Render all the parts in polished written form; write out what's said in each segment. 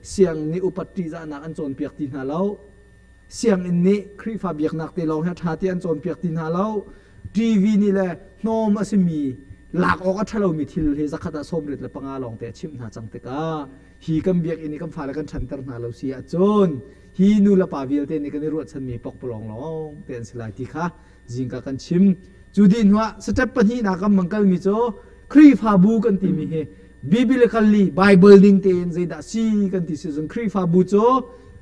Siang nih upat ṭihzahnak an cawnpiak ti hna lo. Sianginn nih Khrihfa biaknak te lawng hi a ṭha ti an cawnpiak ti hna lo. TV nih le hnawm a simi lak awk a ṭhalomi thil hi zakhat ah 75 lawng te a chimh hna cang tikah hi kan biakinn i kan fale kan ṭhanter hna lo si ahcun hi nu le pa vialte nih kan i ruahchanmi pokpalawng lawng te an si lai ti kha zingka kan chim. Cu dih hnuah step pahnihnak kan mang kalmi cu Khrihfabu kan timi hi biblically Bible ning tein zeidah si kan ti si cun Khrihfabu cu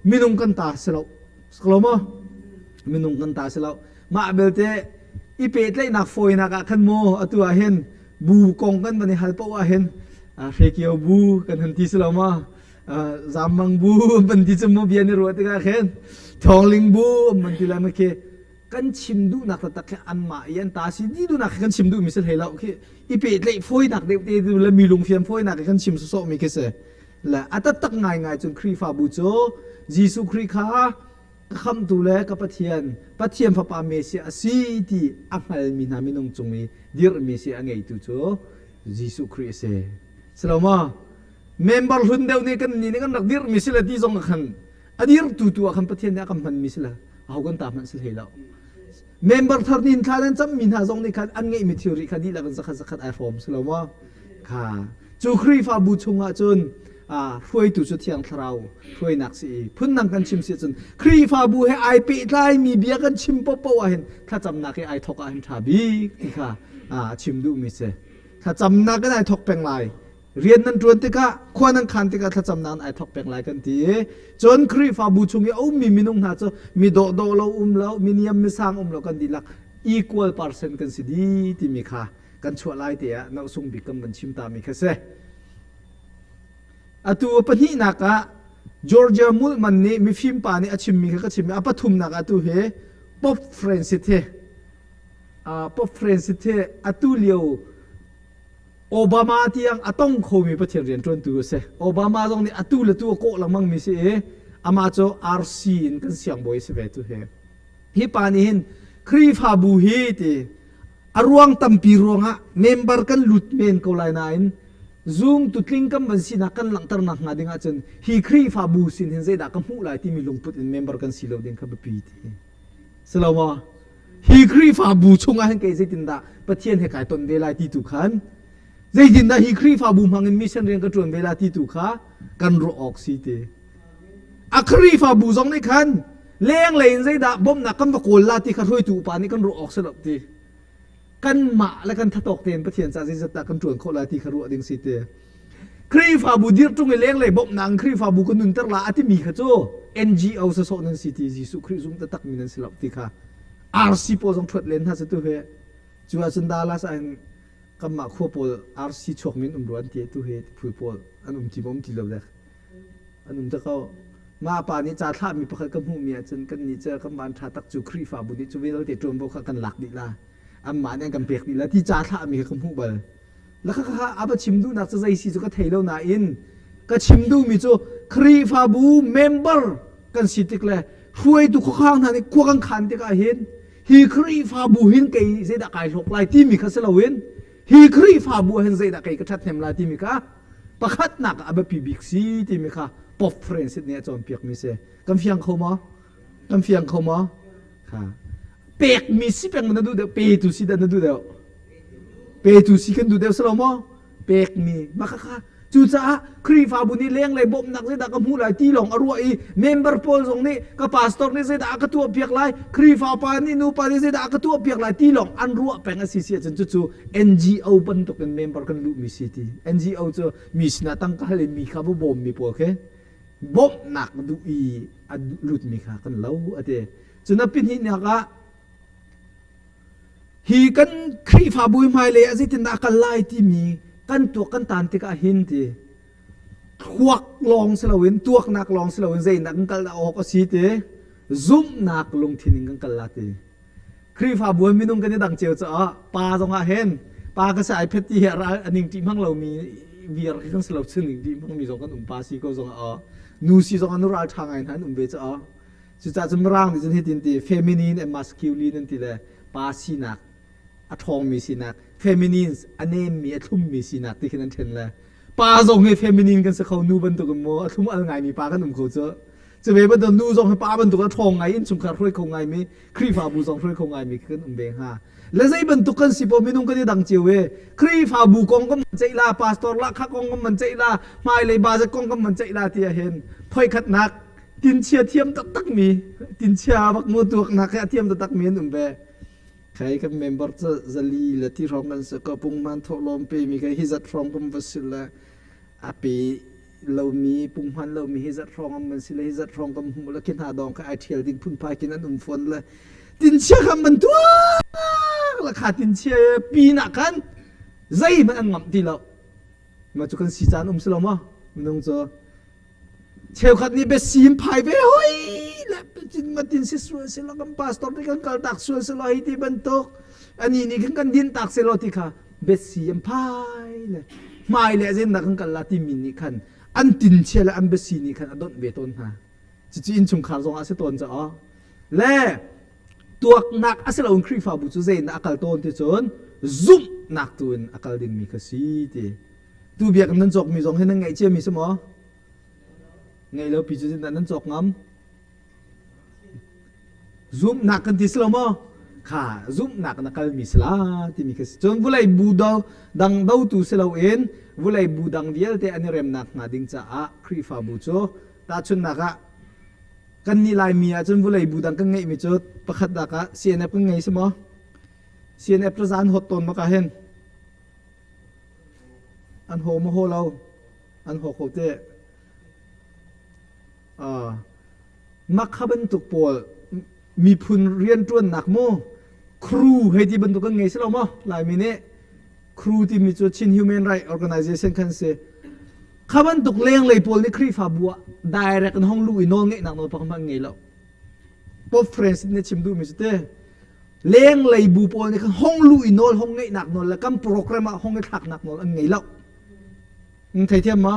minung kan ta si lo. Lo maw? Minung kan ta si lo. Mah belte i pehtlaihnak fawinak ah khan maw atu ah hin bu kong kan van i hal paoh ah hin hrekio bu kan han ti si lo maw? Zammang bu ban ti cu maw bia ni ruah tikah khin thawngling bu man ti lai ma khi kan chim duhnak taktak khi anmah i an ta si di duhnak khi kan chim duhmi si hlei lo khi i pehtlaih fawinak deuh te le mi lungfian fawinak khi kan chim sawsawhmi khi si le a taktak ngaingai cun Khrihfabu cu Jesuh Khrih kha ka khamhtu le ka Pathian Pathian fapa Messiah a si ti a hngalmi hna minung cung i dirhmi si a ngeitu cu Jesuh Khrih a si. Si lo maw? Member hlun deuh nih kan nih nih kan rak dirhmi si le ti zong khan a dirtu tu ah khan Pathian nih a kan hmanmi si le aho kan ta hmanh si hlei lo. Member thar nin thla nan cammi hna zong nih khan an ngeihmi thilri kha dihlak in zakhat zakhat ai hrawm si lo maw? Kha cu Khrihfabu chungah cun hruaitu cu Thiang Thlarau hruainak si i phundang kan chim si cun Khrihfabu he ai pehtlaimi bia kan chim paohpaoh ah hin thlacamnak hi ai thawk ah hin ṭha bik ti kha chim duhmi si. Thlacamnak in ai thawk peng lai. Rian nan ṭuan tikah, khua nan khan tikah thlacamnak in ai thawk peng lai kan ti i cun Khrihfabu chung i a ummi minung hna cu mi dawhdawh lo um lo, mi niam mi sang um lo kan dihlak equal person kan si dih timi kha kan chuah lai te ah nosung bik kan van chim ta mi kha si. Atu pahnihnak ah Georgia Mulman nih mifim pa nih a chimmi kha ka chim i a pathumnak atu hi Pope Francis hi Pope Francis hi atu lio Obama tiang a tong khomi Pathian rianṭuantu a si. Obama zong nih atu le tu a kawh lengmang mi si i amah cu RC in kan siangbawi a si ve tu hi. Hi pa nih hin Khrihfabu hi ti a ruang tampi ruangah member kan lut men ko lai nain zumtu tling kan van sinak kan langhternak hnga ding ahcun hi Khrihfabu sin hin zeidah ka hmuh lai timi lungput in member kan si lo ding kha biapi ti. Si lo maw? Hi Khrihfabu chungah hin kei zeitindah Pathian he kai ton ve lai ti tu khan zeitindah hi Khrihfabu hmangin mission rian ka ṭuan ve lai ti tu kha kan ruah awk si ti. A Khrihfabu zong nih khan lenglei in zeidah bawmhnak kan va kawl la ti kha hruaitu upa nih kan ruah awk si lo ti. Kanmah le kan thatawk tein Pathian ca zeizat dah kan ṭuan khawh lai ti kha ruah ding si ti. Khrihfabu dir ṭung i lenglei bawmhnak in Khrihfabu ka nunter la a timi kha cu NGO sawsawh nan si ti Jesuh Khrih zum taktak mi nan si lo ti kha RC pawl zong ṭhuat len hna cu tu hi cu ahcun Dallas ah hin kanmah khua pawl RC chuak min um rua an ti tu hi phul pawl an um ti maw um ti lo dek an um te ko mah pa nih ca thlahmi pakhat ka hmuhmi ahcun kan nih cu kan van ṭha tak cu Khrihfabu nih cu vialte ṭuanvo kha kan lak dih la anmah nih an kan pek dih la ti ca thlahmi kha ka hmuh bal La kha kha a va chim duhnak cu zei si cu ka thei lo nain ka chim duhmi cu Khrihfabu member kan si tik le hruaitu khuakhang hna nih khua kan khan tikah hin hi Khrihfabu hin kei zeidah kai hlawk lai timi kha si loin hi Khrihfabu ah hin zeidah kei ka ṭhathnem lai timi kha pakhatnak ah a biapi bik si timi kha Pope Francis nih a cawnpiakmi si. Kan fiang kho maw? Kan fiang kho maw? Kha. Pekmi si peng na duh deuh, petu si dah na duh deuh? Petu si kan duh deuh si lo maw? Pekmi. Mah khakha Cucaah Khrihfabu nih lenglei bawmhnak zeidah ka hmuh lai ti lawng a ruah i member pawl zong nih ka pastor nih zeidah a ka tuahpiak lai, Khrihfa pa nih nupa nih zeidah a ka tuahpiak lai ti lawng an ruah peng a si si ahcun cucu NGO bantukin member kan luhmi si ti. NGO cu mi sinah tangka hal in mi kha va bawmmi pawl khi bawmhnak duh i a lutmi kha kan lo a ti. Cun a pahnihnak ah Hi kan Khrihfabu hmailei ah zeitindah a kal lai timi kan tuak kan tan tikah hin ti thluak lawng si loin tuaknak lawng si loin zeinak kan kal awk a si ti zumhnak lungthin in kan kal la ti Khrihfabu minung kan i dang cio caah pa zong ah hin pa ka si ai phet ti hi a ning ṭih hmang lomi viar khi kan si lo cun ning ṭih hmang mi zong kan um pa si ko zong ah nu si zong ah nu ral ṭha ngai hna an um ve caah Cucaah cun Mirang nih cun hitin ti feminine and masculine an ti le pa sinak a ṭhawngmi sinak feminine a nemmi a thlummi sinak ti khin an ṭhen le. Pa zong hi feminine kan si kho nu bantuk in maw a thlum al ngaimi pa kan um kho cu. Cu ve bantuk nu zong hi pa bantuk a ṭhawng ngai innchungkhar hruai kho ngaimi Khrihfabu zong hruai kho ngaimi kan um ve hnga. Le zei bantuk kan si paoh minung kan i dang cio e. Khrihfabu kong kan man ceih la, pastor lahkhah kong kan man ceih la, hmailei budget kong kan man ceih la ti ahhin phoikhatnak tinchia thiam taktakmi tinchia bak mu tuaknak he a thiam taktakmi an um ve. Khai kan member cu zali le ti hrawng kan si ko punghman thawhlawm pemi kai hi zat hrawng kan va si le a pe lomi punghman lomi hi zat hrawng an si le hi zat hrawng kan hmuh le khi hna dawng kha ai ṭhial ding phunphai kin an um fawn le tinchia khan ban tuak la kha tinchia pin ah khan zeihmanh an ngamh ti lo ma cu kan si caan um si lo maw minung cu Cheukhat nih biasim phai ve hoi le matin si sual si lo kan pastor nih kan kal tak sual si lo hi ti bantuk ani nih khan kan din tak si lo ti kha biasi an phai le hmai le zen dah kan kal la timi nih khan an tin chia le an biasi nih khan a donh ve tawn hna cucu innchungkhar zong ah si tawn caah le tuaknak a si loin Khrihfabu cu zei in a kal tawn ti cun zumhnak tu in a kal dingmi kha si ti Tu biakinn nan cawkmi zong hi nan ngeih ciami si maw? Ngeih lo pi cu nan cawk ngam? Zumhnak kan ti si lo maw? Kha zumhnak na kalmi si la timi kha si. Cun vulei bu do dang dotu si loin vulei bu dang vialte an i remnak hnga ding caah Khrihfabu cu tahchunhnak ah kan nih Laimi ahcun vulei bu dang kan ngeihmi cu pakhat dak ah CNF kan ngei si maw? CNF cu zan hot tawn maka hin An haw maw haw lo? An haw kho te. Uh, makha bantuk pawl miphun rianṭuannak mu crew hei ti bantuk kan ngei si lo maw Laimi nih crew timi cu Chin Human Right Organization khan si kha bantuk lenglei pawl nih Khrihfabu ah direct in hong lu i nawl ngeihnak nawl pakhat hmanh ngei lo Pope Francis nih chim duhmi cu te lenglei bu pawl nih khan hong lu i nawl hong ngeihnak nawl le kan program ah hong i thlaknak nawl an ngei lo theithiam ma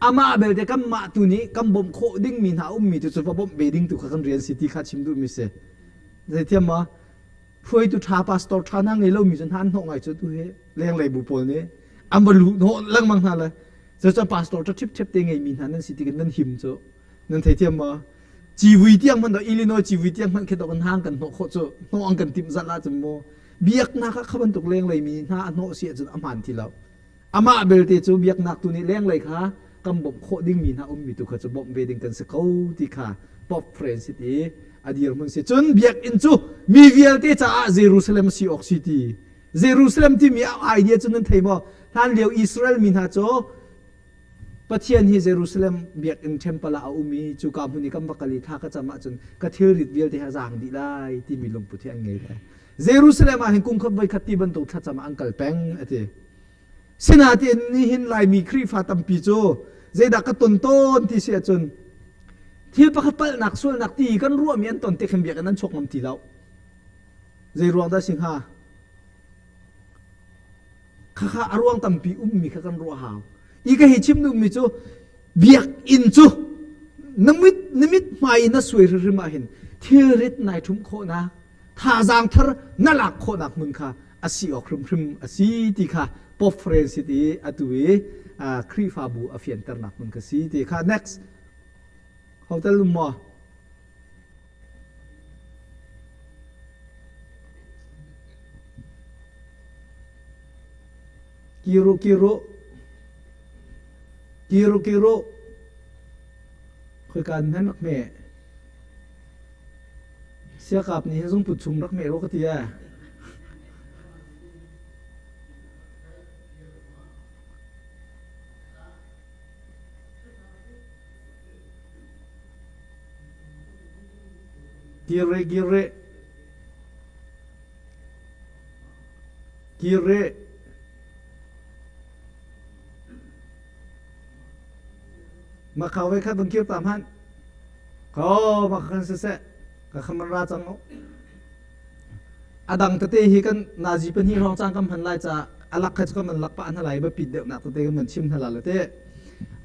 amah belte kan mah tu nih kan bawmh khawh dingmi hna ummi tu cu va bawmh ve ding tu kha kan rian si ti kha chim duhmi si theithiam ma hruaitu ṭha pastor ṭha hna ngei lomi cu hna an hnawh ngai cu tu hi lenglei bu pawl nih an va luh hnawh lengmang hna le cucu pastor ṭha ṭhipṭhep te ngeimi hna nan si ti nan him cu nan theithiam ma Civui tiang hmanh Illinois civui tiang hmanh khi kan hang kan hnawh khawh cu hnawh an kan timh zat ahcun maw biaknak ah kha bantuk lenglei mi hna a hnawh si ahcun a hmaan ti lo amah belte cu biaknak tu nih lenglei kha kan bawmh khawh dingmi hna ummi tu kha cu bawmh ve ding kan si ko ti kha Pope Francis i a dirhmun si cun biakinn cu mi vialte caah Jerusalem si awk si ti Jerusalem timi a idea cu nan thei maw hlan lio Israel mi hna cu Pathian hi Jerusalem biakinn temple ah a um i cuka hmun i kan va kal i thla ka cam ahcun ka thilrit vialte hi a zaang dih lai timi lungput hi an ngei ve. Jerusalem ah hin kum khat voikhat ti bantuk thlacam ah an kal peng a ti. Sinain nihin Laimi Khrihfa tampi cu zeidah ka ton tawn ti si ahcun thil pakhat palhnak sualnak ti kan ruahmi an ton tik hin biakinn an chuak ngam ti lo. Zei ruang dah si hnga? Khakha a ruang tampi ummi kha kan ruah hau. I ka hi chim duhmi cu biakinn cu na mit na mit hmai in na suai hrimhrim ah hin thilrit nai ṭhumh khawhnak thazaang thar na lak khawhnak hmun kha a si awk hrimhrim a si ti kha Pope Francis i atu i Khrihfabu a fianternak hmun kha si ti kha next hotel um maw Kiru kiru kiru kiru khoika an hman rak hme siakap nih hin zungput chung rak hme rua ka ti ee Kir kir Kir rih. Makhau ve khat vun kir ta hmanh. Ko makhan siseh ka khaman ra cang u. A dang tete hi kan nazi pahnih hrawng cang kan hman lai ca alak kha cu kan man lak pah hna lai biapit deuhnak tete kan man chim hna la le te.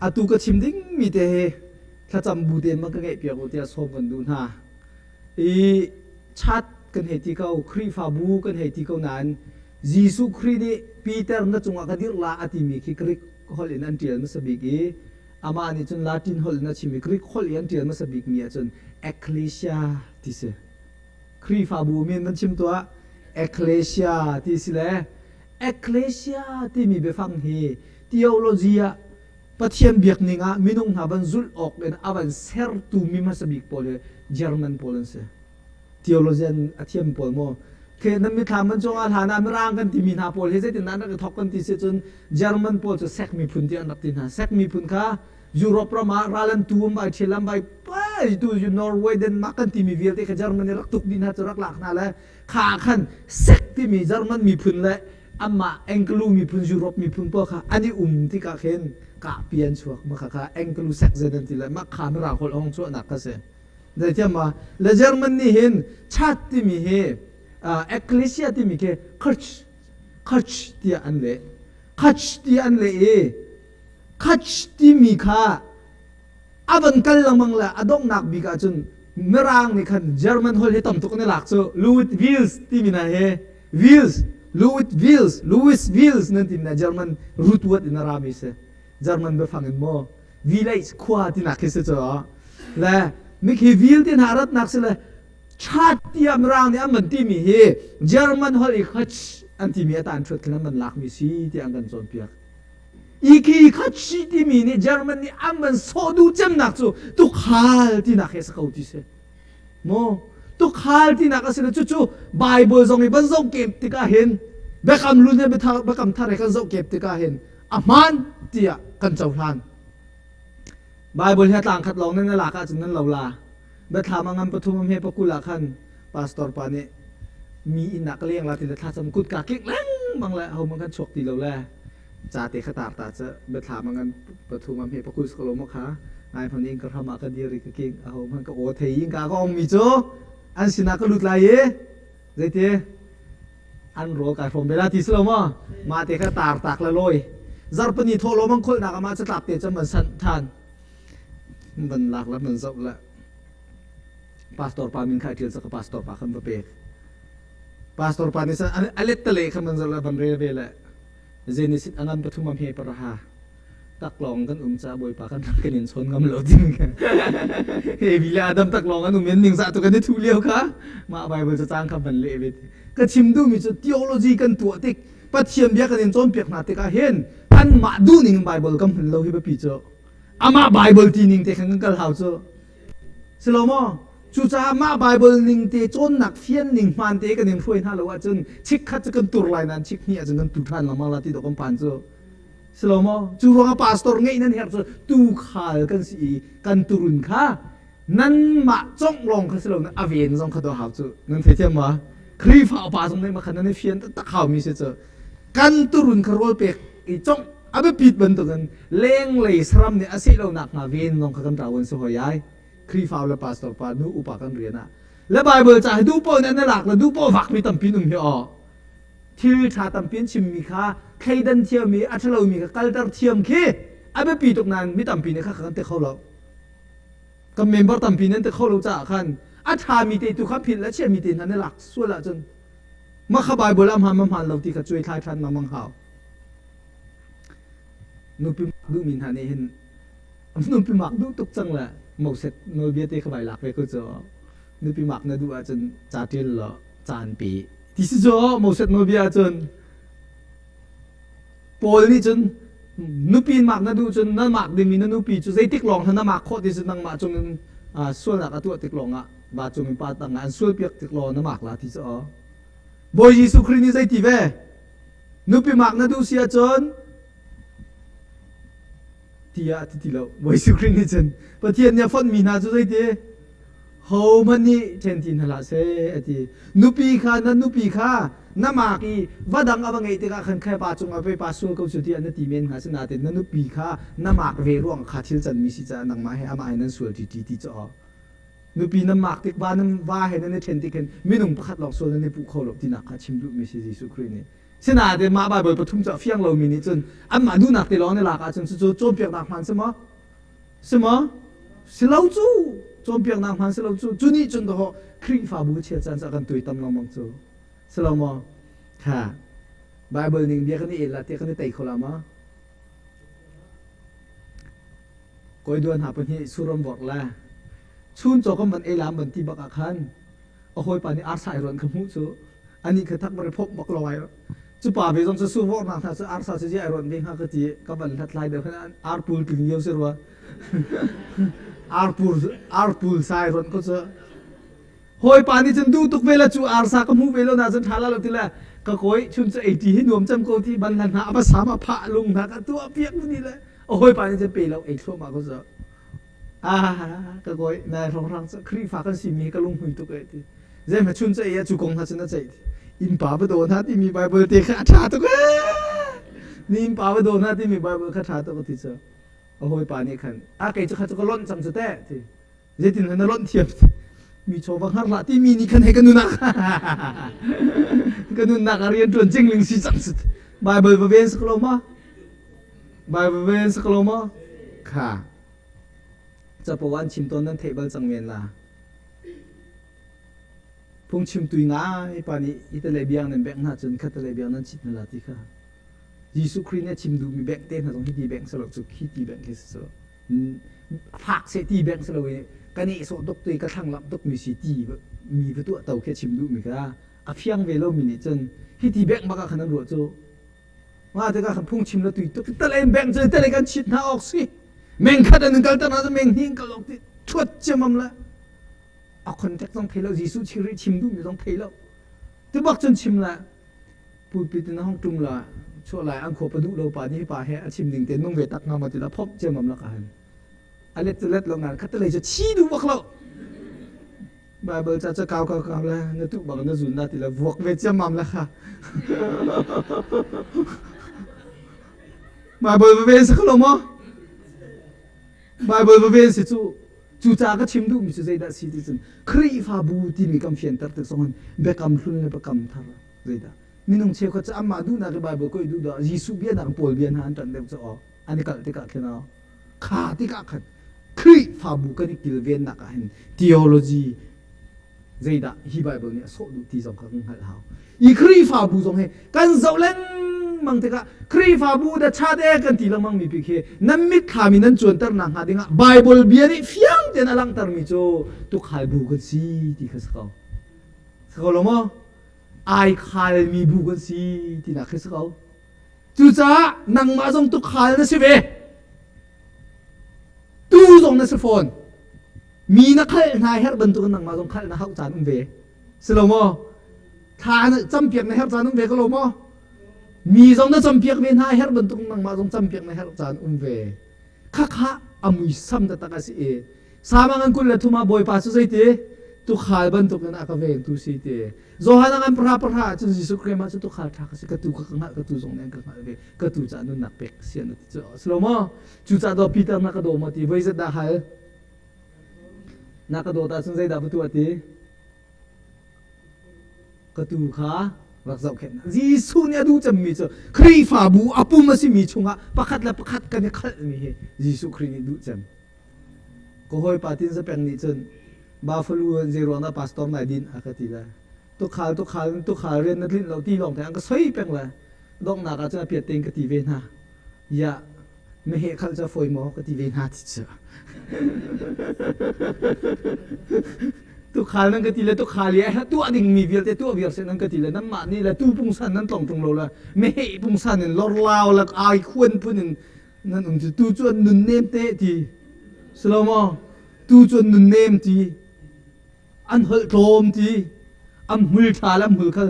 Atu ka chim ding mi te hi thlacam bu tein man ka ngeih piak u tiah sawm kan duh hna. I chat kan hei ti ko Khrihfabu kan hei ti ko nain Jesuh Khrih nih Peter na cungah ka dirh la a timi khi Greek. holh in an ṭial hmasa bik i amah nih cun Latin holh in a chim i Greek holh i an ṭial hmasa bikmi ahcun Ecclesia ti si. Khrihfabu min van chim tuah Ecclesia ti si le Ecclesia timi biafang hi theology ah Pathian biakning ah minung hna van zulh awk in a van sertu mi hmasa bik pawl hi German pawl an si. Theologian a thiam pawl maw khi nan mithlam man cungah hlan ah Mirang kan timi hna pawl hi zeitin an rak i thok kan ti si cun German pawl cu Sek miphun ti an rak ti hna. Sek miphun kha Europe ram ah ral an tu an vai ṭhial an vai pai tu Norway Denmark kan timi vialte kha Germany rak tuk dih hna cu rak lak hna le kha khan Sek timi German miphun le amah Anglo miphun Europe miphun pawl kha an i um tikah khin kahpi an chuak mah kha kha Anglo Saxon an ti le mah kha Mirang holh hong chuahnak kha si. Zeitiam ma le German nih hin chat timi hi ecclesia timi khi church church tiah an leh church tiah an leh i church timi kha a van kal lengmang le a donghnak bik ahcun Mirang nih khan German holh hi tam tuk an i lak cu Louis Wills timi hna hi Wills Louis Wills Louis Wills nan timi hna German root word in a rami si German biafang in maw village khua tinak khi si cu le mikhi vil ti hna ratnak si le chat tiah Mirang nih an van timi hi German holh i khach an timi a tan ṭhuat khin an van lakmi si tiah an kan cawnpiak Iki khachi timi nih German nih an van sawh duh cemnak cu tukhal tinak he si ko ti si. Maw tukhal tinak a si le cucu Bible zong i van zoh kep tikah hin biakam lun he biakam thar he kan zoh kep tikah hin a hmaan tiah kan cohlan. Bible hi a tlang khat lawng nan na lak ahcun nan lo la. Biathlam a ngan pathum am he pakul ah khan pastor pa nih mi inn ah ka leng la ti le thlacam kut ka kik lengmang le ho man kan chuak ti lo le ca te kha tar ta cu biathlam a ngan pathum am he pakul ko lo ma kha ngai hman in ka hram ah ka dir i ka king a ho man ka aw thei in ka ka ong mi cu an sinah ka lut lai i zeiti an rawl kai hrawm ve la ti si lo maw mah te kha tar tak le lawi zarpani thawh lo mang kholh nak ama catlap te cam man san than van lak la man zoh la pastor pa min kha ṭial ka pastor pa khan va pek pastor pa nih a let tale kha man zoh la van rel ve le Genesis angan pathum am he paraha taklawng kan um ca bawipa kan kan in chawn ngam lo ding Evi le Adam taklawng an um in ning za tu kan i thu lio kha mah Bible ca cang kha van leh ve ka chim duhmi cu theology kan tuah tik Pathian bia kan in cawnpiak hna tikah hin anmah duh ning Bible kan hman lo hi biapi cu amah Bible ti ning te khan kan kal hau cu si lo maw cucaah mah Bible ning te cawnnak fian ning hmaan te kan in hruai hna lo ahcun chikkhat cu kan tur lai nain chik hnih ahcun kan tu ṭhan lengmang la ti dawh kan phan cu si lo maw cu ruangah pastor ngeih nan herh cu tuukhal kan si i kan turun kha nanmah congh lawng kha si lo a ven zong kha do hau cu nan theithiam ma Khrihfa upa zong nih makhan nan i fian taktak hau mi si cu kan turun kha rawl pek i congh a biapit bantukin lenglei saram nih a seh lo nak hnga ven zong kha kan ṭawan si hoi ai Khrihfa le pastor pa nu upa kan rian ah le Bible ca hi duh paoh nih an lak le duh paoh vak mi tampi um hi aw thil ṭha tampi an chimmi kha thleidan thiam i a ṭhalomi kha kalter thiam khi a biapi tuk nain mi tampi nih kha kan ti kho lo kan member tampi nan ti kho lo caah khan a ṭhami te tu kha philh le chiami te hna na lak sual ahcun mah kha Bible ah hmaan ma hmaan lo ti kha cuai thlai ṭhan lengmang hau nupi duhmi hna nih hin nupi mak duh tuk cang le Moses nawlbia te kha vai lak ve ko cu nupi mak na duh ahcun ca ṭial law caan pe ti si cu Moses nawlbia ahcun Paul nih cun nupi mak na duh cun na mak dingmi na nupi cu zeitik lawng hna na mak khawh ti cu nangmah cungin sualnak a tuah tik lawngah va cungin pa tangah an sualpiak tik lawng na mak la ti cu Bawi Jesuh Khrih nih zeiti ve nupi mak na duh si ahcun tiah a ti ti lo Bawi Jesuh Khrih nih cun Pathian nih a fonhmi hna cu zeiti hohmanh nih ṭhen ti hna hlah seh a ti nupi kha na nupi kha na mak i va dang a va ngeih tikah khan kha pa cungah pei pa sual ko cu tiah na ti men hnga sinain na nupi kha na mak ve ruang kha thil canmi si caah nangmah he amah he nan sual ṭi ti cu nupi na mak tik va nan va he nan i ṭhen tik hin minung pakhat lawng sual nan i puh kho lo tinak kha chim duhmi si Jesuh Khrih nih Sinain mah Baibal pathum cu a fiang lomi nih cun anmah duhnak te lawng an i lak ahcun cucu cawnpiaknak hmaan si maw? Si maw? Si lo cu cawnpiaknak hmaan si lo cu cu nih cun dawh Khrihfabu chia caan cu a kan tuaitam lengmang cu si lo maw? Kha Baibal ning bia kan i el la tiah kan i tei kho la ma? Kawi duan hna pahnih suram vorh le chun caw kan van ei lam van ti bak ah khan a hawipa nih arsa ai ruan kha hmuh cu anih kha thak mare phop bak lo ai cu pa ve zong cu su vorh nak hna cu arsa cu ai ruan ve hnga ka ti ka van hlat lai deuh khan arpul tling lio si rua arpul arpul sa ai ruan ko cu hawipa nih cun duh tuk ve la cu arsa ka hmu ve lo na cun tha la lo ti le ka kawi chun cu ei ti hi nuam cem ko ti ban hlan hna ava sam a phah lung hna ka tuah piak ni le a hawipa nih cun pe lo ei thluahmah ko cu ah ka kawi nai hrawnghrang cu Khrihfa kan si mi ka lunghmui tuk e ti zeihma chun cu ei ah cu kong hna cun a ceih innpa va daw hna timi Bible te kha a ṭha tuk ee ni innpa va daw hna timi Bible kha ṭha tuk ti cu a hawipa nih khan a kei cu kha cu ka lonh cang cu teh ti zeitin na lonh thiam mi chaw va hngar hlah timi nih khan hei ka nunnak ka nunnak a rian ṭuan cingling si cang si Bible va ven sak lo ma Bible ven sak lo ma kha capo an chim tawn nan theih bal cang men la phungchim tui ngai pa nih itale biang nan bengh hna cun khatale biang nan chit hna la ti kha Jesuh Khrih nih a chim duhmi bengh te hna zong hi ti bengh si lo cu khi ti bengh khi si lo fak seh ti bengh si lo i ka nehsawh tuk tu i ka thlanglamh tuk mi si ti mi va tuah to khi a chim duhmi kha a fiang ve lomi nih cun hi ti bengh bak ah khan an ruah cu Mah tikah khan phungchim la tui tuk talen beng cu talen kan chit hna awk si meng khat an kal ter hna meng hnih kal awk ti thuat ciamam la a contact zong thei lo Jesuh chiri chim duh mi zong thei lo tu bak cun chim la pulpit in hong tum la chuah lai an khua pa duh lo pa nih pa he a chim ning te nung ve tak nga ma ti la phop ciamam la ka han a let cu let lo ngan khat lei cu chi duh bak lo Bible ca ca kau kau kau le na tuh bang na zun na ti le vuak ve ciammam le kha Bible va ven si lo maw Bible va ven si cu cu ca ka chim duh mi cu zeidah si ti cun Khrihfabu timi kan fianter tik zong biakam hlun le biakam thar zeidah minung cheukhat cu anmah duhnak i Bible koi duh dah Jesuh bia nak Paul bia hna an ṭanh deuh cu aw an i kalh tikah khin aw Kha tikah khan Khrihfabu kan i kilvennak ah hin theology zeidah hi Bible nih a sawh duh ti zong kha kan hngalh hau. I Khrihfabu zong hi kan zoh lengmang tikah Khrihfabu da chat e kan ti lengmang mi pi khi nan mitthlam in nan cuanter nak hnga dingah Bible bia nih fiang tein a langhter mi cu tukhal bu kan si ti kha si ko. Si ko lo maw? Ai khal mi bu kan si tinak khi si ko. Cucaah nangmah zong tukhal na si ve. Tu zong na si fawn. Mi na khalh hna herh bantukin nangmah zong khalh na hauh caan um ve. Si lo maw? Thla na campiak na herh caan um ve ko lo maw? Mi zong na campiak ve hna herh bantukin nangmah zong campiak na herh caan um ve. Khakha a muisam taktak a si i Sama ngan 23 ah Bawipa cu zeiti? Tukhal bantukin a ka vengtu si ti. Johan a ngan pahra pahra ahcun Jesuh Khrih mah cu tukhal ṭha ka si, ka tu kha ka hngalh, ka tu zong nih an ka hngalh ve, ka tu caah nunnak pek si an ti cu. Si lo maw? Cucaah daw Peter na ka daw maw ti voi zat dah hal? Na ka dawt ahcun zeidah va tuah ti? Ka tu kha rak zohkhenh. Jesuh nih a duh cemmi cu Khrihfabu a pum a simi chungah pakhat le pakhat kan i khalhmi hi Jesuh Khrih nih duh cem. Ka hawipa Tin Za Peng nih cun Buffalo in zei ruang dah pastor nai din a ka ti le tukhal tukhal tukhal rian na tlinh lo ti lawng te an ka soi peng le donghnak ah cun a piat tein ka ti ve hna. Ya meheh khalh cu a fawi maw ka ti ve hna ti cu. Tukhal nan ka ti le tukhal i a tuah dingmi vialte tuah viar seh nan ka ti le nanmah nih le tu pungsan nan tlong ṭung lo le meheh pungsan in lorlau le ai khuan phun in nan um cu tu cu an nun nem te ti si lo maw tu cu an nun nem ti an holh tlawm ti an hmul ṭha le an hmul kha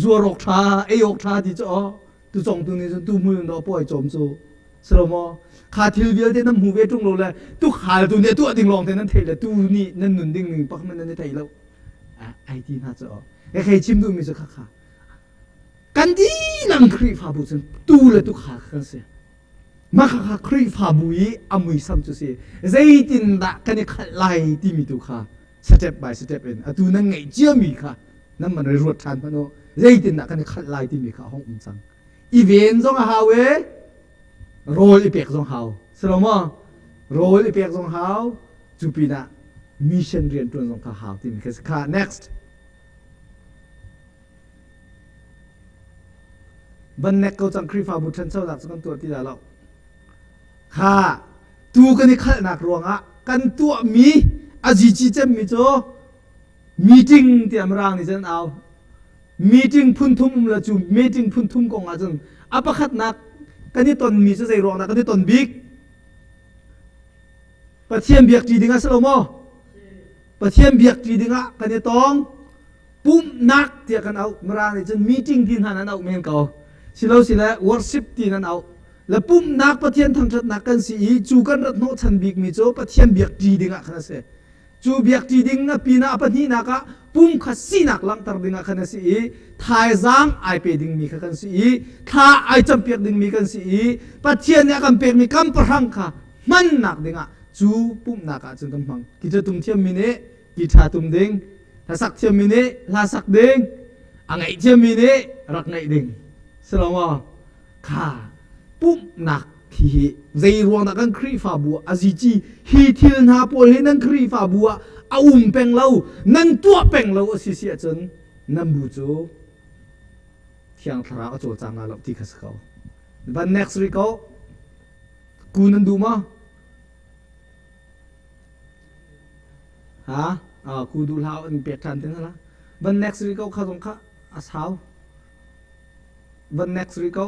zuar awk ṭha ei awk ṭha ti cu aw tu congtu nih cun tu hmul in dawh pawi cawm cu si lo maw kha thil vialte nan hmu ve ṭung lo le tu khal tu nih tuah ding lawng te nan theih le tu nih nan nun ding ning pak nan i thei lo ai ti hna cu aw he chim duhmi cu kha kha kan dihlak Khrihfabu cun tu le tu khal kan si Mah kha Khrihfabu i a muisam cu si. Zeitindah kan i khalh lai timi tu kha step by step in atu nan ngeih ciami kha nan man i ruat ṭhan hmanh u. Zeitindah kan i khalh lai timi kha a hung um cang. I ven zong a hau i rawl i pek zong hau. Si lo maw? Rawl i pek zong hau. Cu pinah mission rian ṭuan zong kha hau timi kha si. Kha next. Van nek ko cang Khrihfabu ṭhanchonak cu kan tuah ti dah lo. Kha. Tu kan i khalhnak ruangah kan tuahmi a zici cemmi cu meeting tiah Mirang nih cun an au. Meeting phunthum um la cu meeting phunthum kong ah cun a pakhatnak kan i tonmi cu zei ruang dah kan i ton bik? Pathian biak ṭi ding ah si lo maw? Pathian biak ṭi ding ah kan i tong. Pumhnak tiah kan auh. Mirang nih cun meeting ti hna nan auh men ko. Silo sile worship ti nan auh. Le pumhnak Pathian thangṭhatnak kan si i cu kan rat hnawhchan bikmi cu Pathian biak ṭi ding ah khan a si. Cu biak ṭi ding a pinah a pahnihnak ah pumkhat sinak langhter ding ah khan a si i thaizang ai pe dingmi kha kan si i thla ai campiak dingmi kan si i Pathian nih a kan pekmi kan pahrang kha hmannak dingah cu pumhnak ah cun kan hmang. Ki cu tum thiammi nih ki ṭha tum ding, hlasak thiammi nih hla sak ding, a ngaih thiammi nih rak ngaih ding. Si lo maw? Kha pumhnak hi hi zei ruang dah kan Khrihfabu ah a zici hi thil hna pawl hi nan Khrihfabu ah a um peng lo nan tuah peng lo a si si ahcun nan bu cu Thiang Thlarau a cawlcang la lo ti kha si ko. Van next rih ko. Ku nan duh maw? Ha? Ah, ku duh hlah in pek ṭhan te hna la. Van next rih ko kha zong kha a sau. Van next rih ko.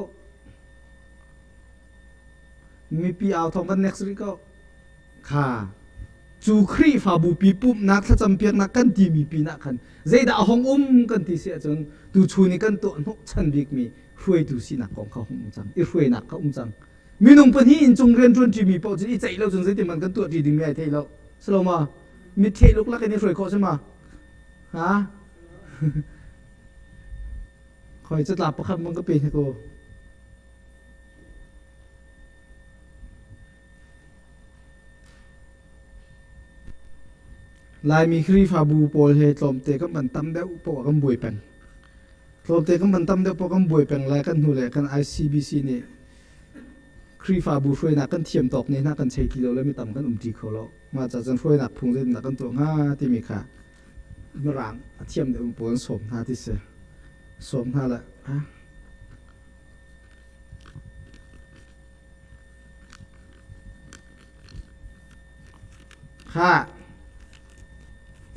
Mipi au thawng van next rih ko. Kha cu Khrihfabu pi pumhnak thlacam piaknak kan timi pinah khan zeidah a hong um kan ti si ahcun tuchun i kan tuah hnawhchan bikmi hruaitu sinak kong kha hung um cang i hruainak kha um cang minung pahnih in cung rian ṭuan ṭimi paoh cu i ceih lo cun zeitin man kan tuah ṭi dingmi ai thei lo si lo ma mit theh luklak in i hruai khawh si ma ha Khoi catlap pakhat mong ka pe hna ko. Laimi Khrihfabu pawl he tlawmte kan van tam deuh poah kan buai peng. Tlawmte kan van tam deuh poah kan buai peng lai kan hnu le kan ICBC nih Khrihfabu hruainak kan thiam tawk ne hna kan chei ti lo le mi tam kan um ṭi kho lo. Mah ca cun hruainak phung zeitindah kan tuah hnga timi kha Mirang a thiam deuh pawl an sawm hna ti si. Sawm hna le Kha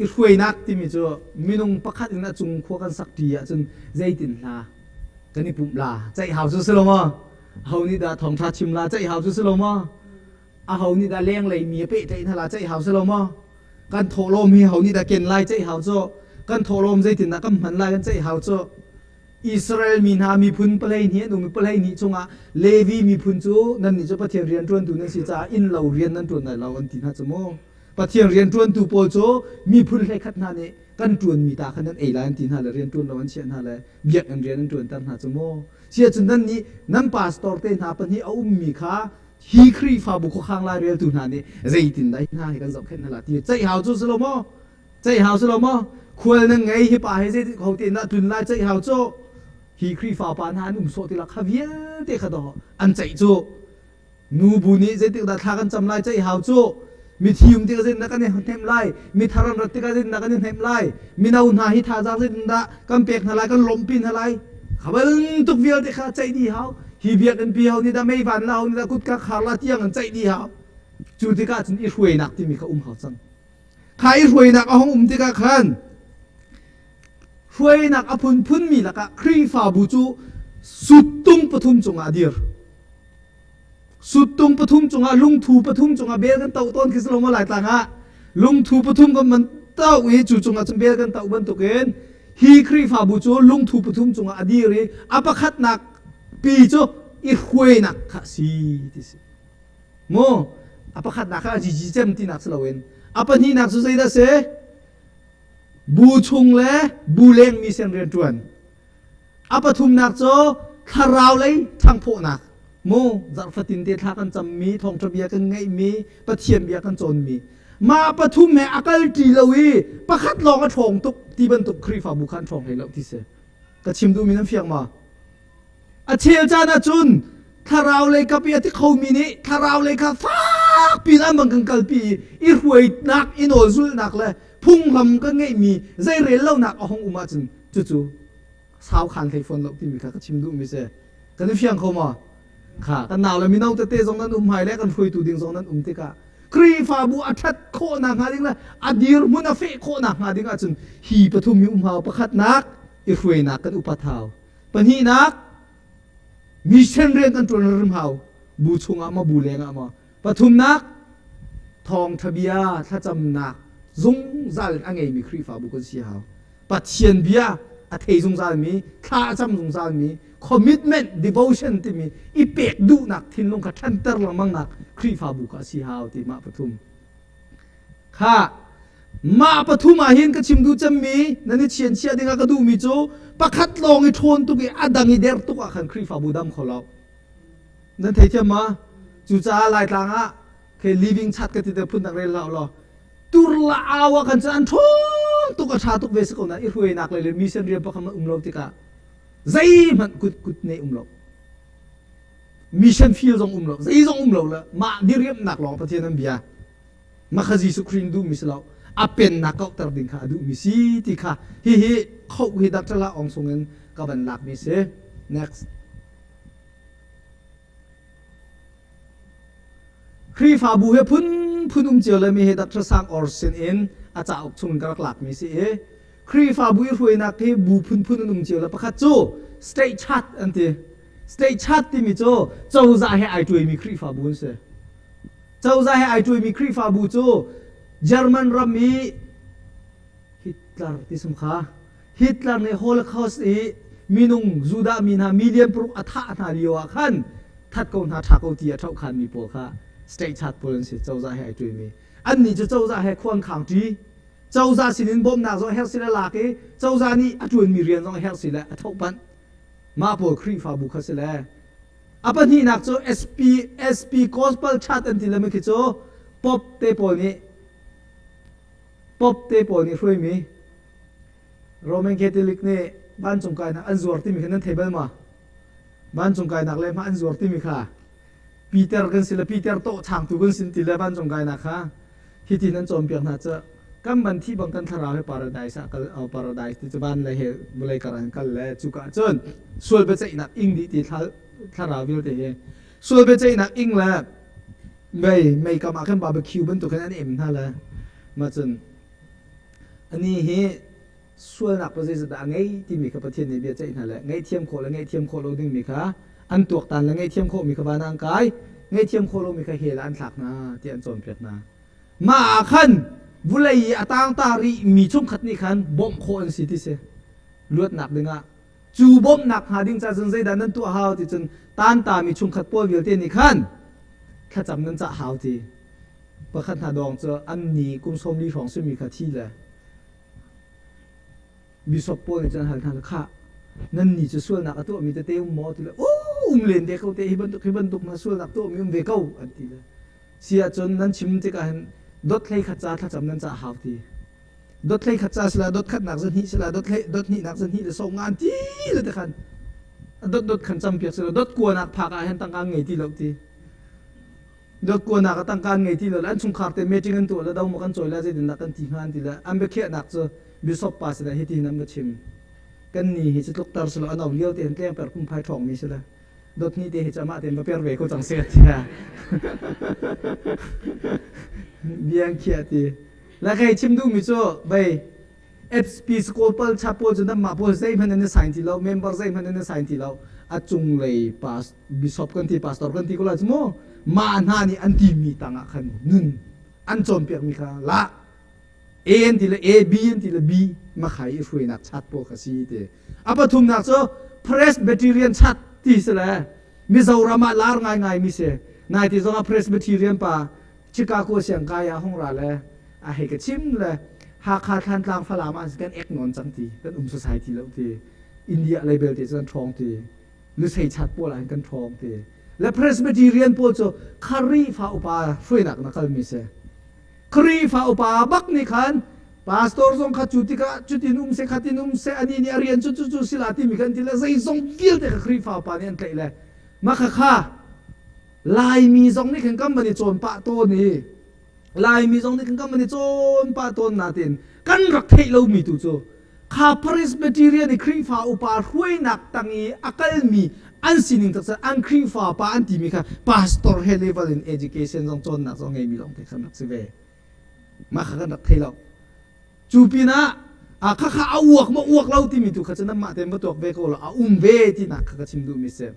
i hruainak timi cu minung pakhat in a cung khua kan sak ṭi ahcun zeitin hla kan i pumh la ceih hau cu si lo maw? Ho nih dah thawngṭha chim la ceih hau cu si lo maw? Aho nih dah lenglei mi a pehtlaih hna la ceih hau si lo maw? Kan thawhlawm hi ho nih dah ken lai ceih hau cu? Kan thawhlawm zeitindah kan hman lai kan ceih hau cu? Israel mi hna miphun palei hnih an um i palei hnih chungah Levi miphun cu nannih cu Pathian rian ṭuantu nan si caah innlo rian nan ṭuan lai lo an ti hna cu mu. Pathian rian ṭuantu pawl cu miphun hleikhat hna nih kan ṭuanmi ta kha nan ei lai an ti hna le rian ṭuan lo an chiah hna le biakinn rian an ṭuanter hna cu mu. Siahcun nannih nan pastor te hna pahnih a ummi kha hi Khrihfabu khuakhang laireltu hna nih zeitindah hi hna hi kan zohkhenh hna la ti ceih hau cu si lo maw? Ceih hau si lo maw? Khual nan ngei hi pa hi zei ho te dah tlun lai ceih hau cu hi Khrihfa pa hna an um sawh ti la kha vialte kha daw an ceih cu nu bu nih zeitik dah thla kan cam lai ceih hau cu mithi um tikah zeitindah kan i hnemh lai mithar an rat tikah zeitindah kan i hnemh lai mino hna hi thazaang zeitindah kan pek hna lai kan lawmhpi hna lai kha bantuk vialte kha ceih dih hau hi biakinn pi ho nih dah mei van la ho nih dah kutka khar la tiang an ceih dih hau cu tikah cun i hruainak timi kha um hau cang Kha i hruainak a hung um tikah khan hruainak a phunphunmi lakah Khrihfabu cu suttung pathum cungah a dir. Suttung pathum cungah lungthu pathum cungah bel kan toh tawn khi si lo maw Laitlang ah lungthu pathum kan man toh i cu cungah cun bel kan toh bantukin hi Khrihfabu cu lungthu pathum cungah a dir i a pakhatnak pi cu i hruainak kha a si ti si. Mu a pakhatnak kha GG cem tinak si loin a pahnihnak cu zeidah si? Bu chung le bu leng mi sen rian ṭuan. A pathumnak cu thlarau lei ṭhangphawhnak. Mu zarh fatin te thla kan cammi, thawngṭha bia kan ngeihmi, Pathian bia kan cawnmi. Mah pathum he a kal ṭi lo i pakhat lawng a ṭhawng tuk ti bantuk Khrihfabu kha an ṭhawng hlei lo ti si. Ka chim duhmi nan fiang ma? A chel caan ahcun thlarau lei kap i a ti khomi nih thlarau lei kha fakpi in an bang kan kalpi i i hruainak i nawlzulhnak le phunglam kan ngeihmi zeirel lonak a hung um ahcun cucu sau khan hlei fawn lo timi kha ka chim duhmi si. Kan i fiang kho maw? Kha kan nau le mino tete zong nan um hai le kan hruaitu ding zong nan um tikah Khrihfabu a ṭhat khawhnak hnga ding le a dirhmun a feh khawhnak hnga ding ahcun hi pathum hi um hau. Pakhatnak i hruainak kan upat hau. Pahnihnak mission rian kan ṭuan rim hau. Bu chungah maw bu lengah maw. Pathumnak thawngṭha bia thlacamnak zungzal in a ngeimi Khrihfabu kan si hau. Pathian bia a thei zungzalmi, thla a cam zungzalmi, commitment, devotion timi i pek duhnak thinlung kha ṭhanter lengmangnak Khrihfabu kha a si hau ti mah pathum. Kha mah pathum ah hin ka chim duh cemmi nan i chianchiah dingah ka duhmi cu pakhat lawng i ṭhawn tuk i a dang i der tuk ah khan Khrihfabu dam kho lo. Nan theithiam ma? Cucaah Laitlang ah khi living chat ka ti te phun tak rel hlah law tur la au ah khan cun an ṭhawng tuk a ṭha tuk ve si ko nain i hruainak lei le mission rian pakhat um lo tikah zeihmanh kut kut ne um lo mission field zong um lo zei zong um lo le mah diriamnak lawng Pathian an bia makha Jesuh Khrih in duhmi si lo a pennak kauhter ding kha a duhmi si ti kha hihi khoh hi Dr. La Aung sung in ka van lakmi si next Khrihfabu he phunphun um cio le mi hi Dr. Sang Or sin in a cauk chung in ka rak lakmi si i Khrihfabu i hruainak hi bu phunphun an um cio le pakhat cu state chart an ti. State chart timi cu cozah he ai tuaimi Khrihfabu an si. Cozah he ai tuaimi Khrihfabu cu German ram i Hitler ti sum kha Hitler nih Holocaust i minung Judah mi hna million paruk a thah hna lio ah khan that ko hna ṭha ko ti a ṭhohkhanmi pawl kha state chat pawl an si cozah he ai ṭuimi annih cu cozah he khuang khang ṭi cozah sinin bawmhnak zong herh si le lak i cozah nih a ṭuanmi rian zong herh si le a thohpanh mah pawl Khrihfabu kha si le a pahnihnak cu SP SP Gospel Church an ti le khi cu pop te pawl nih pop te pawl nih hruaimi Roman Catholic nih vancung kainak an zuar timi kha nan thei bal ma? Vancung kainak le hma an zuar timi kha Peter kan si le Peter tawh changtu kan sin ti le vancung kainak kha hitin an cawnpiak hna cu kan ban thi bang kan thlarau he paradise ah kal oh, paradise ti cu van le he vawlei kar an kal le cuka cun sual biaceihnak ing dih ti thlarau vialte hi sual biaceihnak ing le mei mei kam ah khan barbecue bantuk hin an em hna le ma cun Ani hi sualnak pa zeizat dah a ngei timi kha Pathian nih bia ceih hna le ngaihthiam khawh le ngaihthiam khawh lo dingmi kha an tuaktan le ngaihthiam khawhmi kha van ah an kai, ngaihthiam khawh lomi kha hell ah an thlak hna tiah an cawnpiak hna. Mah ah khan vulei i a tangta rihmi chungkhat nih khan bawmh khawh an si ti si. Luatnak dingah cu bawmhnak hnga ding ca cun zeidah nan tuah hau ti cun tantami chungkhat pawl vialte nih khan thlacam nan cah hau ti. Pakhat hna dawng cu an ni kum 40 hrawng simi kha thi le bishop pawl nih cun hal hna khah nan ni cu sualnak a tuahmi tete um maw ti le um len de ko te hi bantuk hi bantuk na sualnak tuahmi um ve ko an ti le si ahcun nan chim tikah hin dot hlei khat ca thlacam nan cah hau ti dot hlei khat ca sila dot khatnak zahnih sila dot hlei dot hnihnak zahnih le sawm nga an ti le te khan dot dot khan cam piak sila dot kuanak phak ah hin tangka ngei ti lo ti Dawtkuanak ah tangka an ngei ti lo le an chungkhar te meeting an tuah le do maw kan cawi le zeitindah kan ti hnga an ti le an biakhiahnak cu bishop pa sinah hitihin an va chim. Kan ni hi cu tlukter si lo a no lio te hin tlengper phungphai ṭhawngmi si le dawt hnih te hi cu amah tein va per ve ko cang seh tiah bia an khiah ti. Le kei chim duhmi cu vei Episcopal chapel cu nanmah pawl zeihmanh an i sign ti lo, member zeihmanh an i sign ti lo. A cunglei pas, bishop kan ti, pastor kan ti ko lai cu mu. Mah hna nih an timi tangah khan nun an cawnpiakmi kha la A an ti le A, B an ti le B makhai i hruainak chat pawl kha si ti. A pathumnak cu Presbyterian chat ti si le Mizoram ah lar ngaingai mi si. Nai ti zongah Presbyterian pa Chicago siangkai ah hung ra le a hei ka chim le Hakha Thlantlang Falam ah kan ek nawn cang ti kan um sasai ti lo ti India lei belte cu kan ṭhawng ti Lusei chat pawl ah hin kan ṭhawng ti le Presbyterian pawl cu Khrihfa upa hruainak na kalmi si Khrihfa upa bak nih khan pastor zong kha cu tikah cutin um seh khatin um seh ani nih a rian cu cu cu sila timi kan ti le zeizong vialte kha Khrihfa upa nih an tlaih le mah kha kha Laimi zong nih khan kan van i cawn pah tawn i Laimi zong nih khan kan van i cawn pah tawn natin kan rak theih lomi tu cu kha Presbyterian i Khrihfa upa hruainak tang i a kalmi An sining tak an Khrihfa pa an timi kha pastor he level in education zong cawnnak zong ngeimi lawng te khan rak si ve. Mah kha kan rak thei lo. Cu pinah a khakha a uak maw uak lo timi tu kha cu nanmah tein va tuak ve ko law a um ve tinak kha ka chim duhmi si.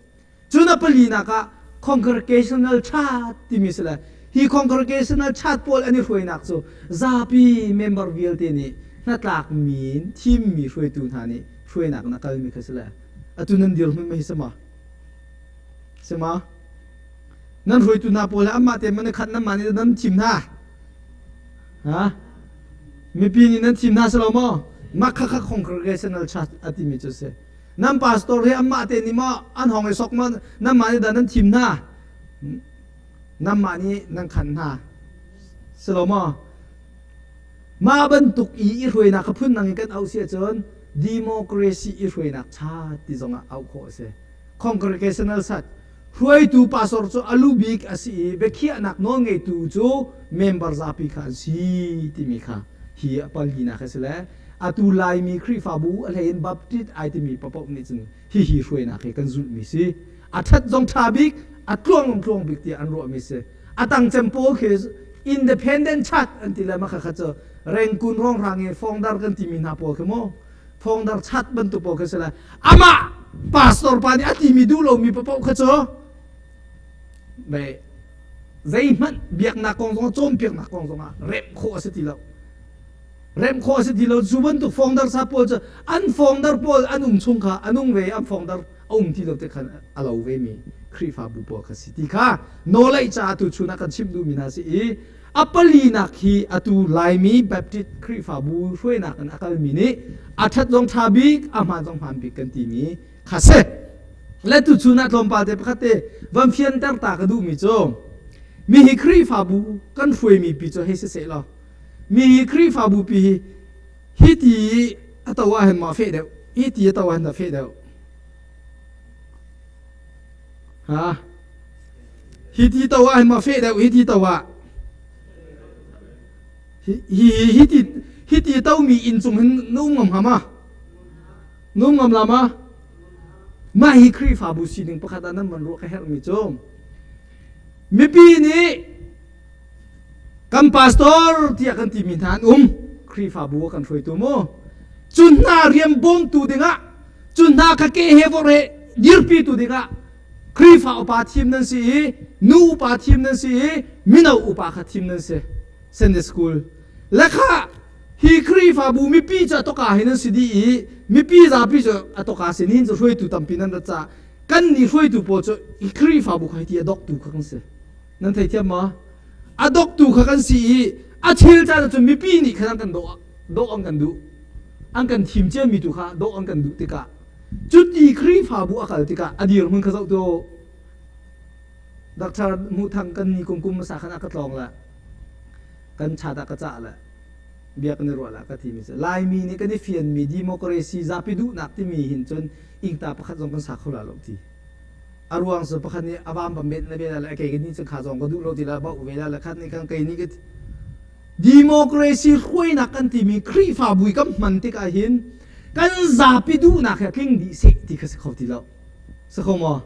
Cun a palinak ah congregational chart timi si le hi congregational chart pawl an i hruainak cu zapi member vialte nih hnatlakmi in thimmi hruaitu hna nih hruainak in a kalmi kha si le atu nan dirhmun ma hi si ma? Si ma? Nan hruaitu hna pawl he anmah tein man i khat nanmah nih nan thim hna. Ha? Mipi nih nan thim hna si lo maw? Mah khakha congregational church a timi cu si. Nan pastor hi anmah te nih maw an hong i sok maw nanmah nih dah nan thim hna? Nanmah nih nan khan hna. Si lo maw? Mah bantuk i i hruainak kha phundang in kan auh si ahcun democracy i hruainak cha ti zongah auh khawh a si. Congregational church Hruaitu pastor cu a lu bik a si i biakhiahnak nawlngeitu cu member zapi kha an si timi kha hi a palinak a si le atu Laimi Khrihfabu a hlei in Baptist ai timi papoh nih cun hihi hruainak hi kan zulhmi si. A ṭhat zong ṭha bik, a tluang tluang bik tiah an ruahmi si. A tang cem pawl khi independent church an ti le mah kha cu Rengkun rongrang i fongdar kan timi hna pawl khi mu fongdar chat bantuk pawl khi si le amah pastor pa nih a timi duh lomi paoh kha cu zeihmanh biaknak kong zong cawnpiaknak kong zongah remh khawh a si ti lo remh khawh a si ti lo cu bantuk fongdar sa pawl cu an fongdar pawl an um chung kha a nung ve an fongdar a um ti lo te khan a lo ve mi Khrihfabu pawl kha si ti kha nawlei caah tu chun ah kan chimh duhmi hna si i A palinak hi atu Laimi Baptist Khrihfabu hruainak in a kalmi nih a ṭhat zong ṭha bik, a hmaan zong hmaan bik kan timi kha si. Le tuchun ah tlawmpal te pakhat te van fianter ta ka duhmi cu mi hi Khrihfabu kan hruaimi pi cu hei si seh law mi hi Khrihfabu pi hi hi ti a to ah hin maw a feh deuh hi ti a to ah hin a feh deuh ha Hi ti to ah hin maw feh deuh hi ti to ah hi hi hi ti hi ti to mi inn cung hin na um ngam hnga ma na um ngam la ma mah hi Khrihfabu sining pakhat ah nan van ruah ka herhmi cu mipi nih kan pastor tiah kan timi hna an um Khrihfabu a kan hruaitu mu cu hna rian bawmtu dingah cu hna kha ke he vor he dirpitu dingah Khrihfa upa thim nan si i nu upa thim nan si i mino upa kha thim nan si Sunday school le kha hi Khrihfabu mipi cu a toka hi nan si dih i mipi zapi cu a toka si nihin cu hruaitu tampi nan rat caah kan nih hruaitu pawl cu hi Khrihfabu kha hiti a doktu kha kan si nan theithiam maw a doktu kha kan si i a thil caan cun mipi nih khan an kan dawh dawh an kan duh an kan thim ciami tu kha dawh an kan duh tikah Cuti Khrihfabu a kal tikah a dirhmun kha zoh tu Doctor Hmuh Thang kan ni kum kum hmasa khan a ka tlawng la kan chat ah ka cah la bia kan i ruah la ka ti mi cu Laimi nih kan i fianmi democracy zapi duhnak timi hin cun ingta pakhat zong kan sa kho la lo ti a ruang cu pakhat nih a vam bam bet na ve la le kei nih cun kha zong ka duh lo ti la bauh ve la le khat nih kan kei nih ka Democracy hruainak kan timi Khrihfabu i kan hman tikah hin kan zapi duhnak he tling dih seh ti kha si kho ti lo. Si kho maw?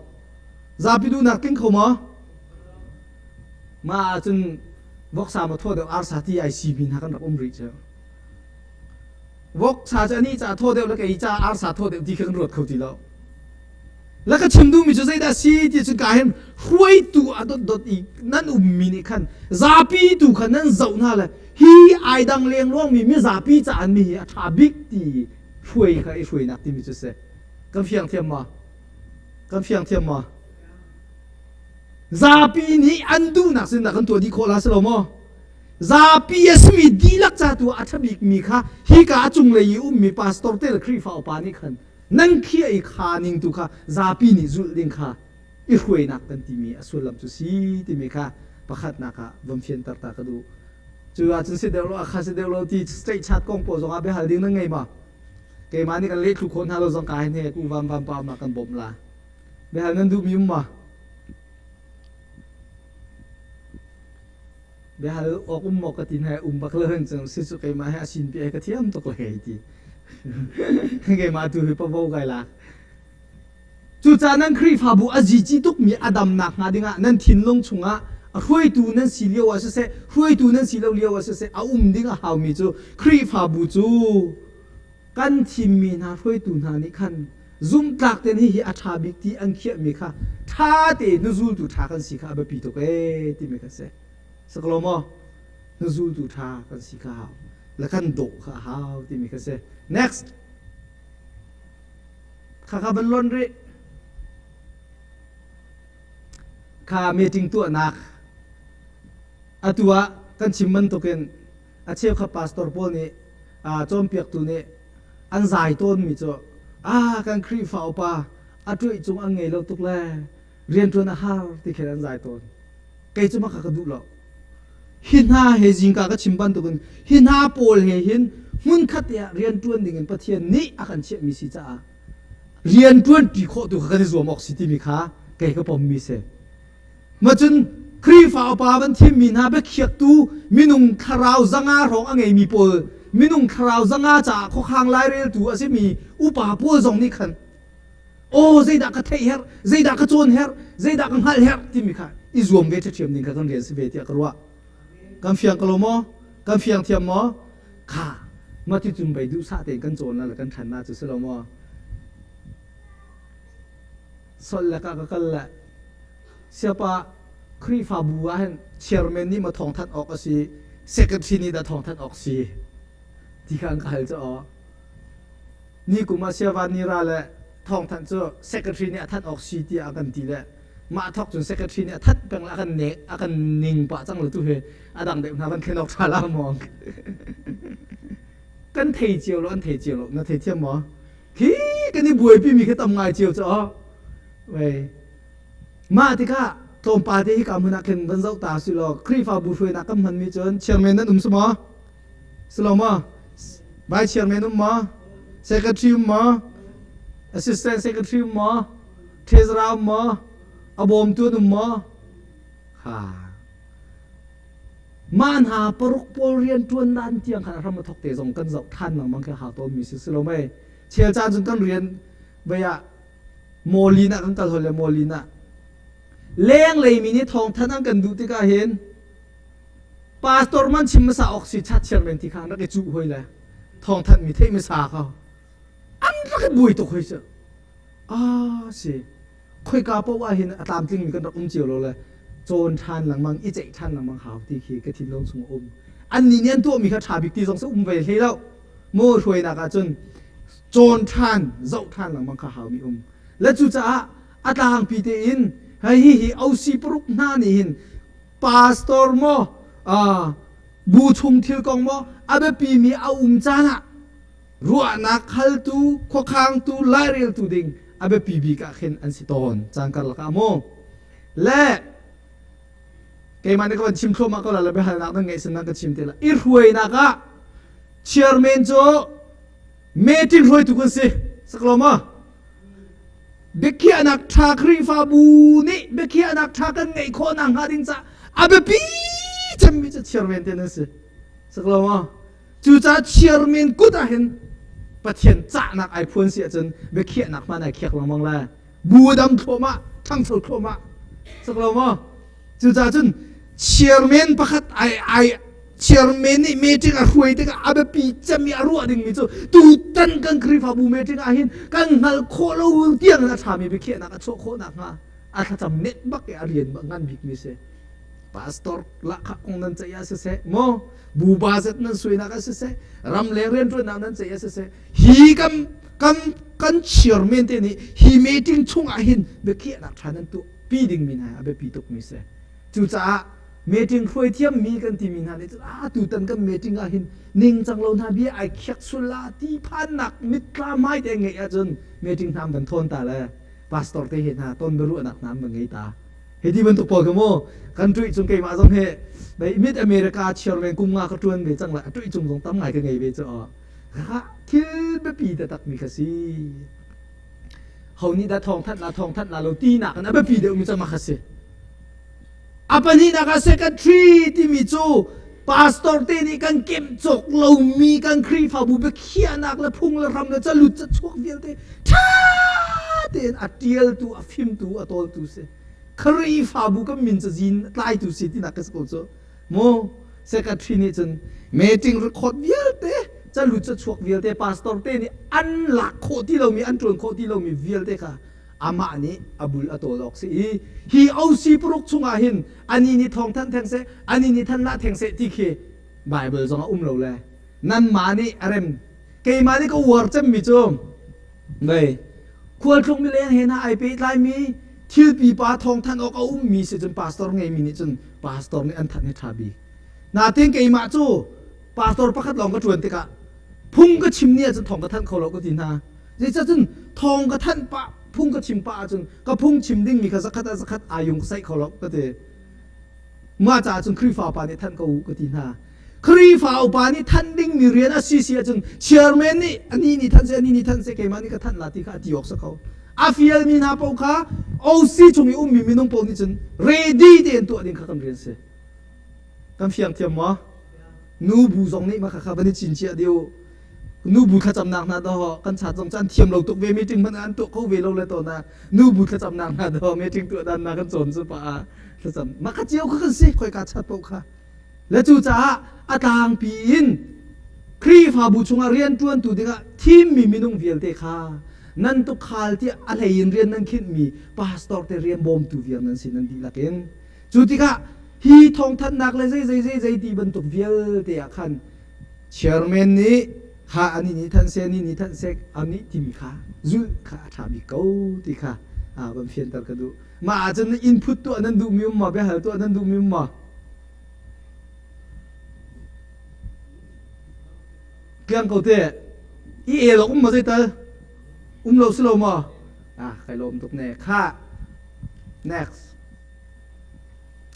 Zapi duhnak tling kho maw? Mah ahcun voksa maw thaw deuh arsa ti ai simi hna kan rak um rih cu. Voksa cu anih ca thaw deuh le kei ca arsa thaw deuh ti kha kan ruat kho ti lo. La ka chim duhmi cu zeidah si ti cun ka hin hruaitu a dotdot i nan ummi nih khan zapi tu kha nan zoh hna le hi ai dang lengluangmi mizapi ca an mi hi a ṭha bik ti hruai kha i hruainak timi cu si. Kan fiang thiam maw? Kan fiang thiam maw? Zapi nih an duhnak sin dah kan tuah dih khawh la si lo maw? Zapi a simi dihlak ca tu ah a ṭha bikmi kha hika a cunglei i ummi pastor te le Khrihfa upa nih khan nan khiah i kha ning tu kha zapi nih zulh ding kha i hruainak kan timi a sullam cu si timi kha pakhatnak ah von fianter ta ka duh. Cu ahcun si deuh lo a kha si deuh lo ti state chat kong pawl zongah biahal ding nan ngei ma? Keimah nih kan lehthlu khawh hna lo zong ka hin he ku vam vam pa ma kan bawmh la. Biahal nan duhmi um ma? Biahal awk um maw ka ti hna um bak lo hin cun si cu keimah hi a sin pi ai ka thiam tuk le hei ti. Keimah tu hi pavo kai lak. Cucaah nan Khrihfabu a zici tukmi a damnak hnga dingah nan thinlung chungah a hruaitu nan si lio ah siseh, hruaitu nan si lo lio ah siseh, a um ding a haumi cu Khrihfabu cu kan thimmi hna hruaitu hna nih khan zumhtlak tein hihi a ṭha bik ti an khiahmi kha ṭha tein hnuzultu ṭha kan si kha a biapi tuk ee timi kha si. Saklo maw? Hnuzultu ṭha kan si kha hau. Le kan dawh kha a hau timi kha si. Next. Khakha van lon rih. Kha meeting tuahnak atu ah kan chim bantukin a cheukha pastor pawl nih cawnpiaktu nih an zai tawnmi cu ah kan Khrihfa upa a ṭuih cung an ngei lo tuk le rianṭuan a har ti khin an zai tawn. Kei cu maka ka duh lo. Hi hna he zingka ka chim bantukin hi hna pawl he hin hmunkhat te ah rianṭuan dingin Pathian nih a kan chiahmi si caah rianṭuan ṭi khawh tu kha kan i zuam awk si timi kha kei ka pommi si. Macun Khrihfa upa van thimmi hna biakhiaktu minung thlarau zanga hrawng a ngeimi pawl minung thlarau zanga caah khuakhang laireltu a simi upa pawl zong nih khan aw zeidah ka theih herh zeidah ka cawn herh zeidah ka hngalh herh timi kha i zuam ve ṭhiam ding kha kan rian si ve tiah ka ruah kan fiang ka lo maw kan fiang thiam maw kha mati cun bei duhsah tein kan cawn la le kan ṭhan na cu si lo maw sol le ka ka kal le siapa Khrihfabu ah hin chairman nih ma thawng thanh awk a si secretary nih dah thawng thanh awk si ti kha an ka hal cu aw Ni kum ah Siavan Nira le thawngthanh cu secretary nih a thanh awk si tiah a kan ti le mah thawk cun secretary nih a thanh peng le a kan nek a kan ning pah cang le tu hi a dang deuh hna kan thlen awk ṭha la maw kan thei cio lo an thei cio lo na thei thiam maw khi kan i buaipi mi khi tam ngai cio cu aw wei mah tikah tlawmpal te hi ka hmun ah khin van zoh ta si law Khrihfabu hruainak kan hmanmi cun chairman nan um si maw Si lo maw? Vice chairman um maw? Secretary um maw? Assistant secretary um maw? Treasurer um maw? A bawmtu an um maw? Ha. Mah hna paruk pawl rian ṭuan dan tiang khan a hram a thok te zong kan zoh ṭhan lengmang khi hau tawnmi si si lo mei. Chel caan cun kan rian vei ah mawlin ah kan kal hoi le mawlin ah lenglei mi nih thawngthanh an kan duh tikah hin Pastor man chim hmasa awk si chat chairman ti kha an rak i cuh hoi le thawngthanh mi theih hmasa kha an rak i buai tuk hoi cu. Ah si khoika paoh ah hin a tlamtling mi kan rak um cio lo le cawn ṭhan lengmang i ceih ṭhan lengmang hau ti khi ka thinlung chung a um. Annih nih an tuahmi kha ṭha bik ti zong si um ve hlei lo. Maw hruainak ah cun cawn ṭhan zoh ṭhan lengmang kha haumi um. Le cucaah a tlangpi tein hei hihi OC paruk hna nih hin pastor maw bu chung thil kong maw a biapimi a um caan ah ruahnak haltu khuakhangtu laireltu ding a biapi bik ah khin an si tawn caan karlak ah maw le keimah nih ka van chim thluahmah ko la le biahalnak nan ngeih sin nan ka chim te la i hruainak ah chairman cu meeting hruaitu kan si saklo ma Biakhiahnak ṭha Khrihfabu nih biakhiahnak ṭha kan ngeih khawh nakhnga ding caah a biapi cemmi cu chairman te nan si. Saklo maw? Cucaah chairman kut ah hin Pathian cahnak ai phuan si ahcun biakhiahnak hman ai khiak lengmang lai. Bu dam thluahmah, ṭhangcho thluahmah. Saklo maw? Cucaah cun chairman pakhat ai ai chairman nih meeting a hruai tikah a biapi cem i a ruah dingmi cu tutan kan Khrihfabu meeting ah hin kan hngalh khawh lo tiang in a ṭhami biakhiahnak a chuah khawh nakhnga a thlacam net bak i a rian ngan bikmi si. Pastor lahkhah kong nan ceih ah siseh maw bu budget nan suainak ah siseh ramleng rianṭuannak nan ceih ah siseh hi kan kan kan chairman te nih hi meeting chungah hin biakhiahnak ṭha nan tuah pi dingmi hna a biapi tukmi si. Cucaah meeting hruai thiammi kan timi hna nih cun ah tutan kan meeting ah hin ningcang lo hna bia ai khiak sul la ti phannak mitthla hmai te ngeih ahcun meeting hna van thawn ta le pastor te he hna ton biaruahnak hna van ngei ta hi ti bantuk pawl kha mu kan ṭuih cung keimah zong he mid America chairman kum nga ka ṭuan ve cang la a ṭuih cung zong tam ngai ka ngei ve cu thil biapi taktak mi kha si ho nih dah thawngthanh la thawngthanh la lo tinak in a biapi deuhmi cu mah kha si a pahnihnak ah secretary timi cu pastor te nih kan kemh cawk lomi kan Khrihfabu biakhiahnak le phung le ram le calut cachuak vialte ṭha tein a ṭialtu, a fimtu, a tawltu si. Khrihfabu kan min cazin tlaitu si tinak ka si ko cu. Mu secretary nih cun meeting record vialte calut cachuak vialte pastor te nih an lak khawh ti lomi an ṭuan khawh ti lomi vialte kha amah nih a bul a tawl awk si i hi OC paruk chungah hin ani nih thawng thanh theng seh ani nih than lah theng seh ti khi Bible zong a um lo le nanmah nih a rem keimah nih ka uar cemmi cu Mei khualtlung mileng he hna ai pehtlaimi thil pipa thawngthanh awk a ummi si cun pastor ngeimi nih cun pastor nih an thanh hi ṭha bik. Natin keimah cu pastor pakhat lawng ka ṭuan tikah phung ka chim ni ahcun thawng ka thanh kho lo ka ti hna. Zeicahcun thawng ka thanh pah phung ka chim pah ahcun ka phung chim dingmi kha zakhat ah zakhat aa yung ka saih kho lo ka ti. Mah caah cun Khrihfa upa nih thanh ko u ka ti hna. Khrihfa upa nih thanh dingmi rian a si si ahcun chairman nih ani nih thanh seh ani nih thanh seh keimah nih ka thanh la ti kha a ti awk si ko. A fialmi hna paoh kha OC chung i ummi minung paoh nih cun ready tein tuah ding kha kan rian si. Kan fiang thiam maw? Nu bu zong nih mah kha van i cincia dih nubu thlacamnak hna dawh kan chat zong cu an thiam lo tuk ve meeting hmanh an tuah kho ve lo le to na nubu thlacamnak hna dawh meeting tuah dan na kan cawn cu pa ah thlacam mah kha cio kha kan si khoi ka chat paoh kha le cu caah a tlangpi in Khrihfabu chungah rianṭuantu dingah thimmi minung vialte kha nan tukhal tiah a hlei in rian nan khinhmi pastor te rian bawmtu vial nan si nan dihlak in cu tikah hi thawngthanhnak le zei zei zei zei ti bantuk vialte ah khan Chairman nih kha ani nih than seh ni nih than seh ani timi kha zulh kha a ṭha bik ko ti kha van fianter ka duh. Mah ahcun input tuah nan duhmi um maw biahal tuah nan duhmi um maw? Tliang ko te. I el awk um maw zeital? Um lo si lo maw? Ah, kai lawm tuk ne. Kha. Next.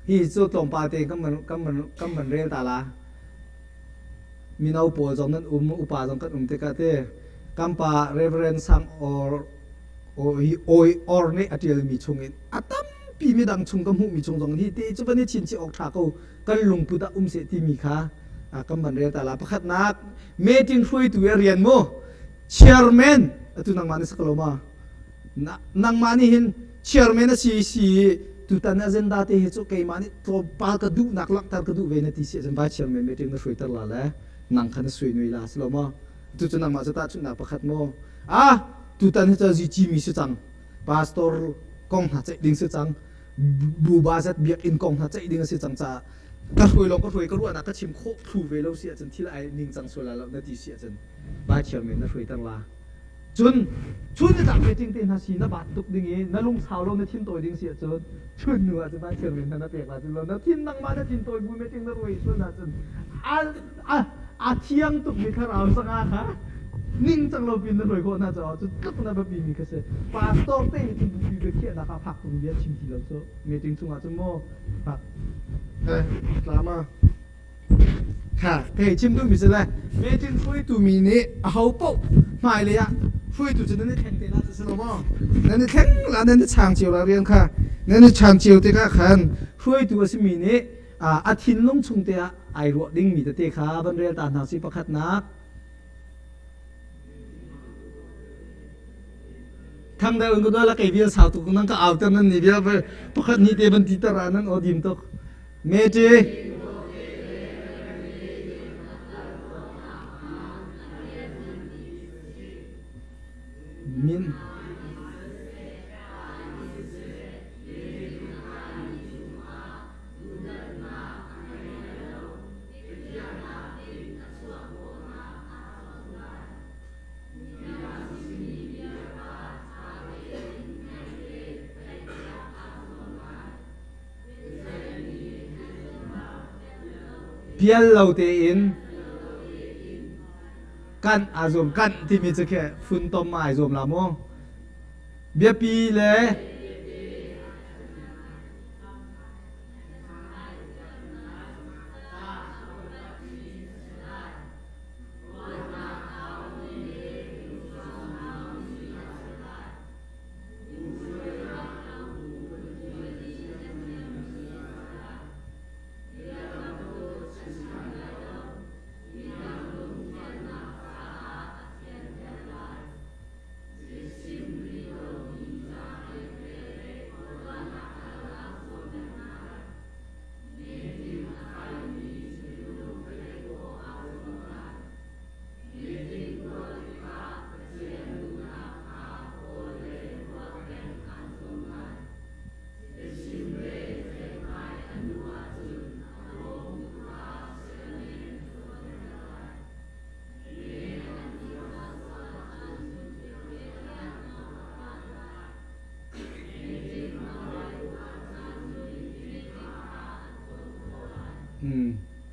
Hi cu tlawmpal te kan van kan van kan van rel ta la. Mino pawl zong nan um, upa zong kan um tikah te kan pa Reverend Sang Or oi oi or nih a ṭialmi chungin a tampi midang chung ka hmuhmi chung zong hi ti cu van i chinchih awk ṭha ko kan lungput ah um seh timi kha kan van rel ta la. Pakhatnak meeting hruaitu i rian mu chairman atu nangmah na si ko lo ma? Nangmah nih hin chairman a si si tutan agenda te hi cu keimah nih tlawmpal ka duhnak langhter ka duh ve na ti si ahcun vice chairman meeting na hruaiter la le nang kha na sui nui la si lo maw? Tu cu nangmah cu tahchunhnak pakhat maw? Ah tutan hi cu zici mi si cang pastor kong hna ceih ding si cang buba zat biakinn kong hna ceih ding a si cang caah ka hruai lawng ka hruai ka ruahnak ka chim khawh thlu ve lo si ahcun thil ai ningcang sual la lo na ti si ahcun vice chairman na hruaiter la. Cun chun ni tlak meeting te hna si na baat tuk ding i na lungsau lo na thin tawi ding si ahcun chun nu ahcun van chairman hna na pek la cun lo na thin nangmah na thin tawi bu meeting na ruai sual ahcun a a a thiang tuk mi thlarau sanga kha ningcang lo pin na hruai khawh hna caah cu tluk na biapi mi kha si pastor te nih cun bupi biakhiahnak ah fak tuk bia chim ti lo cu meeting chungah cun maw fak eh tlama Kha chim duhmi si le meeting hruaitu mi nih aho paoh hmailei ah hruaitu cu nan i thleng te la cu si lo maw? Nan i thleng la nan i chang cio la rian kha nan i chan cio tikah khan hruaitu a simi nih a thinlung chung te ah ai ruah dingmi tete kha van rel ta hna si pakhatnak Thang deuh in ka dual kei vial sau tuk nang ka auter nan ni vial pakhat ni te ban ti tar ah nan aw dim tuk mete min Pial lo tein kanh aa zuam kanh timi cu khi funtom ma ai zuam la mu biapi le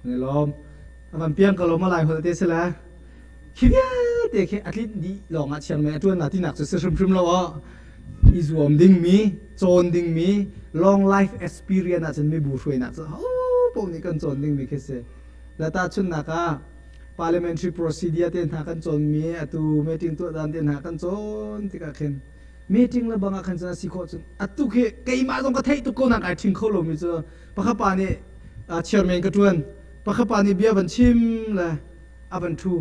Ne lawm. Avan piang ka lawm lai hol te si le. Khi vialte khi a tlinh dih lawng ah chiang a ṭuan la tinak cu si hrimhrim lo aw. I zuam ding mi, cawn ding mi, long life experience ahcun mibu hruainak cu ho paoh nih kan cawn ding mi khi si. La tahchunhnak ah parliamentary procedure te hna kan cawn mi atu meeting tuah dan te hna kan cawn tikah khin meeting le bang ah khan cun a si khawh cun atu khi keimah zong ka theih tuk ko nak ai ṭhing kho lomi cu pakhat pa nih chairman ka ṭuan pakhat pa nih bia van chim le a van ṭhu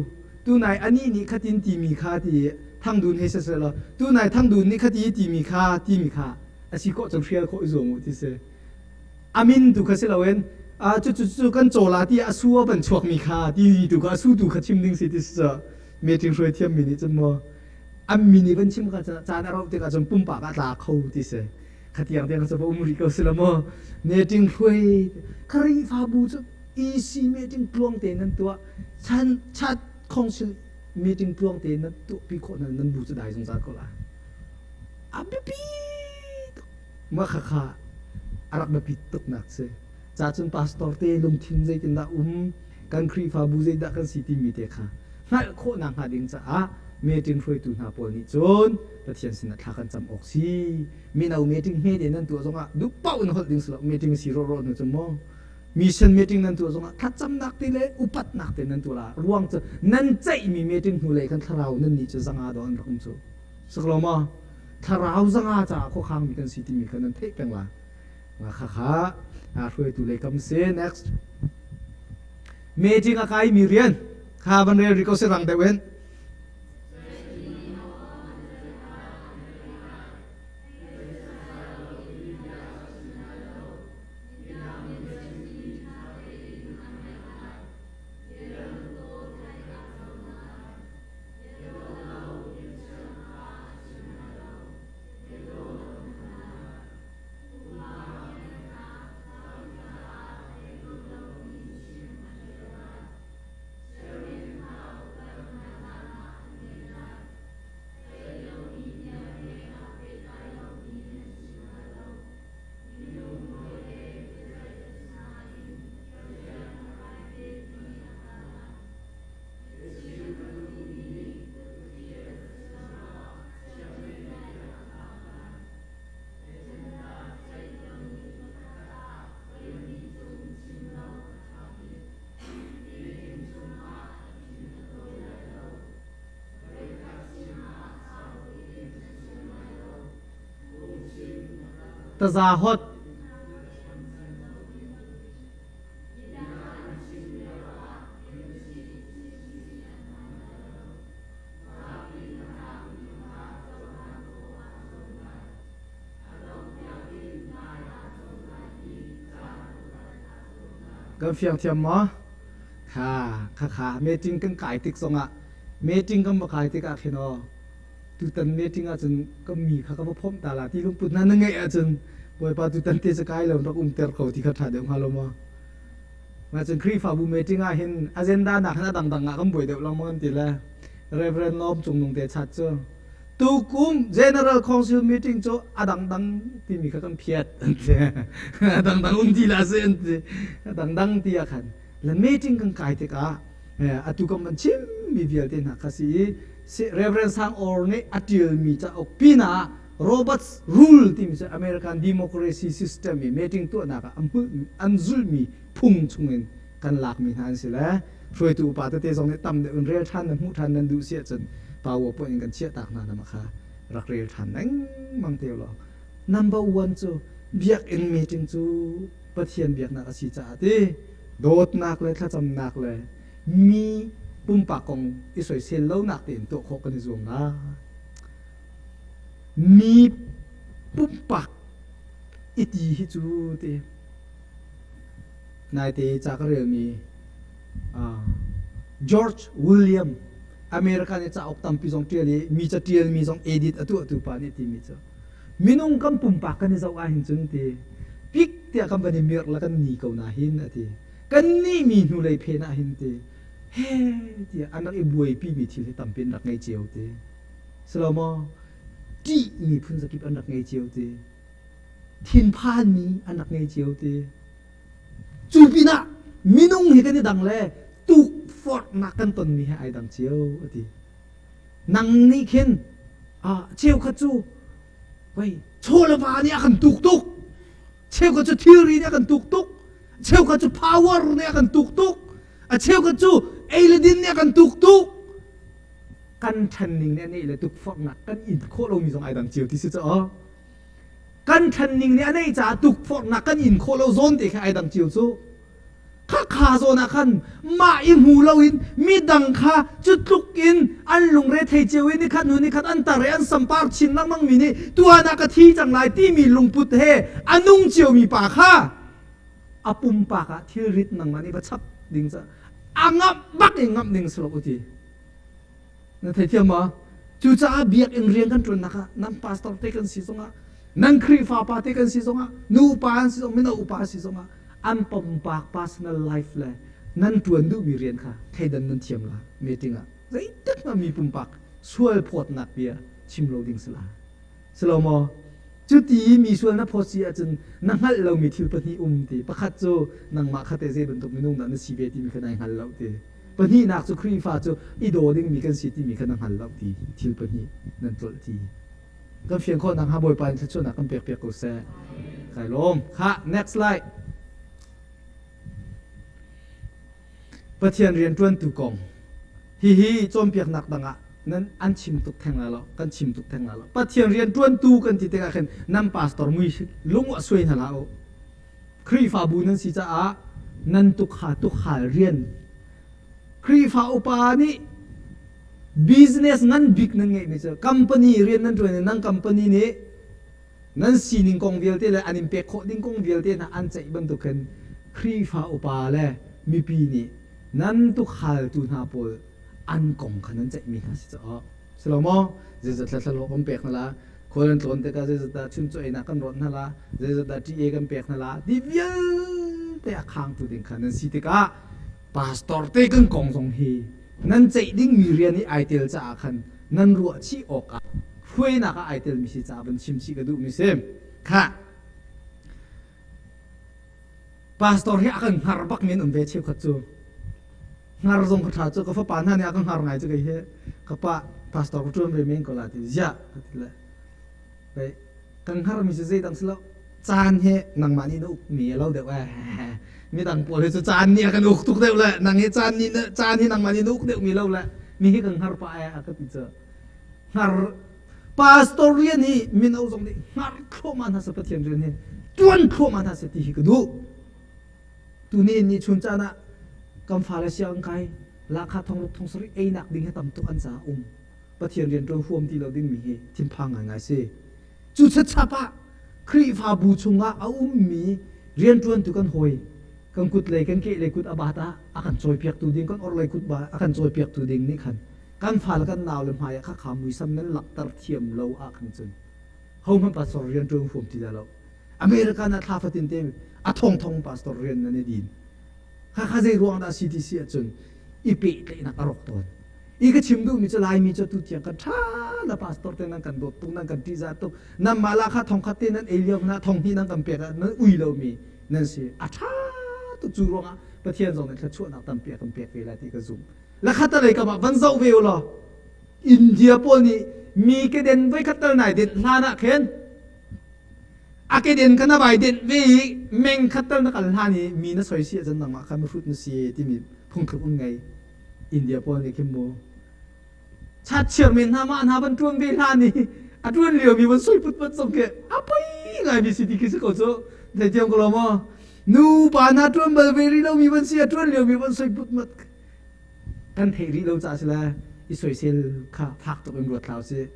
tunai anih nih khatin timi kha ti thangdun hei siseh law tunai thangdun nih khati timi kha timi kha a si khawh cun hrial khawh i zuam u ti si amin tu kha si loin cu cu cu kan cawla ti a su a van chuakmi kha ti tu kha a su tu kha chim ding si ti si meeting hruai thiammi nih cun maw an min i van chim kha caan a rauh tikah cun pumpak ah tla kho ti si khatiang tiang cu va um rih ko si lo maw meeting hruai Khrihfabu cu EC meeting tluang te nan tuah chan chat council meeting tluang te nan tuah pi khawh nan nan bu cu dai zungzal ko la a biapi tuk ma kha kha a rak biapi tuk nak si ca cun pastor te lungthin zeitindah um kan Khrihfabu zeidah kan si timi te kha hngalh khawhnak hnga ding caah meeting hruaitu hna pawl nih cun Pathian sinah thla kan cam awk si. Mino meeting hme te nan tuah zongah duh paoh in holh ding si lo meeting si rawh hnu cu maw mission meeting nan tuah zongah thlacamnak te le upatnak te nan tuah la ruang cu nan ceihmi meeting hnu lei khan thlarau nan nih cu zanga do an rak um cu sak lo maw thlarau zanga caah khuakhangmi kan si timi kha nan theih peng la khakha hruaitu lei kam si next meeting a kaimi rian kha van rel rih ko si rang deuh in Taza hot. Kan fiang thiam maw? Kha kha kha meeting kan kai tik zongah meeting kan va kai tikah khin aw tutan meeting ahcun ka mi kha ka va phomh ta la ti lungput hna na ngeih ahcun Bawipa tutan te cu kai lo rak umter ko ti kha ṭha deuh hnga lo maw? Mah cun Khrihfabu meeting ah hin agenda nak hin a dangdang ah kan buai deuh lengmang an ti le Reverend Lawm Cung Nung te chat cu tukum General Council meeting cu a dangdang timi kha kan phiat an ti. A dangdang um ti la si an ti. A dangdang ti ah khan le meeting kan kai tikah atu kan van chimmi vialte hna kha si i Reverend Sang Or nih a ṭialmi cauk pinah Robert's Rule timi cu American democracy system i meeting tuahnak ah an zulhmi phung chungin kan lakmi hna an si le hruaitu upa tete zong nih tam deuh in rel ṭhan le hmuh ṭhan nan duh si ahcun PowerPoint in kan chiahtak hna nama kha rak rel ṭhan lengmang te law number one cu biakinn meeting cu Pathian biaknak a si caah ti dawtnak le thlacamnak le mi pumpak kong i soisel lonak tein tuah khawh kan i zuam lai. Mi pumpak i ti hi cu ti Naite ca ka relmi George William America nih cauk tampi zong ṭial i mi caṭialmi zong edit a tuahtu pa nih timi cu minung kan pumpak kan i zoh ahhin cun ti pik tiah kan van i mirh le kan ni ko na hin a ti kan nih mi hnulei phen ah hin ti he tiah an rak i buaipi mi thil hi tampi an rak ngei cio ti si lo maw ṭih mi phun zakip an rak ngei cio ti thinphanmi an rak ngei cio ti. Cu pinah Minung hi kan i dang le tukforhnak kan tonmi he ai dang cio a ti. Nang nih khin ah cheukhat cu wei chaw le va nih a kan tuk tuk. Cheukhat cu thilri nih a kan tuk tuk. Cheukhat cu power nih a kan tuk tuk. A cheukhat cu ei le din nih a kan tuk tuk. Kan ṭhan ning nih a neih le tukforhnak kan in khawh lomi zong ai dang cio ti si cu aw. Kan ṭhan ning nih a neih caah tukforhnak kan in khawh lo zawn te kha ai dang cio cu. Khakha zawn ah khan mah i hmu loin midang kha cu tluk in an lungre thei cio i nikhat hnu nikhat an tar i an sampar chin lengmang mi nih tuan ah ka thi cang lai timi lungput he a nung ciomi pa kha a pumpak ah thilrit nangmah nih va chap ding ca a ngamh bak in ngamh ding si lo u ti. Na theithiam maw? Cucaah biakinn rian kan ṭuannak ah nan pastor te kan si zongah, nan Khrihfa pa te kan si zongah, nu upa an si zong, mino upa si zongah, an pumpak personal life le nan ṭuan duhmi rian kha thleidan nan thiam la meeting ah zeitik hmanh mi pumpak sual phawtnak bia chim lo ding si la. Si lo maw? Cuti mi sual na phawt si ahcun na hngalh lomi thil pahnih um ti. Pakhat cu nangmah kha te zei bantuk minung dah na si ve timi kha nai hngal lo ti. Pahnihnak cu Khrihfa cu i daw dingmi kan si timi kha na hngal lo ti thil pahnih nan tlolh ti. Kan fian khawh nakhnga Bawipa in thluachuahnak kan pek piak ko seh. Kai lawm. Khah, next slide. Pathian rianṭuantu kong. Hihi cawnpiaknak dang ah nan an chim tuk theng lai lo, kan chim tuk theng lai lo. Pathian rianṭuantu kan ti tikah khin nan pastor mui lung a suai hna hlah u. Khrihfabu nan si caah nan tukha tukhal rian Khrihfa upa nih business ngan bik nan ngeihmi cu company rian nan ṭuan i nan company nih nan sining kong vialte le an in pek khawh ding kong vialte hna an ceih bantuk khin Khrihfa upa le mipi nih nan tukhaltu hna pawl an kong kha nan ceihmi hna si caah si lo maw zeizat thla kan pek hna la khual an tlawn tikah zeizat dah chuncaw einak kan rawt hna la zeizat dah TA kan pek hna la ti vialte a khangtu ding kha nan si tikah pastor te kan kong zong hi nan ceih dingmi rian i ai tel caah khan nan ruah chih awkah hruainak ah ai telmi si caah van chim chih ka duhmi si kha pastor hi a kan hngar bak men um ve cheukhat cu hngar zong ka ṭha cu ka fapa hna nih a ka hngar ngai cu kei hi ka pa pastor ka ṭuan ve men ko la ti ziah ka ti le kan hngarmi cu zeidang si lo caan hi nangmah nih na ukmi a lo deuh eh midang pawl hi cu caan nih a kan uk tuk deuh le nang hi caan nih caan hi nangmah nih na uk deuhmi lo le mi hi kan hngar pah eh a ka ti cu hngar pastor rian hi mino zong nih hngar thluahmah hna seh Pathian rian hi tuan thluahmah hna seh ti hi ka duh tuni ni chun caan ah kan fale sianginn kai lahkhah thongruk thongsarih einak ding hi tam tuk an caah um Pathian rian ṭuan huam ti lo dingmi hi thinphang ngaingai si. Cu chachap ah Khrihfabu chungah a ummi rianṭuantu kan hawi kan kut lei kan keh lei kut a bat ah a kan cawipiaktu ding kan orhlei kut ba a kan cawipiaktu ding nih khan kan fale kan nau le hmai ah khakha muisam nan langhter thiam lo ah khan cun hohmanh pastor rian ṭuan huam ti lo. American ah thla fatin te a thongthong pastor rian nan i din. Khakha zei ruang dah si ti si ahcun i pehtlaihnak a rawk tawn. I ka chim duhmi cu Laimi cu tu tiang kan ṭha na pastor te nan kan dawt tuk nan kan ṭihzah tuk nanmah lah kha thongkhat te nan ei lio hna thong hnih nan kan pek ah nan ui lomi nan si a ṭha tuk cu ruangah Pathian zong nih thluachuahnak tampi a kan pek ve lai ti ka zumh. Lakhat lei kam ah van zoh ve u law India pawl nih mi keden voikhat tal nai denh hlan ah khin a keden kha na vai denh ve i meng khat tal na kal hlan i mi na soi si ahcun nangmah kha mihrut na si timi phungthluk um ngei. India pawl nih khin mu chatchiar men hna mah hna van ṭuan ve hlan i a ṭuan liomi van soi put pat zong khi a poi ngaimi si ti khi si ko cu theithiam ko lo maw nu pa hna ṭuan bal ve rih lomi van si a ṭuan liomi van soi put mat kan theih rih lo caah si le i soisel kha fak tuk in ruat hlah usih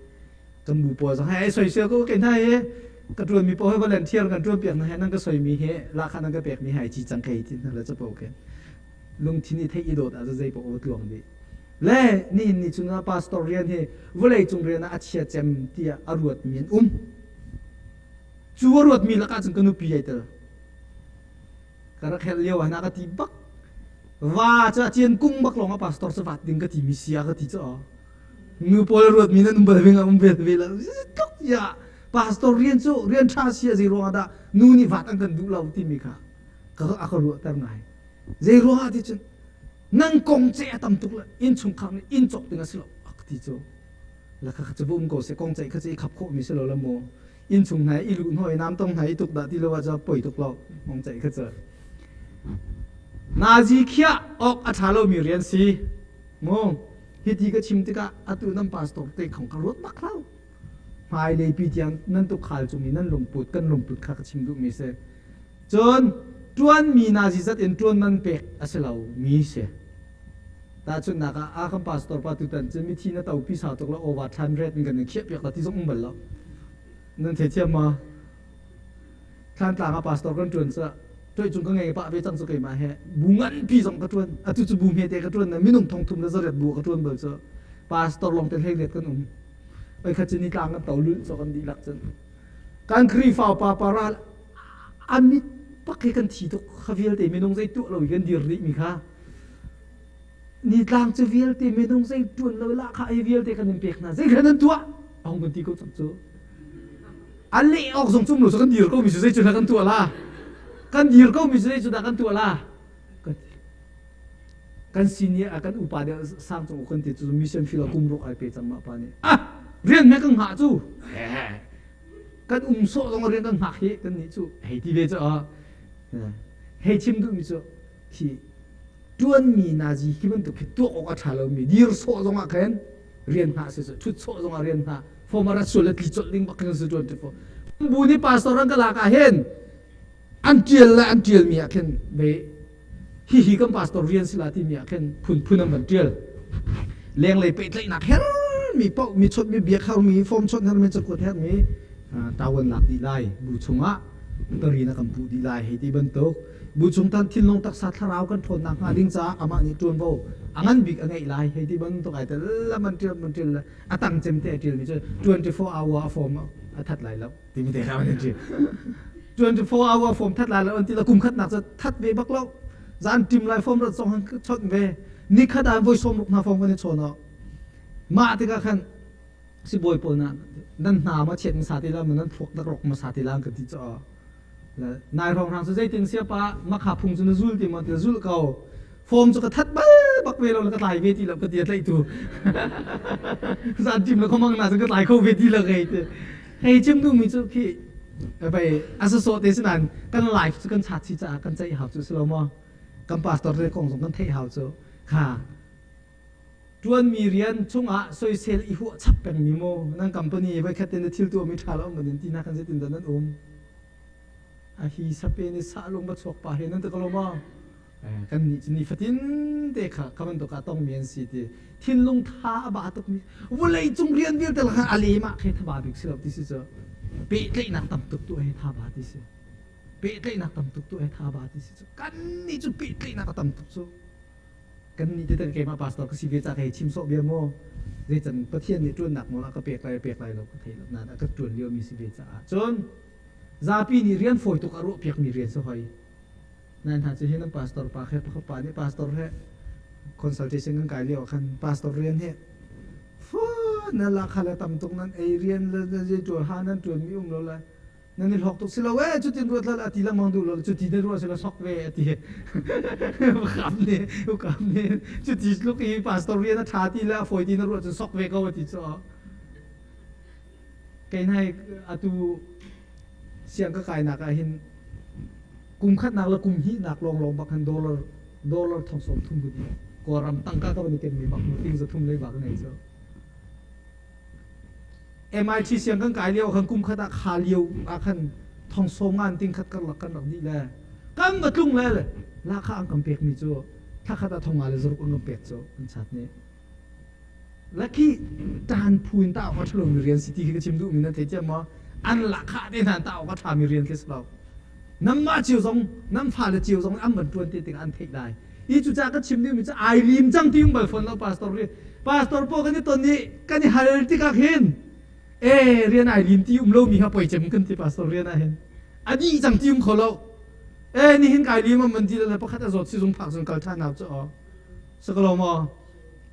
kan bu pawl zong he soisel ko ke hna hi ka ṭuanmi pawl he volunteer kan ṭuan piak hna he nan ka soimi he lahkhah nan ka pekmi hai ci cang kei ti hna le capo ke lungthin i theih i dawt ah zei paoh a tluang dih le nihin ni chung ah pastor rian hi vawlei cung rian ah a chia cem tiah a ruatmi an um cu a ruatmi lakah cun ka nupi ai tel ka rak helh lio ah na ka ti bak va cu a cian kung bak lawng ah pastor cu vat ding ka ti mi sia ka ti cu nu pawl ruatmi nan um bal ve um ve ve la tluk ya pastor rian cu rian tha sia zei ruangah dah nu nih vat an kan duh lo timi kha ka a ka ruahter ngai. Zei ruangah ti cun nang kong ce a tam tuk le innchungkhar nih inn cawk ding a si lo ak ti cu la kha kha cu um ko se kong ceih kha cu i khap khawh mi si lo la mu innchung hna i luh hnawh i nam tong hna i tuk dah ti lo ah cu poi tuk lo kong ceih kha cu nazi khiah awk a ṭha lomi rian si mu hiti ka chim tikah atu nan pastor te khong ka ruat bak lo hmailei pi tiang nan tukhal cung i nan lungput kan lungput kha ka chim duhmi si Cun ṭuanmi nazi zat in ṭuan man pek a si lo mi si. Tahchunhnak ah a kan pastor pa tutan cu mithi na topi sau tuk la over thlan ret in kan in khiah piak la ti zong um bal lo. Nan theithiam ma? Thlantlang ah pastor kan ṭuan ca tuai cung ka ngei pah ve cang cu keimah he bu nganpi zong ka ṭuan. Atu cu bu hmete ka ṭuan na minung thong thum le zariat bu ka ṭuan bal cu pastor lawng te hlei let kan um. Oi khat cu ni tlang kan to lulh cu kan dihlak cun. Kan Khrihfa pa paral a mit pak hi kan thi tuk kha vialte minung zei tuah lo i kan dir rih mi kha nitlang cu vialte minung zei tuan lo la kha ai vialte kan in pek hna zei kha nan tuah a hung kan ti ko cang cu a leh awk zong cum lo cu kan dir ko mi cu zei cu kan tuah la kan dir ko mi cu zei cu dah kan tuah la kan ti kan senior kan upa deuh sang cung kan ti cu mission field kum ruk ai pe cang mah pa nih ah rian me kan ngah cu kan um sawh zong rian kan hngak hi kan nih cu hei ti ve cu hei chim duhmi cu khi ṭuanmi nazi khi bantuk khi tuak awk a ṭha lomi dir sawh zong ah khan rian hngah si cu ṭhut sawh zong ah rian hngah former a sual le tli colh ding bak khin si ṭuan ṭi bu nih pastor an ka lak ah hin an ṭial le an ṭialmi ah khin ve hihi kan pastor rian si la timi ah khin phunphun an van ṭial lenglei pehtlaihnak hermi paoh mi chawnh mi biak hermi form chawnh hermi cakuat hermi tawan lak dih lai bu chungah tari na kan puh dih lai hei ti bantuk bu chung tan thinlung taksa thlarau kan ṭhawnnak hnga ding caah amah nih ṭuanvo a ngan bik a ngeih lai hei ti bantuk ai tel man ṭial man ṭial a tang cem te a ṭialmi cu 24 hour a form a that lai lo timi te kha an ti 24 hour form that lai lo an ti la kum khat nak cu that ve bak lo zan tim lai form rat song chot ve ni khat an voi som ruk na form kan i chawn mah tikah khan sibawi pawl na nan hna ma chiat ma sa ti la ma nan phuak dak rok ma sa ti la kan ti cho nai rong rang cu zeitin sia pa makha phung cu na zul ti ma ti zul ko form cu ka that bal bak ve lo ka tlai ve ti lo ka ti a tlaih tu zan tim le khomang na cu ka tlai kho ve ti lo kei ti Hei chim duhmi cu khi pei a sawsawh te si nain kan life cu kan chat si caah kan ceih hau cu si lo maw? Kan pastor te kong zong kan theih hau cu kha ṭuanmi rian chungah soisel i huah chap pengmi mu nan company voikhat te na thil tuahmi ṭha lo um in ti hna kan zeitin dah nan um a hi sape ni sah lung va chuak pa he nan ti ko lo maw? Kan nih cu nifatin te kha kha bantuk ah tongmi an si ti thinlung tha a ba tukmi vawlei cung rian vialte lakah a lem ah khe thaba bik si lo ti si cu pehtlaihnak tam tuk tu he tha ba ti si pehtlaihnak tam tuk tu he tha ba ti si cu kan nih cu pehtlaihnak a tam tuk cu kan nih te keimah pastor ka si ve ca ka hei chim sawh bia mu zeican Pathian nih ṭuannak nawl a ka pek lai pek lai lo ka thei lo nain a ka ṭuan liomi si ve caah cun zapi nih rian fawi tuk a ruah piakmi rian si hoi Nan hna cu hi nan pastor pa he pakhat pa nih pastor he consultation kan kai lio ah khan pastor rian hi fu na lakha le tam tuk nan ei rian le nan zei ṭuan ha nan ṭuan mi um lo le nan i hlawk tuk si lo e cutin ruat la ati lengmang duh lo cuti na ruah si lo sok ve ati ukam ne ukam ne cuti tluk i pastor rian a ṭha ti le a fawi ti na ruah cun sok ve ko ati cu Kei hna atu siang ka kainak ah hin kum khatnak le kum hnihnak lawnglawng bak hin dollar dollar thong sawm thum ku dih Kawlram tangka ka van i kenmi bak mu ting za thum lei bak ngei cu MIT siang kan kai lio khan kum khat ah kha lio ah khan thong sawm ngan ting khat karlak kan rak dih le kan va tlung le le lahkhah an kan pek mi cu thla khat ah thong nga le zaruk an kan pek cu an chat nih Laki ṭan phu in tah awk a ṭha lomi rian si ti khi ka chim duhmi nan thei thiam maw? An lahkhah te hna tah awk a ṭhami rian khi si lo. Nanmah cio zong, nan fale cio zong an van ṭuan te tikah an theih lai. I cucaah ka chim duhmi cu ai lim cang ti um bal fawn lo pastor ri. Pastor pawl kan i ton i kan i hal tikah khin e rian ai lim ti um lomi kha poi cem kan ti pastor rian ah hin. A dih cang ti um kho lo. E nihin kai lim am van ti le pakhat a zawt sizung phak cun kal ṭhan hau cu aw. Sakalo maw?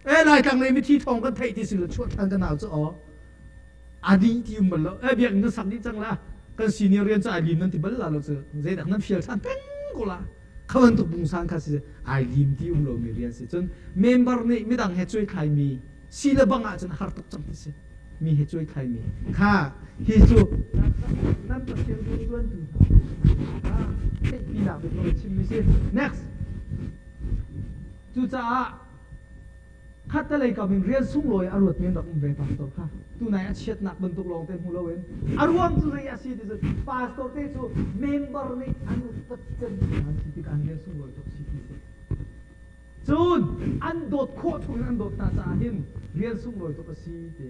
E Laitlang lei mithi thawng kan theih ti si lo chuah ṭhan kan hau cu aw. A dih ti um bal lo. E biakinn kan sak dih cang la. Kan senior rian cu ai lim nan ti bal la lo cu. Zeidak nan fial ṭhan peng ko la. Kha bantuk pungsan kha si ai lim ti um lomi rian si. Cun member nih midang he cuaithlai mi si le bang ahcun har tuk cang ti si. Mi he cuaithlai mi kha hi cu nan Pathian riantuantu hna theihpinak bik nawl chimmi si. Next. Cucaah khattelei kam in rian sunglawi a ruat men rak um ve pastor kha tunai a chiatnak bantuk lawng te hmu loin a ruang cu zei a si ti cu pastor te cu member nih an upat cem an si tikah rian sunglawi tuk si ti si cun an dawt khawh chung in an dawt hna caah hin rian sunglawi tuk a si ti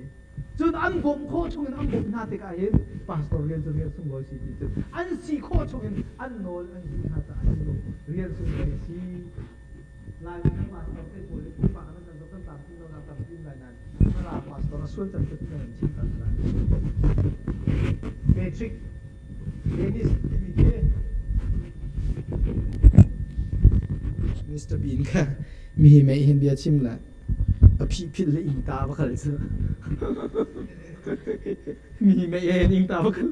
cun an bawmh khawh chung in an bawmh hna tikah hin pastor rian cu rian sunglawi si ti cun an si khawh chung in an nawl an zulh hna caah hin rian sunglawi a si Laimi kan pastor te pawl hi pumpak nan kan zoh kan tlamtlin lonak tampi um lai nain Mara pastor a sual cem cu nan chim ta lai. Patrick Dennis timi khi Mr. Bean kha mi hi mei hin bia chim le a phih philh le ing ta va khal cu mi mei hin ing ta va khal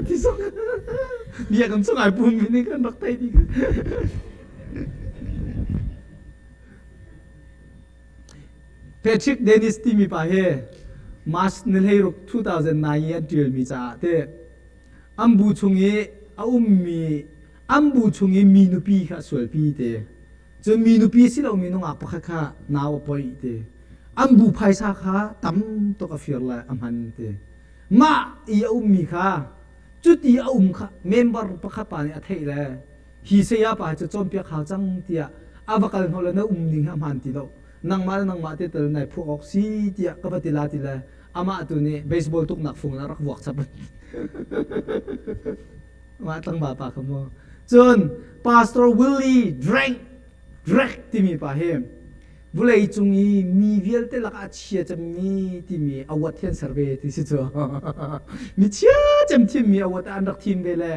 ti song bia kan chung ai pum mi nih kan rak thei ti Patrick Dennis timi pa hi March ni hleiruk 2009 i an ṭialmi caah te an bu chung i a ummi an bu chung i mi nupi kha a sualpi te cun mi nupi si lomi nungak pakhat kha nau a poih te an bu phaisa kha tam tuk a fir le a hman te mah i a ummi kha cuti a um kha member pakhat pa nih a theih le hi saya pa hi cu cawnpiak hau cang tiah a va kal hnawh le na um ning hi a hmaan ti lo nangmah le nangmah te tal nai phuah awk si tiah ka va ti la ti le amah tu nih baseball tuknak fung in a rak vuak chap mah tlangval pa kha mu cun pastor Willie Drank Drek timi pa hi vulei cung i mi vialte lakah a chia cemmi timi award hi an ser ve ti si cu. Mi chia cem thimmi award ah an rak thim ve le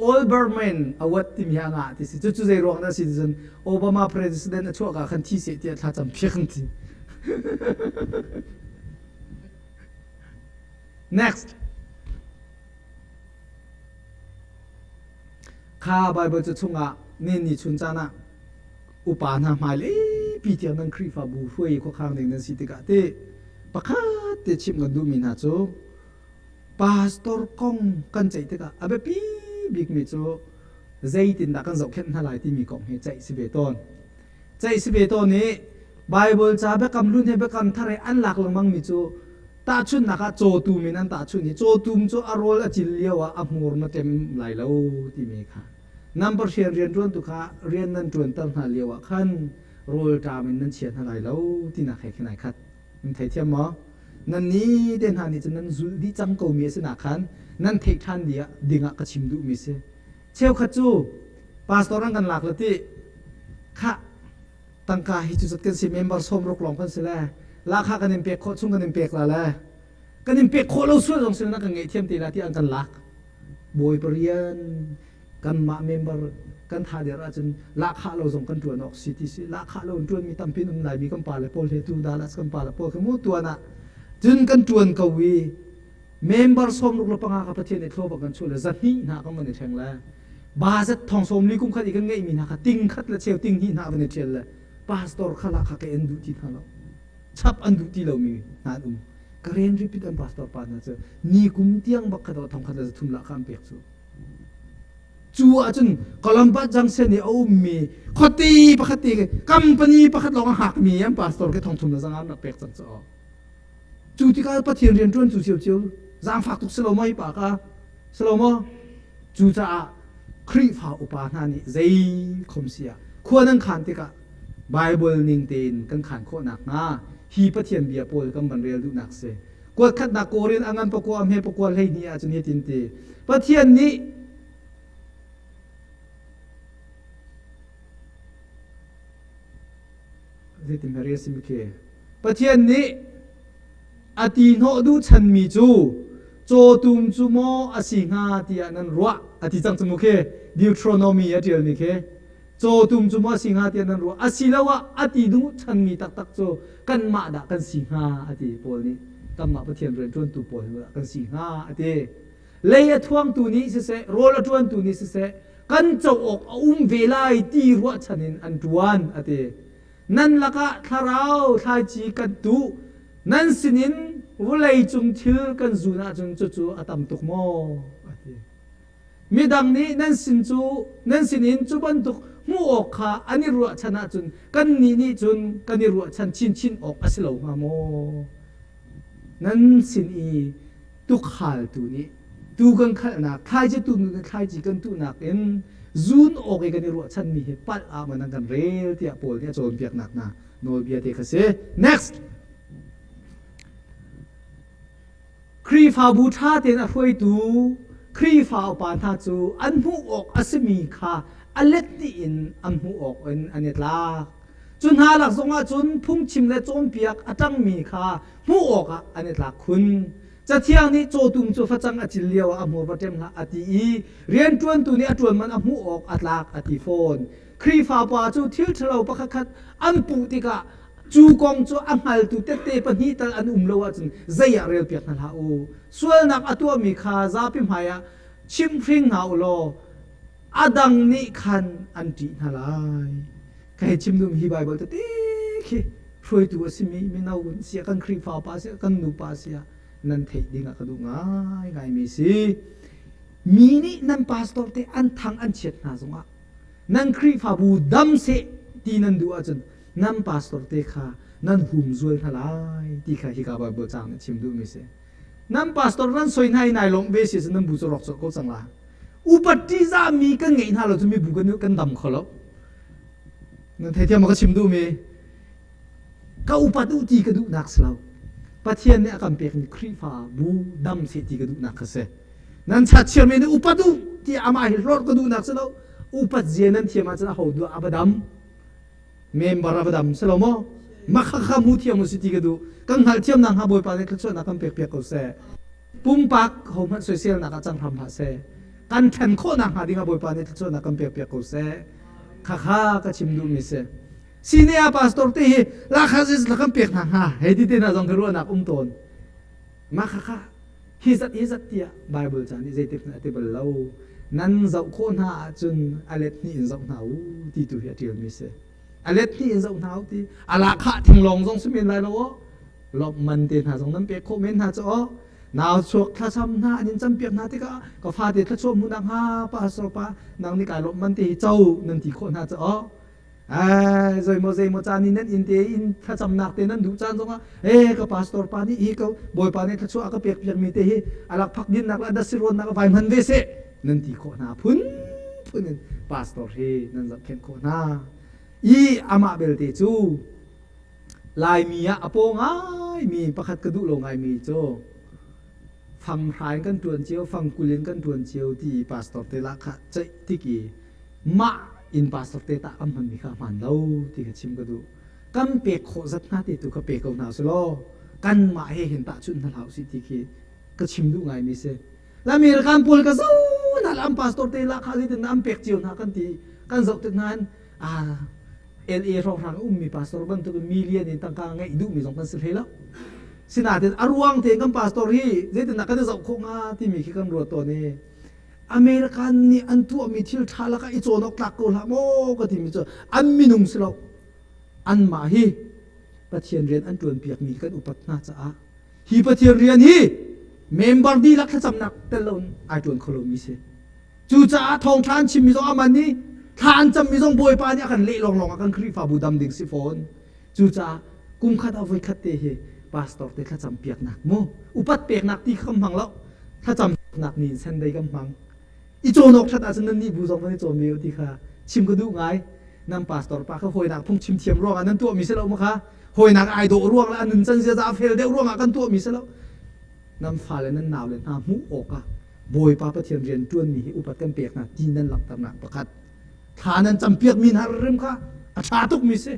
Olbermann award timi hi a ngah ti si. Cucu zei ruang dah si ti cun Obama president a chuah ka khan thi seh tiah thlacam phiak an ti. Next. Kha Baibal ca chungah ni chun caan ah upa hna hmailei tiang nan Khrihfabu hruai khuakhang ding nan si tikah ti pakhat te chimh kan duhmi hna cu pastor kong kan ceih tikah a biapi bikmi cu zeitindah kan zohkhenh hna lai timi kong hi ceih si ve tawn. Ceih si ve tawn i Baibal ca biakam hlun he biakam thar he an lak lengmangmi cu tahchunhnak ah cawtum in an tahchunh i cawtum cu a rawl a cil lio ah a hmur na ṭem lai lo timi kha number rian rianṭuantu kha rian nan ṭuanter hna lio ah khan rawl ṭam in nan chia hna lai lo tinak he khin ai khat. Nan theithiam maw? Nan ni te hna nih cun nan zulh dih cang komi a si nak khan nan theih ṭhan ding ah ka chim duhmi si. Cheukhat cu pastor an kan lak le ti khah tangka hi cu zat kan si member sawmruk lawng kan si le lahkhah kan in pek khawh chung kan in pek la le kan in pek khawh lo sual zong si na kan ngaihthiam te la ti an kan lak bawipa rian kanmah member kan tha der ahcun lahkhah lo zong kan tuan awk si ti si lahkhah lo in tuan mi tampi um lai mi kan pa le pawl he tu Dallas kan pa le pawl kha mu tuan ah cun kan tuan ko i member 65 ka Pathian nih thlawh bak kan chuah le zahnih hna kan van i thleng le bazet thong sawm li kum khat i kan ngeihmi hna kha ting khat le cheu ting hnih hna van i ṭhial le pastor kha la kha ka en duh ti hna lo chap an duh ti lomi hna an um ka rian repeat an pastor pa hna cu ni kum tiang bak kha thong khat le zathum la kha an pek cu cu ahcun Columbus Junction i a ummi khuate pakhat te company pakhat lawng a hngakmi an pastor ke thong thum le zanga an rak pek cang cu Cu tikah Pathian rianṭuan cu ciocio zaangfak tuk si lo maw hi pa kha? Si lo maw? Cucaah Khrihfa upa hna nih zei khom si ah khua nan khaan tikah Baibal ning tein kan khaan khawh nakhnga hi Pathian bia pawl kan van rel duhnak si. Kuat khatnak Korin a ngan pakua a hme pakua 12 ahcun hitin ti. Pathian nih zeitin a simi khi Pathian nih a ti hnawh duh chanmi cu cawtum cu maw a si hnga tiah nan ruah a ti cang cu mu khi Deuteronomy a ṭialmi khi cawtum cu maw a si hnga tiah nan ruah asiloah a ti duh chanmi taktak cu kanmah dah kan si hnga a ti Paul nih kanmah Pathian rianṭuantu pawl dah kan si hnga a ti lei a thuangtu nih siseh rawl a ṭuantu nih siseh. kan co awk a um ve lai ti ruahchan in an ṭuan a ti. Nan lakah thlarau thlaici kan tuh, nan sinin vawleicung thil kan zun ahcun cucu a tam tuk maw? a ti. Midang nih nan sin cu nan sinin cu bantuk hmuh awk kha an i ruahchan ahcun kannih nih cun kan i ruahchan chinchin awk a si lo hnga maw? Nan sin i tukhaltu nih tuu kan khalhnak thlaici tu nih thlaici kan tuhnak in zun awk i kan i ruahchanmi hi palh ah maw nan kan rel tiah Paul nih a cawnpiaknak hna nawlbia te kha si. Next. Khrihfabu ṭha tein a hruaitu Khrihfa upa hna cu an hmuh awk a simi kha a let dih in an hmuh awk in an i tlak. Cu hna lak zongah cun phungchim le cawnpiak a ṭangmi kha hmuh awkah an i tlak khun. Cathiang nih cawtum cu facang a cil lioah a hmur va ṭem hlah a ti i rianṭuantu nih a ṭuan man a hmuh awk a tlak a ti fawn. Khrihfa pa cu thil ṭhalo pakhatkhat an puh tikah cu kong cu a hngaltu tette pahnih tal an um lo ahcun zei ah relpiak hna hlah u. Sualnak a tuahmi kha zapi hmaiah chimhring hna u law a dang nih khan an ṭih hna lai. Ka hei chim duhmi hi Baibal tete khi hruaitu a simi mino si ah kan Khrihfa pa si ah kan nupa si ah nan theih ding ah ka duh ngaingaimi si. Mi nih nan pastor te an thang an chiat hna zongah nan Khrihfabu dam seh ti nan duh ahcun nan pastor te kha nan humzual hna lai ti kha hika Baibal caang nih chim duhmi si. Nan pastor nan soi hna i nai lawmh ve si ahcun nan bu cu rawk colh ko cang la. Upat ṭihzahmi kan ngeih hna lo cu mibu kan kan dam kho lo. Nan theithiam ma ka chim duhmi? Ka upat u ti ka duhnak si lo. Pathian nih a kan pekmi Khrihfa bu dam seh ti ka duhnak kha si. Nan chachiarmi nih upat u ti amah hi hlorh ka duhnak si lo. Upat zia nan thiam ahcun aho duh a va dam. Member a va dam si lo maw? Mah kha kha mu thiam u si ti ka duh. Kan hngalhthiamnak hnga Bawipa nih thluachuahnak kan pek piak ko seh. Pumpak hohmanh soiselnak ah cang hram hlah seh. Kan ṭhen khawhnak hnga dingah Bawipa nih thluachuahnak kan pek piak ko seh. Khakha ka chim duhmi si. Senior pastor te hi lakha la kan pek hna hnga hei ti te hna zong khi ruahnak um tawn. Mah khakha hi zat hi zat tiah Bible ca nih zeitik hmanh a ti bal lo. Nan zoh khawh hna ahcun a let hnih in zoh hna u ti tu hi a ṭialmi si. A let hnih in zoh hna u ti. A lahkhah thinglawng zong si men lai lo aw. Lawmhman te hna zong nan pek khawh men hna cu aw. Nau chuak thlacam hna an in campiak hna tikah ka fate thluachuah hmuh nakhnga pastor pa nang nih kai lawmhman te hi co nan ti khawh hna cu aw. Ai zeimaw zeimaw caan in nan inn te in thlacamnak te nan duh caan zongah e ka pastor pa nih hi ka bawipa nih thluachuah a ka pek piakmi te hi a lakphak dinnak le a dasiruannak a vai hman ve seh nan ti khawh hna phun phun in pastor hi nan zohkhenh khawh hna i amah belte cu Laimi ah a paw ngaimi pakhat ka duh lo ngaimi cu fang hra in kan ṭuan cio fang 20 in kan ṭuan cio ti pastor te lah kha ceih tik i mah in pastor te tah kan hmanmi kha hmaan lo ti kha chim ka duh. Kan pek khawh zat hna te tu kha pe ko hna selaw kanmah he hin tahchunh hna hlah usih ti khi ka chim duh ngaimi si. American pawl ka zo hna la an pastor te lah kha zeitin an pek cio hna kan ti kan zoh tik hna in ah LA hrawnghrang ummi pastor bantuk in million in tangka ngeih duhmi zong kan si hlei lo. Sinain a ruang tein kan pastor hi zeitindah kan i zoh khawh hnga timi khi kan ruat tawn i American nih an tuahmi thil ṭha lakah i cawn awk tlak ko hlah maw ka timi cu an minung si lo. Anmah hi Pathian rian an ṭuanpiakmi kan upat hna caah hi Pathian rian hi member dihlak thlacamnak tel loin ai ṭuan kho lomi si. Cucaah thawngṭha an chimmi zong aman i thla an cammi zong Bawipa nih a kan leh lawnglawng ah kan Khrihfabu dam ding si fawn. Cucaah kum khat ah voikhat te hi pastor te thlacam piaknak mu upat peknak ti kha kan hmang lo thlacamnak ni in Sunday kan hmang. I cawn awk ṭhat ahcun nan nih bu zong nan i cawn ve u ti kha chim ka duh ngai. Nan pastor pa kha hawinak phung chim thiam ruangah nan tuahmi si lo ma kha hawinak ai dawh ruang le a nuncan ziaza a fel deuh ruangah kan tuahmi si lo. Nan fale nan naule hna hmuh awkah Bawipa Pathian rian ṭuanmi hi upat kan pek hna ti nan langhternak pakhat. Thla nan campiakmi hna rim kha a ṭha tukmi si.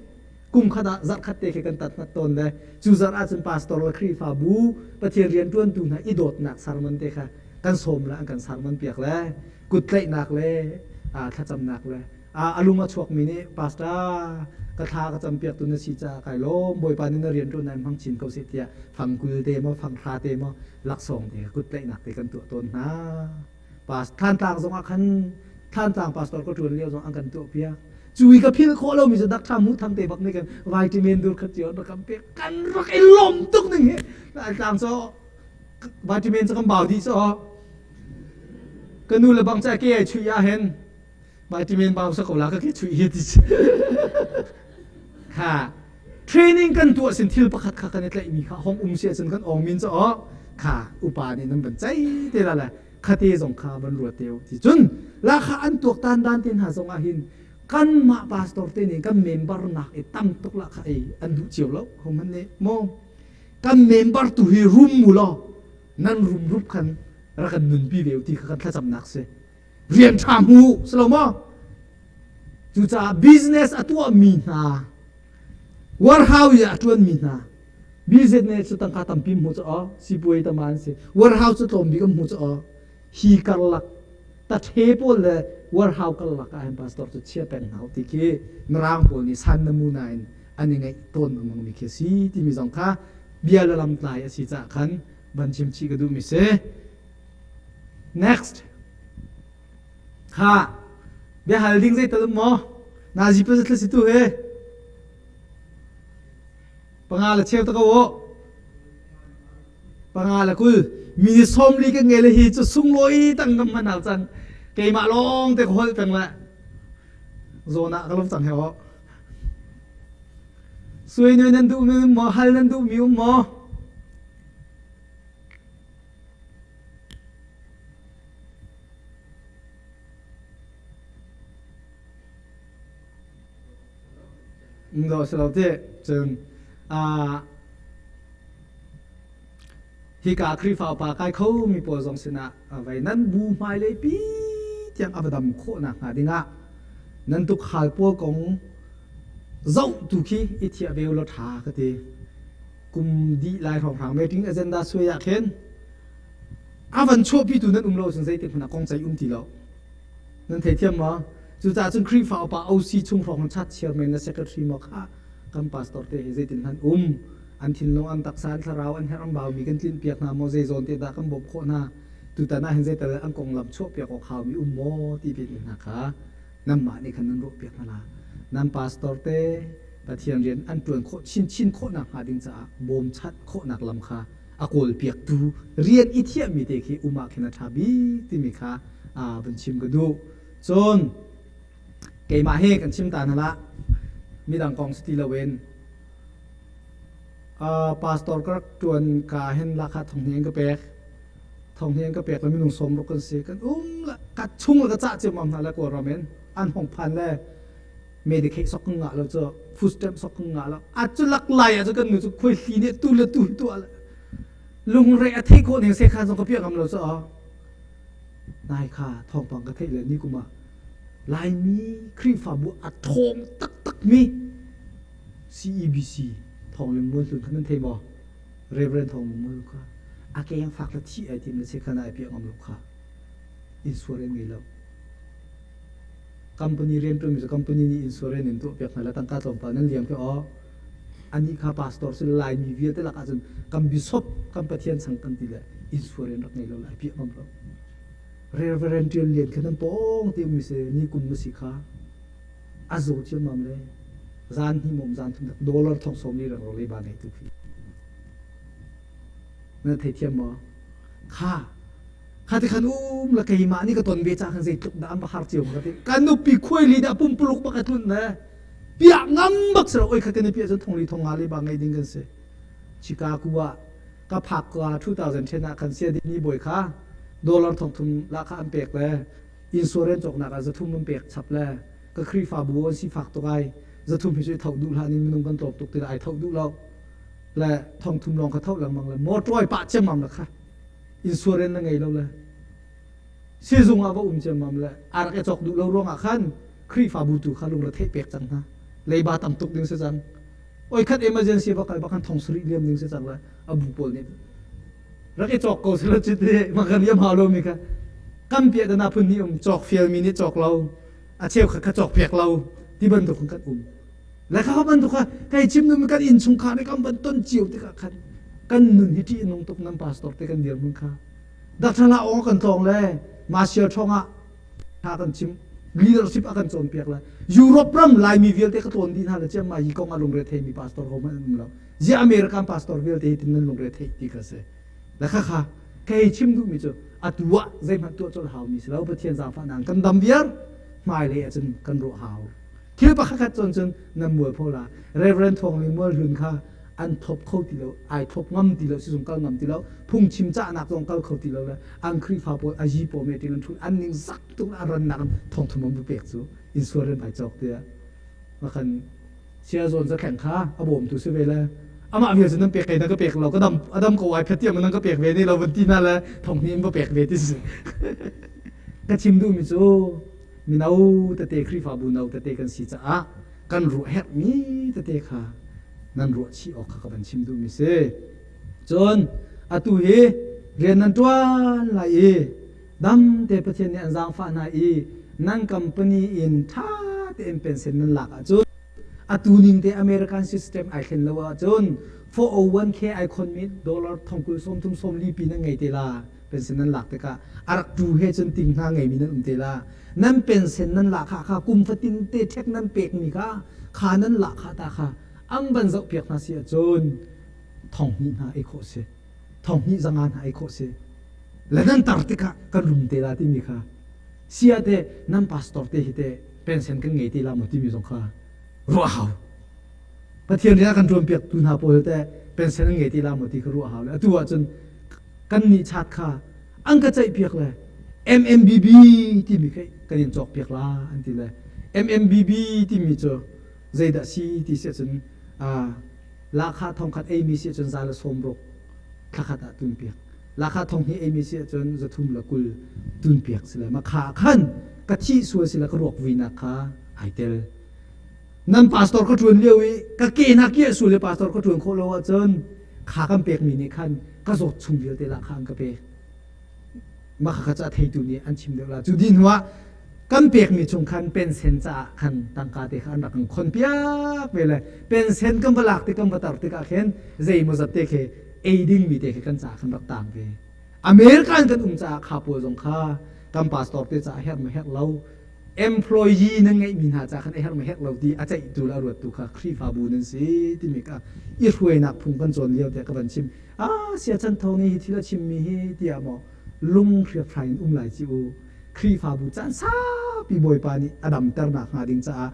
Kum khat ah zarh khat te khi kan tat hngat tawn le cu zarh ahcun pastor le Khrihfabu Pathian rian ṭuantu hna i dawtnak sermon te kha kan sawm le an kan sermon piak le kut tlaihnak le thlacamnak le a lung a chuakmi nih pastor ka thla ka campiak tu na si caah kai lawm Bawipa nih na rian ṭuan in hmang chin ko seh tiah fang 20 te maw fang hra te maw laksawng te kut tlaihnak te kan tuah tawn hna. Pas Thantlang zongah khan. Thlantlang pastor ka ṭuan lio zong an kan tuahpiak. Cu i ka philh khawh lomi cu dak ṭha mu thang te bak nih kan vitamin dur khat cio rak kan pek. Kan rak i lawm tuk ning hi. Tlang cu vitamin cu kan bau dih cu. Ka nu le bang ca ke ai chuih ah hin vitamin bau sa ko la ka ke chuih hi ti. Kha training kan tuah sin thil pakhat kha kan i tlaihmi kha hong um si ahcun kan awng min cu kha upa nih nan van cei te la le khate zong kha van ruat te ti cun la kha an tuaktan dan te hna zong ah hin kanmah pastor te nih kan member nak i tam tuk la kha ei an duh cio lo hom han nih mo kan member tu hi rum mu law nan rum rup khan rak kan nunpi ve ti kha kan thlacamnak si rian ṭha hmu si lo maw cucaah business a tuahmi hna warehouse i a ṭuanmi hna business cu tangka tampi hmu cu aw sipuai tama an si warehouse cu tlawm bik an hmu cu aw hi karlak tathe pawl le warehouse karlak ah hin pastor cu chia peng hna ti khi mirang pawl nih san namuna in an i ngeih tawn lengmang mi khi si timi zong kha bia le lam tlai a si caah khan van chim chih ka duh mi si Next. Kha biahal ding zei tal um maw? Nazi pa thla si tu he. Panga le cheu ta ko u. Panga le kul. Mi ni som li ka nge le hi cu sunglawi tang ngam man hau cang. Keimah lawng te ka holh peng le. Zawn ah ka lom cang he ho. Suai nuai nan duh mi um maw? Hal nan duh mi um maw? Lo si lo ti cun hika Khrihfa upa kai kho mi pawl zong sinah vei nan bu hmailei pi tiang a va dam khawh nakhnga dingah nan tukhal pawl kong zoh tu khi i thiah ve law ṭha ka ti. Kum dih lai hrawnghrang meeting agenda suai ah khin a van chuahpitu nan um lo cun zeitik hmanh ah kong ceih um ti lo. Nan theithiam maw? Cucaah cun Khrihfa upa OC chung hrawng chat chairman le secretary maw kha kan pastor te hi zeitin hmanh um an thinlung an taksa an thlarau an herh an baumi kan tlinh piak hna maw zei zawn te dah kan bawmh khawh hna tutan ah hin zeital an konglam chuah piak awk haumi um maw ti ve hna kha nanmah nih khan nan ruah piak hna la nan pastor te Pathian rian an ṭuan khawh chinchin khawh nakhnga ding caah bawmchanh khawhnak lam kha a kawlpiaktu rian i thiahmi te khi um ah khin a ṭha bik timi kha vun chim ka duh. Cun keimah he kan chim ta hna lah midang kong si ti loin pastor ka rak ṭuan ka hin lakha thong hi an ka pek thong hi an ka pek le minung sawm ruk kan si kan um la ka chung le ka cah ciammam hna le kawlram in an hong phan le Medicaid sok kan ngah lo cu food stamp sok kan ngah lo a cu lak lai ah cu kan nu cu khuai hli nih tu le tu tuah le lungre a theih khawh ning se khan zong ka piah ngam lo cu nai kha thawngpang ka theih le ni kum ah Laimi Khrihfabu a thawng taktak mi CEBC Thawng Ling Mual Hlun kha nan thei maw Reverend Thawng Ling Mual kha a keng fak le thi ai tim le se khan ai piah ngam lo kha insurance ngei lo Company rianṭuanmi cu company nih insurance in tuahpiak hna le tangka tlawmpal nan liam khi aw. Anih kha pastor si Laimi vialte lakah cun kan bishop kan Pathian chang kan ti le insurance rak ngei lo lai piah ngam lo. Reverend Ṭial Lian kha nan pawng te ummi si ni kum na si kha a zaw ciammam le zan hnih mom zan thum dollar thong sawm li rang le ba ngei tu khi na theithiam maw kha Kha ti khan um la keimah nih ka ton ve ca khan zeitluk dah an va har cio ka ti. Kan nupi khuai li dah pumpuluk bak a tlun le piah ngam bak si lo oi kha kan i piah cun thong li thong nga le ba ngei ding kan si. Chicago ah ka phak ka 2010 ah khan sia ni bawi kha dollar thong thum la kha an pek le insurance cawknak ah zathum an pek chap le ka Khrihfabu an sifak tuk ai zathum hi cu i tho duh hlah ning minung kan tlawm tuk ti ai tho duh lo le thong thum lawng kha tho lengmang le motor pah ciammam le kha insurance na ngei lo le sizung ah va um ciammam le a rak i cawk duh lo ruangah khan Khrihfabu tu kha lungre theih pek cang hna leiba tam tuk ding si cang oi khat emergency va kal bak khan thong sarih liam ding si cang le a bu pawl nih rak i cawk ko sila cu ti ma kan liam hau lo mi kha kan piah dana phun ni um cawk fial mi nih cawk lo a cheu kha kha cawk piak lo ti bantuk kan um Le kha bantuk kha kei chim nu kan innchungkhar nih kan van ton cio tikah khan kan nun hi ṭih nung tuk nan pastor te kan dirhmun kha Dr. La Aw kan tlawng le Martial ṭhawng ah. Tha kan chim leadership a kan cawnpiak le Europe ram Laimi vialte ka tlawn dih hna le ciammai hi kong a lungre theimi pastor ho hmanh an um lo. Ziah American pastor vialte hi tin nan lungre theih ti kha si. Le khakha ka hei chim duhmi cu atu ah zeihmanh tuah colh haumi si lo Pathian zaangfahnak kan dam viar hmailei ahcun kan ruah hau. Thil pakhat khat cun cun nan mualpho la. Reverend Thawng Ling Mual Hlun kha an thop kho ti lo, ai thlop ngam ti lo, sizung kal ngam ti lo, phungchim cahnak zong kal kho ti lo le an Khrihfa pawl a yi paw meeting an ṭhut an ning zak tuk a rannak in thongthum an va pek cu insurance ai cawk tiah makhan sia zawn za thleng kha a bawmtu si ve le amah vial cu nan pek kei nan ka pek lo ka dam a dam ko ai phet tiang nan ka pek ve ne lo van ti na le thong hnih in va pek ve ti si ka chim duhmi cu mino tete Khrihfabu no tete kan si caah kan ruah herhmi tete kha nan ruah chih awk kha ka van chim duhmi si. Cun atu hi rian nan ṭuan lai i damte Pathian nih an zaangfah hna i nan company in ṭha tein pension nan lak ahcun atu ning te American system ai thlen lo ahcun 401k ai khonmi dollar thongkul sawmthum sawmli pi nan ngei te la. Pension nan lak tikah a rak tu he cun ting hna ngeimi nan um te la. Nan pension nan lak kha kha kum fatin te ṭhek nan pekmi kha kha nan lak kha ta kha an van zohpiak hna si ahcun thong hnih hna ei khawh si. Thong hnih zanga hna ei khawh si. Le nan tar tikah kan rum te la timi kha sia te nan pastor te hi te pension kan ngei te la maw timi zong kha ruah hau. Pathian rian a kan ṭuanpiak tu hna pawl te pension an ngei te la maw ti kha ruah hau le atu ahcun kan nih chat kha an ka ceihpiak le MMBB timi kha kan in cawkpiak la an ti le MMBB timi cu zeidah si ti si ahcun lahkhah thongkhat eimi si ahcun za le sawmruk thlakhat ah tunpiak lahkhah thong hnih eimi si ahcun zathum le 20 tunpiak si le ma kha khan ka thih sual si le ka ruak vuinak kha ai tel nan pastor ka ṭuan lio i ka ke hna kiah sual i pastor ka ṭuan khawh lo ahcun kha kan pekmi nih khan ka zawt chung vialte lah kha an ka pek mah kha ca theitu nih an chim deuh la cu dih hnuah kan pekmi chung khan pensen caah khan tangka te kha an rak kan khon piak ve le pensen kan va lak tik kan va tar tikah khin zeimaw zat te khi ei dingmi te khi kan caah khan rak tang ve American kan um caah kha pawl zong kha kan pastor te caah herh ma herh lo employee nan ngeihmi hna ca khan a herh ma herh lo ti a ceihtu le a ruattu kha Khrihfabu nan si timi kha i hruainak phung kan cawn lio tiah ka van chim. Ah siachan thawng nih hi thil a chimmi hi tiah maw lung hriaphrai in um lai ci u. Khrihfabu caan saupi Bawipa nih a damternak hnga ding caah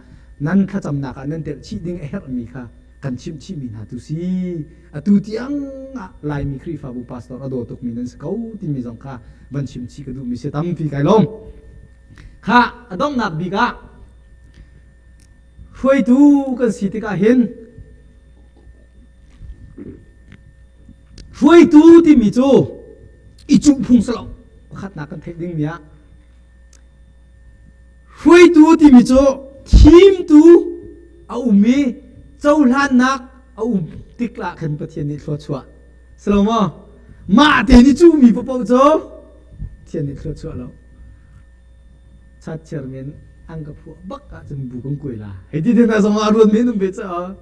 nan thlacamnak ah nan telh chih ding a herhmi kha kan chimh chihmi hna tu si. Atu tiang ah Laimi Khrihfabu pastor a daw tukmi nan si ko timi zong kha van chim chih ka duhmi si tampi kai lawm. Kha a donghnak bik ah hruaitu kan si tikah hin hruaitu timi cu i cuh phung si lo pakhatnak kan theih dingmi ah hruaitu timi cu thimtu a um i cohlannak a um tik ah khan Pathian nih thluachuah si lo maw mah te nih cuhmi paoh cu Pathian nih thluachuah lo chat chairman an ka phuah bak ahcun bu kan kuai la hei ti te zong ah ruan men um ve caah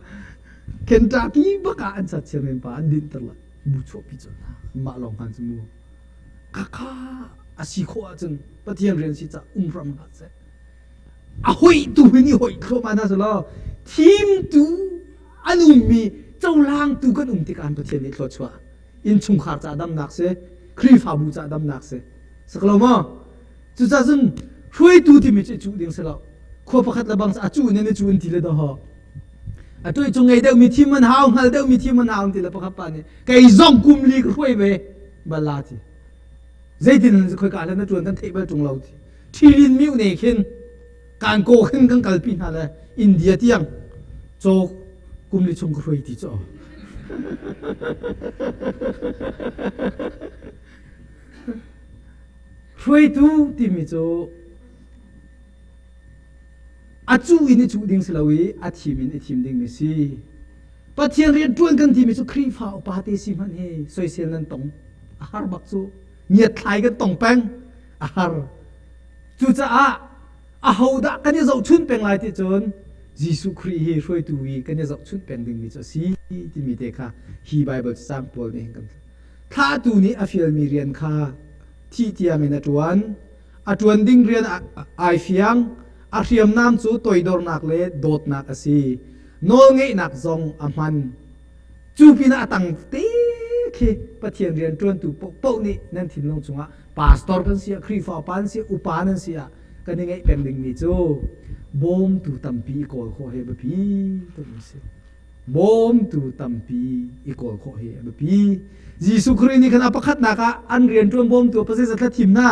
Kentucky bak ah an chat chairman pa an dinter la bu chuahpi cu mah lawng hman cu mu khakha a si khawh ahcun Pathian rian si ca um ram hlah seh a hoih tu hi ni hoih thluahmah hna selaw thimtu an ummi cohlangtu kan um tikah Pathian nih thluachuah innchungkhar ca damnak si Khrihfabu ca damnak si saklo maw cucaah cun hruaitu timi cu cuh ding si lo khua pakhat le bang a cuh in cu in ti le do a tuai cung ngei deuh mi thim an hau hngal deuh mi thim an hau ti le pakhat pa nih kei zong kum li ka hruai ve bala ti zeitin khoi ka le na tuan kan theih bal tung lo ti ṭhilin miu ne khin kan ko khin kan kalpi hna le India tiang cawk kum li chung ka hruai ti cu hruaitu timi cu a cuh in i cuh ding si lo i a thim in i thim dingmi si Pathian rian ṭuan kan timi cu Khrihfa upa te si hmanh hi soisel nan tong a har bak cu ngiatthlai kan tong peng a har cucaah ahodah kan i zohchunh peng lai ti cun Jesuh Khrih hi hruaitu i kan i zohchunh peng dingmi cu a si timi te kha hi Baibal cacang pawl nih hin kan thlahtu nih a fialmi rian kha thih tiangin a ṭuan. A ṭuan ding rian ai fiang. A hriamnam cu toidornak le dawtnak a si. Nawlngeihnak zong a hman. Cu pinah a tang te khi Pathian rian ṭuantu paohpaoh nih nan thinlung chungah pastor kan si ah, Khrihfa upa nan si ah, upa nan si ah kan i ngeih peng dingmi cu bawmtu tampi i kawl khawh hi biapi tukmi si. Bawmtu tampi i kawl khawh hi a biapi. Jesuh Khrih nih khan a pakhatnak ah an rianṭuan bawmtu a pasal thla thim hna.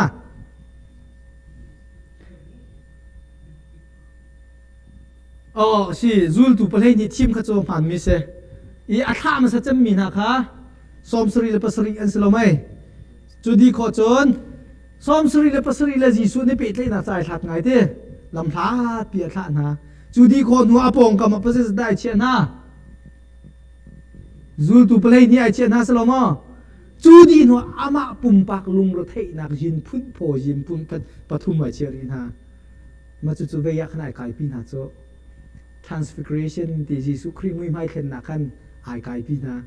Oh, si zultu pahlei nih thim kha cu hmaanmi si. I a thlah hmasa cemmi hna kha 77 le 7 an si lo mei? Cu di khawh cun 77 le 7 le Jesuh nih pehtlaihnak ca ai hlat ngai ti. Lamhlat pi a thlah hna. Cu di khawh hnu a pawngkam ah pasal dah ai chiah hna. Zultu pahlei nih ai chiah hna si lo maw? Cu di hnu amah pumpak lungretheihnak yin phun phaw yin phun pathum ai chiah rih hna. Mah cucu vei ah khan ai kaipi hna cu Transfiguration ti Jesuh Khrih muihmai thlennak khan ai kaipi hna.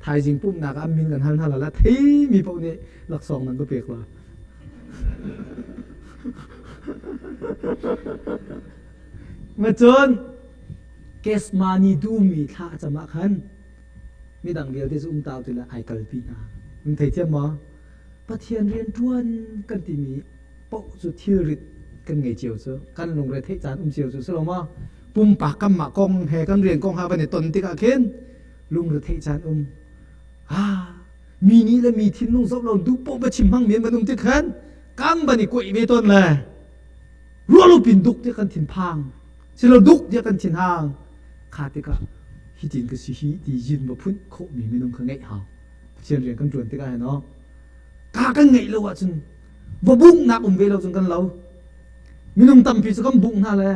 Thaizing pumhnak ah an min kan hal hna la theimi paoh nih laksawng nan ka pek la. Ma cun Kesmani dumi thla a cam ah khan midang vialte cu um tau ti le ai kalpi hna. Nan theithiam maw? Pathian rian ṭuan kan timi paoh cu thilrit kan ngei cio cu kan lungre theih caan um cio cu si lo maw pumpak kanmah kong he kan rian kong ha van i ton tikah khin lungre theih caan um ah mi nih le mi thinlung zoh lo duh poh va chim hmang mi an van um tik khan kan van i kuaih ve tawn le rualo pin duk tiah kan thinphang silo duk tiah kan thinhang kha tikah hitin ka si hi ti yin va phun khawh mi minung kha ngeih hau Pathian rian kan ṭuan tikah hin ka kan ngeih lo ahcun va bunghnak um ve lo cun kan lo. Minung tampi cu kan bungh hna le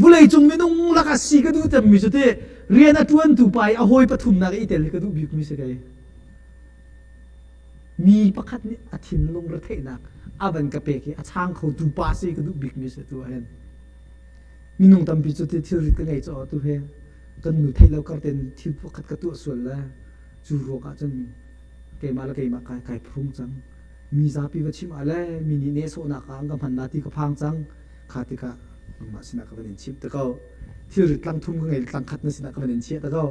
vawleicung minung lakah si ka duh cemmi cu ti rian a ṭuantu pa i a hawi pathumnak i tel hi ka duh bikmi si kei. Mi pakhat nih a thinlung retheihnak a van ka pek i a chang khotu pa si ka duh bikmi si tu ahhin. Minung tampi cu ti thilrit ka ngei caw tu he kan nu theih lo kar ten thil pakhat ka tuah sual le cu ruak ah cun keimah le keimah kai kai phung cang mi zapi va chim ah le mi nih nehsawhnak ah an ka hman la ti ka phang cang kha tikah nangmah sinah ka van in chimh te ko thilrit tlang thum ka ngei tlang khat na sinah ka van in chiah te ko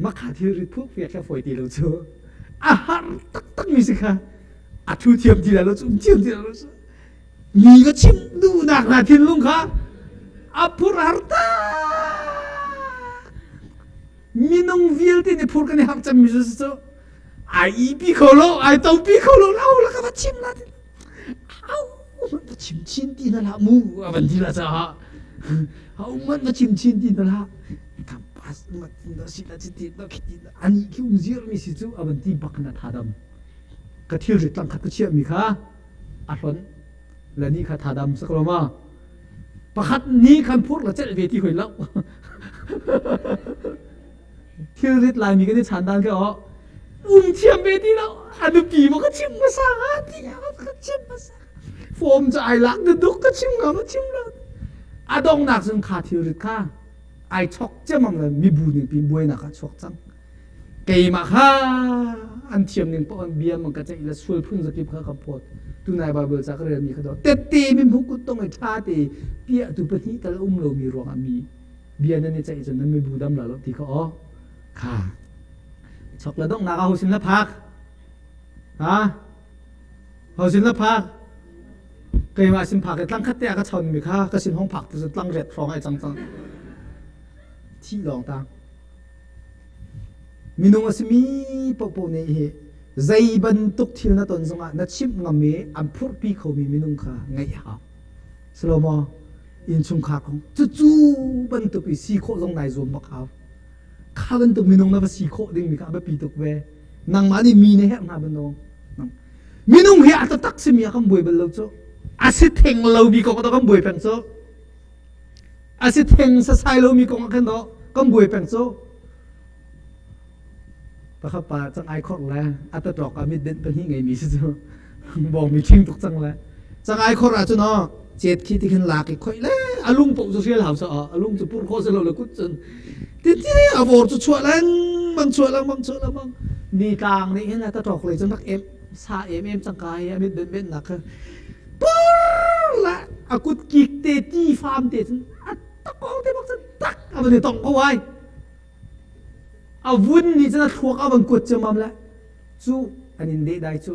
makha thilrit phuk fiak kha fawi ti lo cu a har taktak mi si kha a thu thiam ti la lo cu um thiam ti la lo cu mi ka chim duhnak hna thinlung kha a phur har tak minung vialte nih phur kan i harh cemmi cu cu ai ipi kho lo ai topi kho lo lau la ka va chim la ti au va chim chin ti na lah mu a van ti la caah au man va chim chin ti na lah kampas mat na si la chi ti na khi ti ani khi um zir mi si cu a van ti bak na thadam ka thil rit tlang khat ka chiah mi kha a hlon la ni kha thadam sak lo ma Pakhat nih khan phur la celh ve ti hoi lo. Thilrit Laimi kan i chan dan kha oh um thiam ve ti lo. A nupi maw ka chim hmasa hnga ti ka chim hmasa. Form cu ai lak na duk ka chim hnga ma chim lo. A donghnak cun kha thilrit kha ai chok ciammam le mibu ning pi buainak ah chuak cang. Keimah kha an thiam ning paoh in bia man ka ceih le sual phun zakip kha ka phawt. Tunai Baibal ca ka relmi kha do tette mi hmu kut tong i ṭha te piahtu pahnih tal um lomi ruangah mi bia nan i ceih cun nan mibu dam la lo ti kha aw kha chok le donghnak ah ho sin la phak ha ho sin la phak keimah sin phak i tlang khat te ah ka chawn mi kha ka sin hong phak te tlang ret hrawng ai cang cang thi lawng tang Minung a simi paohpaoh nih hi zei bantuk thil na ton zongah na chimh ngam i an phurhpi khomi minung kha ngeih a hau. Si lo maw? Innchungkhar kong cucu bantuk i si khawh zong nai zuam bak hau. Kha bantuk minung na va si khawh dingmi kha a biapi tuk ve. Nangmah nih mi na herh hna bantuk. Minung hi a taktak simi ah kan buai bal lo cu. A si theng lomi kong ah kan buai peng cu. A si theng sasai lomi kong ah khan dawh kan buai peng cu. Pakhat pa cang ai khorh le a taṭawk ah mitbenh pahnih ngeimi si cu bawngmi ṭhing tuk cang le cang ai khorh ah cun aw cet khi ti khin lak i khoih le a lung paoh cu hrial hau sa a lung cu pur khawh si lo le kut cun titi a vor cu chuah lengmang chuah lengmang chuah lengmang ni tlang nih hin a taṭawk lei cun rak em sa em em cang ka i a mitbenh benhnak kha pur. le a kut kik te ti fam te cun a takong te bak cun tak a van i tong ko ai. A vun nih cun a thluak a van kuat ciammam le cu an in deh dai cu.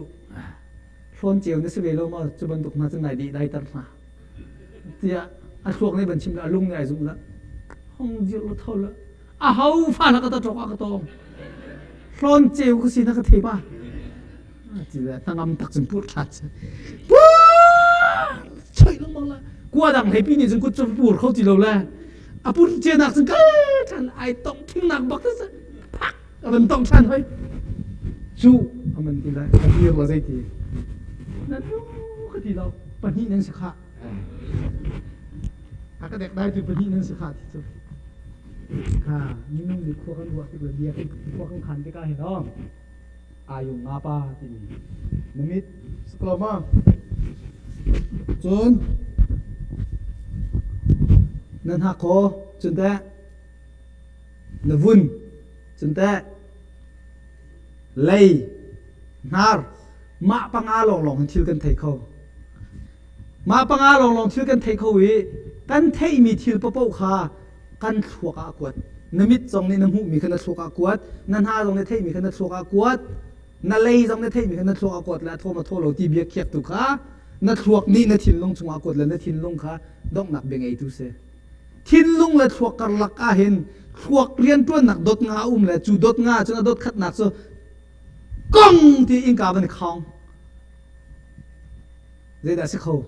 Hlawn ceu na si ve lo maw cu bantuk hna cun nai deh dai ter hna. Tiah a thluak nih van chim le a lung nih ai zumh le hong dir la tho le a ho fa la ka ta ṭok a ka tong. Hlawn ceu ka si na ka thei ma. Ti le hnangam tak cun pur ṭhat si. Pur choi lengmang la. Kua dang hlei pi nih cun kut cu pur kho ti lo le. A pur cianak cun kal ṭhan ai tong thingnak bak te phak a van tong ṭhan hoi. Cu a man ti lai. A dir la zei ti. Na nu ka ti lo. Pahnih nan si khah. A ka dek dai tu pahnih nan si khah ti cu. Kha minung nih khua kan ruah tik le bia kan khua kan khan tikah hin aw ayung nga pa timi na mit sakloma cun na hnakhaw cun teh na vun cun teh lei hnar mah panga lawnglawng hin thil kan thei kho mah panga lawnglawng thil kan thei kho i kan theihmi thil paoh kha kan thluak ah a kuat. Na mit zong nih na hmuhmi kha na thluak ah a kuat, na hna zong nih theihmi kha na thluak ah a kuat, na lei zong nih theihmi kha na thluak ah a kuat le a thaw ma thaw lo ti bia khiaktu kha na thluak nih na thinlung chungah a kuat le na thinlung kha donghnak bia ngeitu si. Thinlung le thluak karlak ah hin thluak rianṭuannak dot nga a um le cu dot nga cun a dot khatnak cu kong ti innka van i khawng. Zeidah si kho?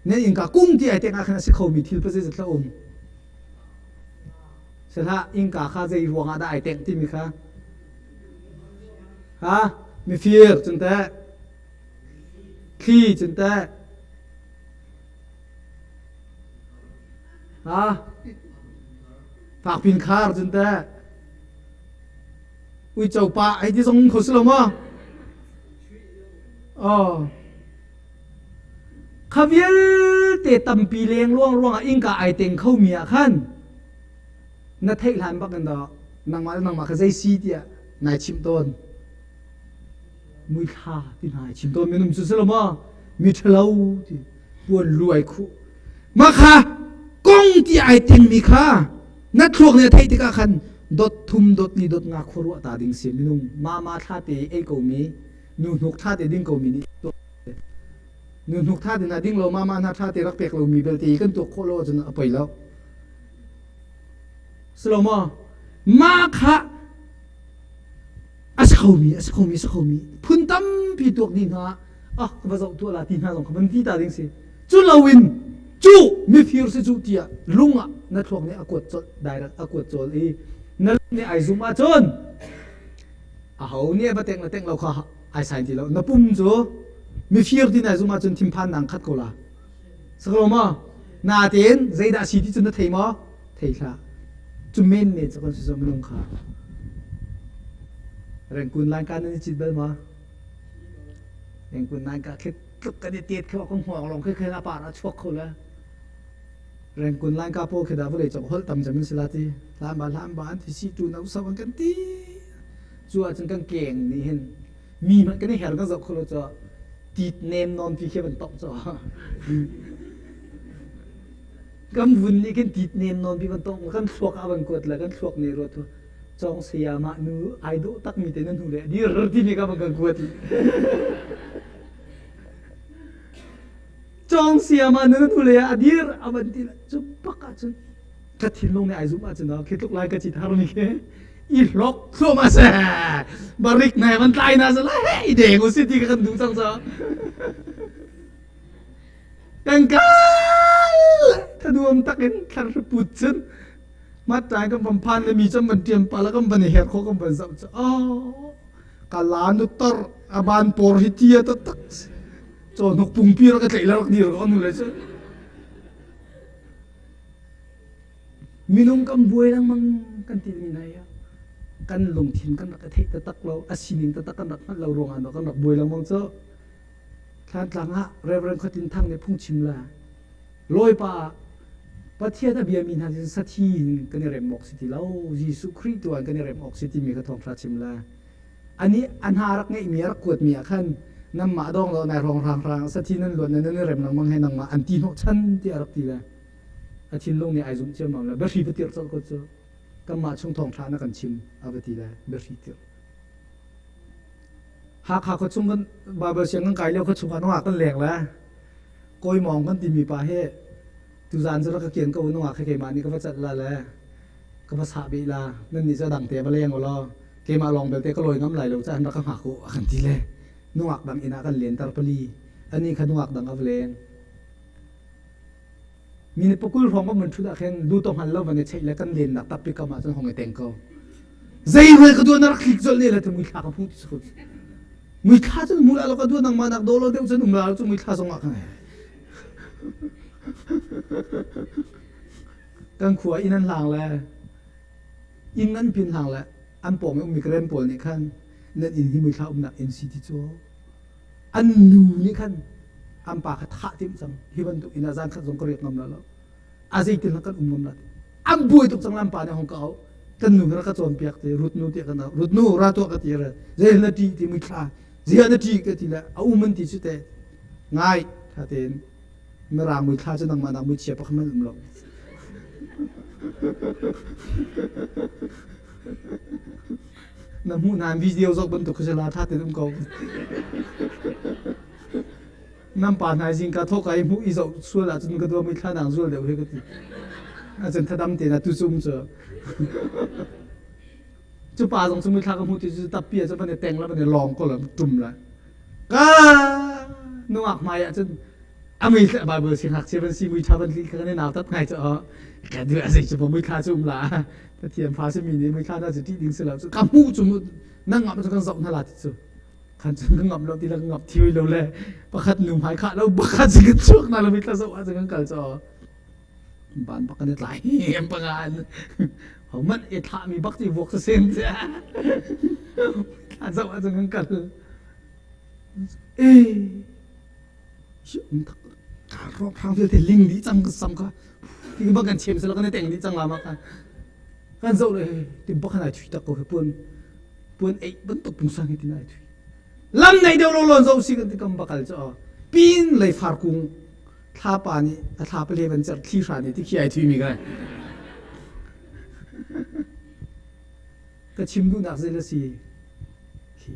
Nan innka kung ti ai tek ah khan a si khomi thil pa zeizat hlah um. Sihlah innka kha zei ruangah dah ai tengh timi kha. Ha? Mifir cun teh. Thli cun teh. Ha? Fakpin khar cun teh. Uico pa ai ti zong kho si lo maw? Oh. Kha vialte tampi lengluang ruangah innka ai teng khomi ah khan na theih hlan bak in dah nangmah le nangmah kha zei si tiah nai chimh tawn. Muithla ti hna ai chim tawn minung cu si lo maw? Mi ṭhalo ti puan lu ai khuh. Mah kha kong ti ai tengmi kha na thluak nih a theih tikah khan dot thum dot ni dot nga khua ruah ta ding si minung mama thla te ei komi nu hnuk ṭha te ding komi nih nu hnuk ṭha te na ding lo mama hna ṭha te rak pek lomi belte kan tuak khawh lo ahcun a poi lo silo maw ma kha a si khomi a si khomi a si khomi phun tampi tuak dih hna ah ka va zoh tuah la ti hna zong kha van ti ta ding si cu loin cu mifir si cu tiah lung ah na thluak nih a kuat colh direct a kuat colh i na lung nih ai zum ahcun aho nih va tengh le tengh lo kha ai sain ti lo na pum cu mifir ti nai zum ahcun thinphan nang khat ko la saklo ma natein zeidah si ti cu na thei maw thei hlah cu men ne cu kan si zo minung kha rengkun lain ka nan i cit bal ma rengkun lain ka khi tluk kan i tet kho kan hmuak long khi khin a par a chuak kho le rengkun lain ka pawl khi da vawlei cong holh tam cem in sila ti hlan ba hlan ba an thi si tu na usau an kan ti Cu ahcun kan keng nih hin mi hmanh kan i her kan zoh kho lo cu tit nem nawn pi khi van tongh cu kan vun nih khin tit nem nawn pi van tongh kan thluak ah van kuat le kan thluak nih ruat tu cawng saya mah nu ai dawh tak mi te nan hnu le dir timi ka van kan kuat cawng saya mah nu nan hnu le a dir a van ti cu bak ahcun ka thinlung nih ai zumh ahcun khi tluk lai ka ci thar mi khi i hlok thluahmah seh barik nai van tlai na seh lai i deng u si ti ka kan duh cang ca kan kal thanuam takin thlar put cun mat tlai kan van phan le mi cam van tiam pa la kan van i her kho kan van zoh cu oh ka la nu tor aban por hi tia ta tak chaw hnuk pungpi rak ka tlaih la rak dir ko nu le cu Minung kan buai lengmang kan ti mi hna hi kan lungthin kan rak i theih taktak lo, a sining taktak kan rak hngalh lo ruangah maw kan rak buai lengmang cu. Thlantlang ah Reverend Khuatin Thang nih phungchim le Lawipa ah Pathian a biami hna cu sathi in kan i rem awk si ti lo, Jesuh Khrih tu ah kan i rem awk si timi kha thawngṭha chim le anih a hna rak ngeihmi a rak kuatmi ah khan. Nanmah dawng lo nai rong rang rang sathi nan luan nan i rem lengmang he nangmah an ti hnawh chan tiah a rak ti le a thinlung nih ai zumh ciammam le biahri va tirh colh ko cu kanmah chung thawngṭha na kan chim a va ti le biahri tirh. Hakha khua chung kan Baibal siang kan kai lio khua chung ah nungak kan leng le kawi mawng kan timi pa hi tuzaan cu rak ka kian ko nungak he keimah nih ka va cat la le ka va sah bih la nan nih cu a dang te va leng ulaw keimah lawng belte ka lawi ngam lai lo caah rak ka hngak u a kan ti le nungak dang inn ah kan len tar pali ani kha nungak dang a va leng mi nih pakul hrawng kan mun thut ah khin lu to hngal lo van i cheih le kan lennak tappi kam ah cun hong i teng ko zei ruai ka duan na rak tlik zol ne le tu muithla ka phu ti muithla cun mu la lo ka duan nangmah nak do lo deuh cun um la lo cu muithla zong ah kan kan khua inn an hlang le inn an pin hlang le an pawng i ummi karen pawl nih khan nan inn hi muithla umnak inn si ti cu an nu nih khan an pa kha thah timh cang hi bantuk inn ah zan khat zong ka riak ngam la lo a zeitin kan um ngam la an buai tuk cang lam pa nih hong ka au kan nu rak ka cawnpiak te rut nu tiah kan au rut nu ra tuah ka ti re zei na ṭih ti muithla zia na ṭih ka ti le a um an ti cu te ngai tha tein Mirang muithla cu nangmah nak muichia pakhat hmanh um lo. Na hmuh hna video zoh bantuk khi si la tha tein um ko. Nan pa hna zingka thawk i hmuh i zoh sual ahcun ka dua muithla nang zual deuh he ka ti. Acun thadam te na tu cu um cu. Cu pa zong cu muithla ka hmuh ti cu tappi ah cun van i teng la van i lawng ko la tum la. Ka nungak hmai ah cun a mui Bible si ngakchia van si mui tha van tli kan i nau tat ngai cu ka du a zei cu mui thla cu um la Pathian fa si mi nih mui thla na cu ṭih ding si lo cu ka hmuh cu na ngam cu kan zoh hna la ti cu khan cun ka ngam lo ti la ka ngap thioi lo le pakhat nu hmai khah lo pakhat si kan chuak na lo mui thla zoh ah cun kan kal cu ban bak kan i tlai pangan ho man i thlah mi bak ti vuak sa sen thla zoh ah cun kan kal e Rawkhrang vialte ling dih cang sam kha ti bak kan chem sela kan i teng dih cang la ma kha kan zoh le ti bak kan ai thui tak ko he puan puan ei bantuk pungsan hi tin ai thui lam nei deuh lo lon zo si kan ti kam bakal cho pin lei far kung thlapa nih a thla pale van cer thli hra nih ti khi ai thui mi ka ka chim duhnak zei la si khi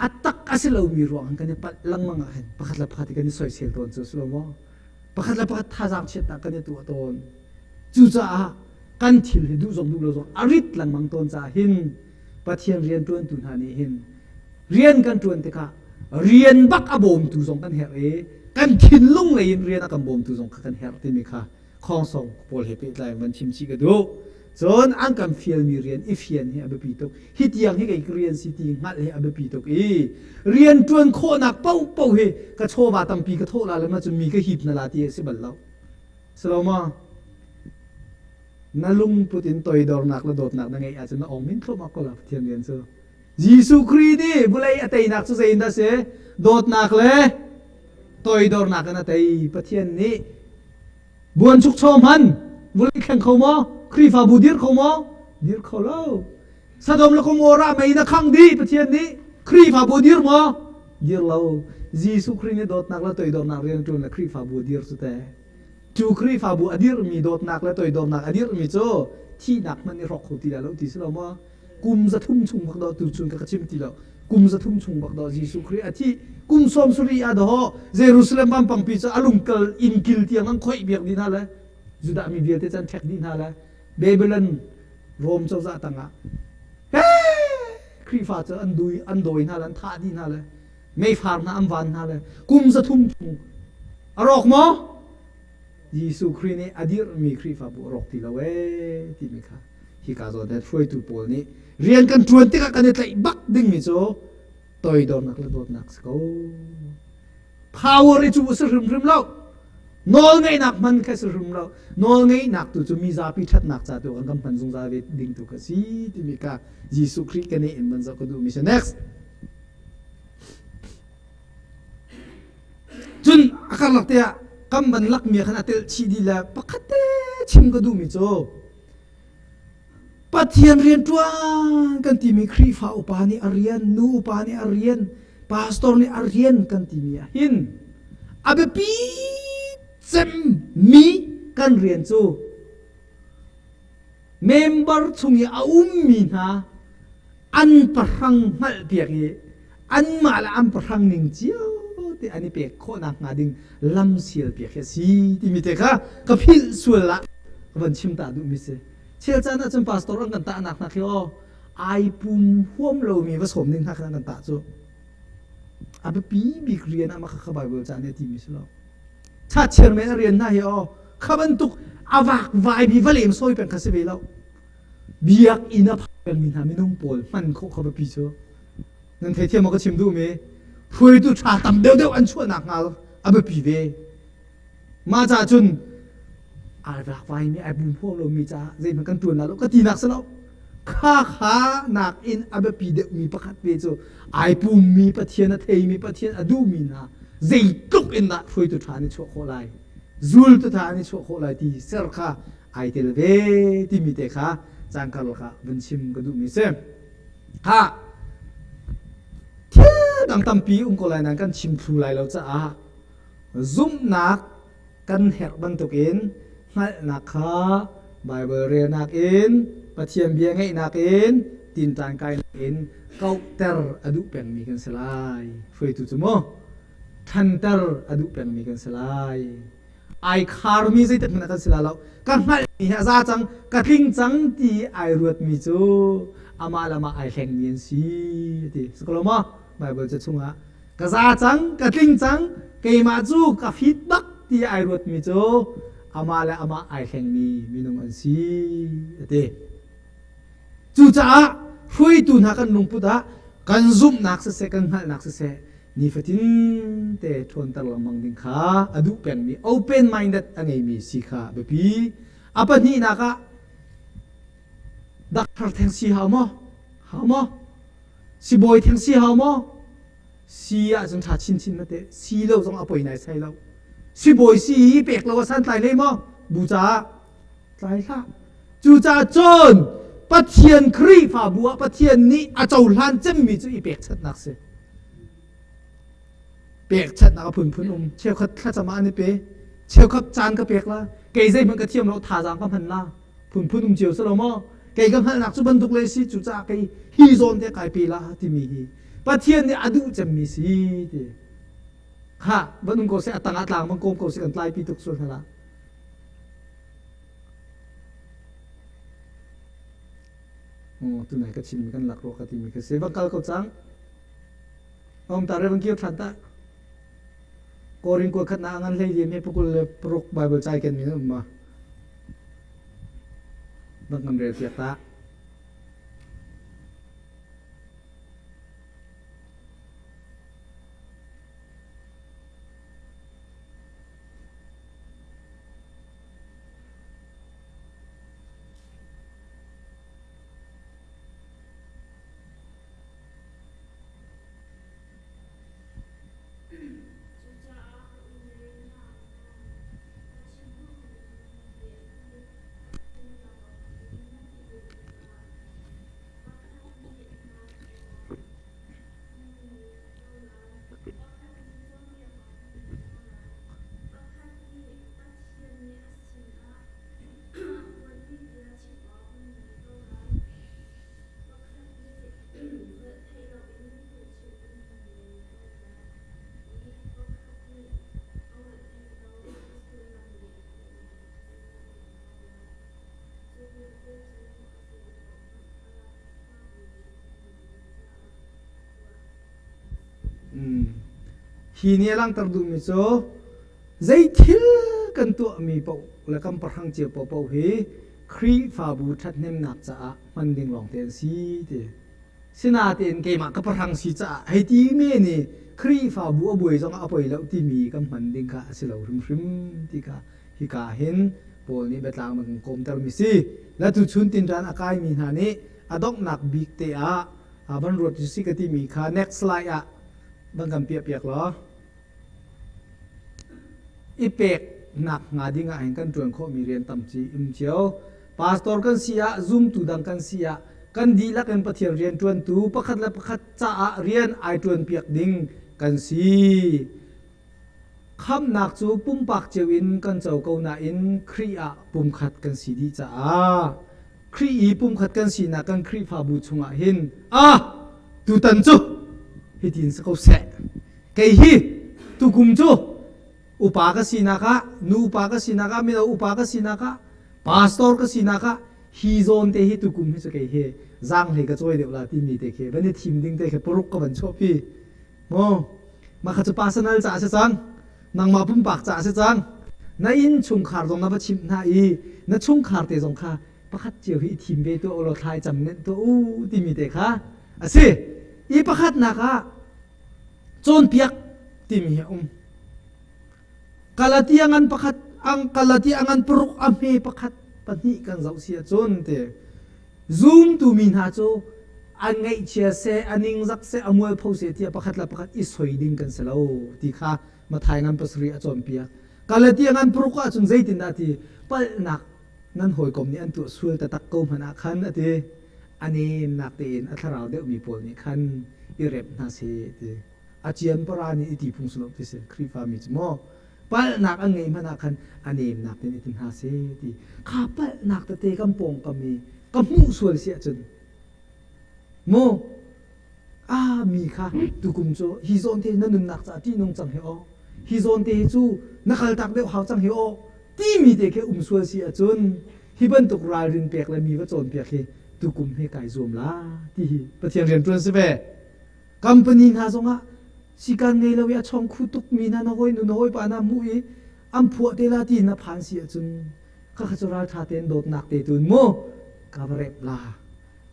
A tak a si lomi ruang kan i palh lengmang ah hin pakhat le pakhat kan i soisel tawn cu si lo maw? Pakhat le pakhat thazaang chiatnak kan i tuah tawn. Cucaah kan thil hi duh zong duh lo zong a rit lengmang tawn caah hin Pathian rian ṭuantu hna nih hin rian kan ṭuan tikah rian bak a bawmtu zong kan herh i kan thinlung lei in rian a kan bawmtu zong kha kan herh timi kha khongsong pawl he pehtlai van chim chih ka duh. Cun an kan fialmi rian i fian hi a biapi tuk. Hi tiang hi kei ka rian si ti hngalh hi a biapi tuk i rian ṭuan khawhnak paohpaoh hi ka chawva tampi ka thawh la le ma cun mi ka hip na la ti a si bal lo. Si lo ma? Na lungput in toidornak le dawtnak na ngeih ahcun na ong min thluahmah ko la Pathian rian cu. Jesuh Khrih nih vawlei a teinak cu zei in dah si? Dawtnak le toidornak in a tei. Pathian nih Buanchukcho hman vawlei thleng kho maw? Khrihfabu dir kho maw? Dir kho lo. Sodom le Gomorrah mei na khang dih Pathian nih Khrihfabu dir maw? Dir lo. Jesuh Khrih nih dawtnak le toidornak rian ṭuan le Khrihfabu dir cu te. Cu Khrihfabu a dirmi dawtnak le toidornak a dirmi cu thihnak hmanh i hrawk kho ti lo ti si lo maw? Kum 300 chung bak do tu cun ka chim ti lo. Kum 300 chung bak do Jesuh Khrih a thi. Kum sawm suri a do Jerusalem vampangpi cu a lungkal inn kil tiang an khoih biak dih hna le Judah mi vialte cu an ṭhek dih hna le Babylon Rom cozah tangah Khrihfa cu an dui an dawi hna le an thah dih hna le meifar hna an van hna le kum 300 chung a rawk maw? Jesuh Khrih nih a dirhmi Khrihfabu a rawk ti lo ee timi kha hika zawn he hruaitu pawl nih rian kan ṭuan tikah kan i tlaih bak dingmi cu toidornak le dawtnak si ko. Power i cu a si hrimhrim lo. Nawlngeihnak hman kha si hrim lo. Nawlngeihnak tu cu mizapi ṭhatnak ca tu kan kan hman zungzal ve ding tu kha si timi kha Jesuh Khrih ka nih in van zoh ka duhmi si. Next. Cun a karlak te ah kan van lakmi ah khan a telh chih dih le pakhat te chim ka duhmi cu. Pathian rian ṭuan kan timi Khrihfa upa nih a rian, nu upa nih a rian, pastor nih a rian kan timi ah hin a biapi cemmi kan rian cu member chung i a ummi hna an pahrang hngalhpiak i anmah le an pahrang ning cio te an i pek khawhnak hnga ding lam sialpiak hi a si timi te kha ka philh sual ah ka van chim ta duhmi si. Chel caan ahcun pastor an kan tahnak hna khi aw ai pum huam lomi va sawm ding hna khan an kan tah cu. A biapi bik rian ah mah kha Bible ca nih a timi si lo. Chachiar men a rian hna hi aw kha bantuk a vakvai mi va lem sawi peng kha si ve lo. Biakinn a phan pengmi hna minung pawl hman khawh kha biapi cu. Nan theithiam maw ka chim duhmi? Hruaitu ṭha tam deuhdeuh an chuahnak hnga a biapi ve. Mah caah cun ai vakvaimi ai bum huam lomi caah zeihmanh kan ṭuan la lo ka tinak si lo. Kha kha nakin a biapi deuhmi pakhat ve cu ai pummi Pathian a theimi Pathian a duhmi hna zeitluk in dah hruaitu ṭha an i chuah khawh lai zultu ṭha an i chuah khawh lai ti ser kha ai tel ve timi te kha caan karlak ah vun chim ka duhmi si. Ha thil dang tampi um ko lai nain kan chim thlu lai lo caah zumhnak kan herh bantukin hngalhnak kha Baibal relnak in Pathian bia ngeihnak in tinṭan kainak in kauhter a duh pengmi kan si lai. Hruaitu cu maw ṭhanter a duh pengmi kan si lai. Ai kharmi zeitik hmanh ah kan si lai lo. Ka hngalhmi hi a za cang, ka tling cang ti ai ruatmi cu amah le amah ai hlengmi an si ti. Si ko lo maw? Baibal ca chungah ka za cang, ka tling cang, keimah cu ka fit bak ti ai ruatmi cu amah le amah ai hlengmi minung an si a ti. Cucaah hruaitu hna kan lungput ah kan zumhnak siseh, kan hngalhnak siseh, nifatin te ṭhawnter lengmang ding kha a duh pengmi open minded a ngeimi si kha biapi. A pahnihnak ah doctor theng si hau maw? Hau maw? Sibawi theng si hau maw? Si ahcun ṭha chinchin ma teh. Si lo zong a poi nai sai lo. Sibawi si hi pek lo a santlai hlei maw? Bu caah tlai hlah. Cucaah cun Pathian Khrihfabu ah Pathian nih a cohlan cemmi cu i pekchanhnak si. Pekchanhnak a phunphun um. Cheukhat thlacam ah an i pe. Cheukhat caan ka pek la. Kei zeihmanh ka thiam lo thazaang ka hman la. Phunphun um cio si lo maw? Kei ka hngalhnak cu bantuk le si cucaah kei hi zawn te kai pe la timi hi Pathian nih a duh cemmi si ti. Kha van um ko seh a tangah tlang bang kawm ko seh kan tlaipi tuk sual hna la. Tunai ka chimmi kan lak rua ka timi ka si. Va kal ko cang. Om ta re van kir than ta. Korin kua khat na ngan hlei liam he pukul le paruk Bible chai ken mi um ma. Bak ngan rel piak ta. Cucaah ka unau hna, ka chim duhmi cu hihi a si: Pathian lak awk in nan i pek tikah pakhat nih hna hmun ngei ko lai, pakhat nih cawnpiak awk hmun ngei ko lai, pakhat nih Pathian nih a sinah a phuanmi bia chim awk hmun ngei ko lai. Pakhat nih holh theih loin phungchim in hmun ngei ko lai i pakhat nih a holh theih lo a sullam leh khawhnak hmun ngei ko lai. Cu vialte cu a zei paoh hmanh kha Khrihfabu ṭhathnemnak ding caah tuah an si. Hi nih a langhter duhmi cu zei thil kan tuahmi paoh le kan pahrang cio paohpaoh hi Khrihfabu ṭhathnemnak caah hman ding lawngte an si ti. Sinain keimah ka pahrang si caah hei ti men i Khrihfabu a buai zongah a poi lo timi kan hman ding kha a si lo hrimhrim ti kha hika hin Paul nih biatlang a kan kawmtermi si. La tuchun tinṭan a kaimi hna nih a donghnak bik te ah van ruat u si ka timi kha next slide ah van kan piahpiak law. I peknak hnga ding ah hin kan ṭuan khawhmi rian tampi um cio. Pastor kan si ah, zumtu dang kan si ah, kan dihlak in Pathian rian ṭuantu pakhat le pakhat caah rian ai ṭuanpiak ding kan si. Khamhnak cu pumpak cio in kan co ko nain Khrih ah pumkhat kan si dih caah Khrih i pumkhat kan sinak kan Khrihfabu chungah hin ah tutan cu hitin si ko seh. Kei hi tukum cu upa ka sinak ah nu upa ka sinak ah mino upa ka sinak ah pastor ka sinak ah hi zawn te hi tukum hi cu kei hi zaanghlei ka cawi deuh la timi te khi van i thim ding te khi paruk ka van chuahpi mu mah kha cu personal ca a si cang nangmah pumpak ca a si cang na inn chungkhar zong na va chimh hna i na chungkhar te zong kha pakhat cio hi i thim ve tuah u law thlai cam nenh tuah u timi te kha a si i pakhatnak ah cawnpiak timi hi a um. Galatia ngan pakhat ang Galatia ngan paruk a hme pakhat pahnih kan zoh si ahcun te zumtu mi hna cu an ngaihchia seh a ningzak seh a mualpho seh tiah pakhat le pakhat i soi ding kan si lo ti kha Mathai ngan pasarih a cawnpiak. Galatia ngan paruk ahcun zeitindah ti palhnak nan hawikom nih an tuah sual taktak ko hmanh ah khan a ti a nemnak tein a thlarau deuhmi pawl nih khan i rep hna seh ti a cian para nih i ti phung si lo ti si Khrihfa mi cu maw palhnak an ngei hmanh ah khan a nemnak tein i ti hna seh ti kha palhnak tete kan pawngkam i ka hmuh sual si ahcun maw ah mi kha tukum cu hi zawn te na nunnak caah ṭihnung cang hi aw hi zawn te hi cu na kaltak deuh hau cang hi aw timi te khi um sual si ahcun hi bantuk ralrin pek le mi va cawnpiak hi tukum hi kai zuam la ti hi Pathian rian ṭuan si ve company hna zongah sikan ngei lo i a chawng khu tuk mi hna na hawi nu na hawi pa na hmuh i an phuah te la ti na phan si ahcun kha kha cu ralṭha tein dawtnak te tun mu ka va rep la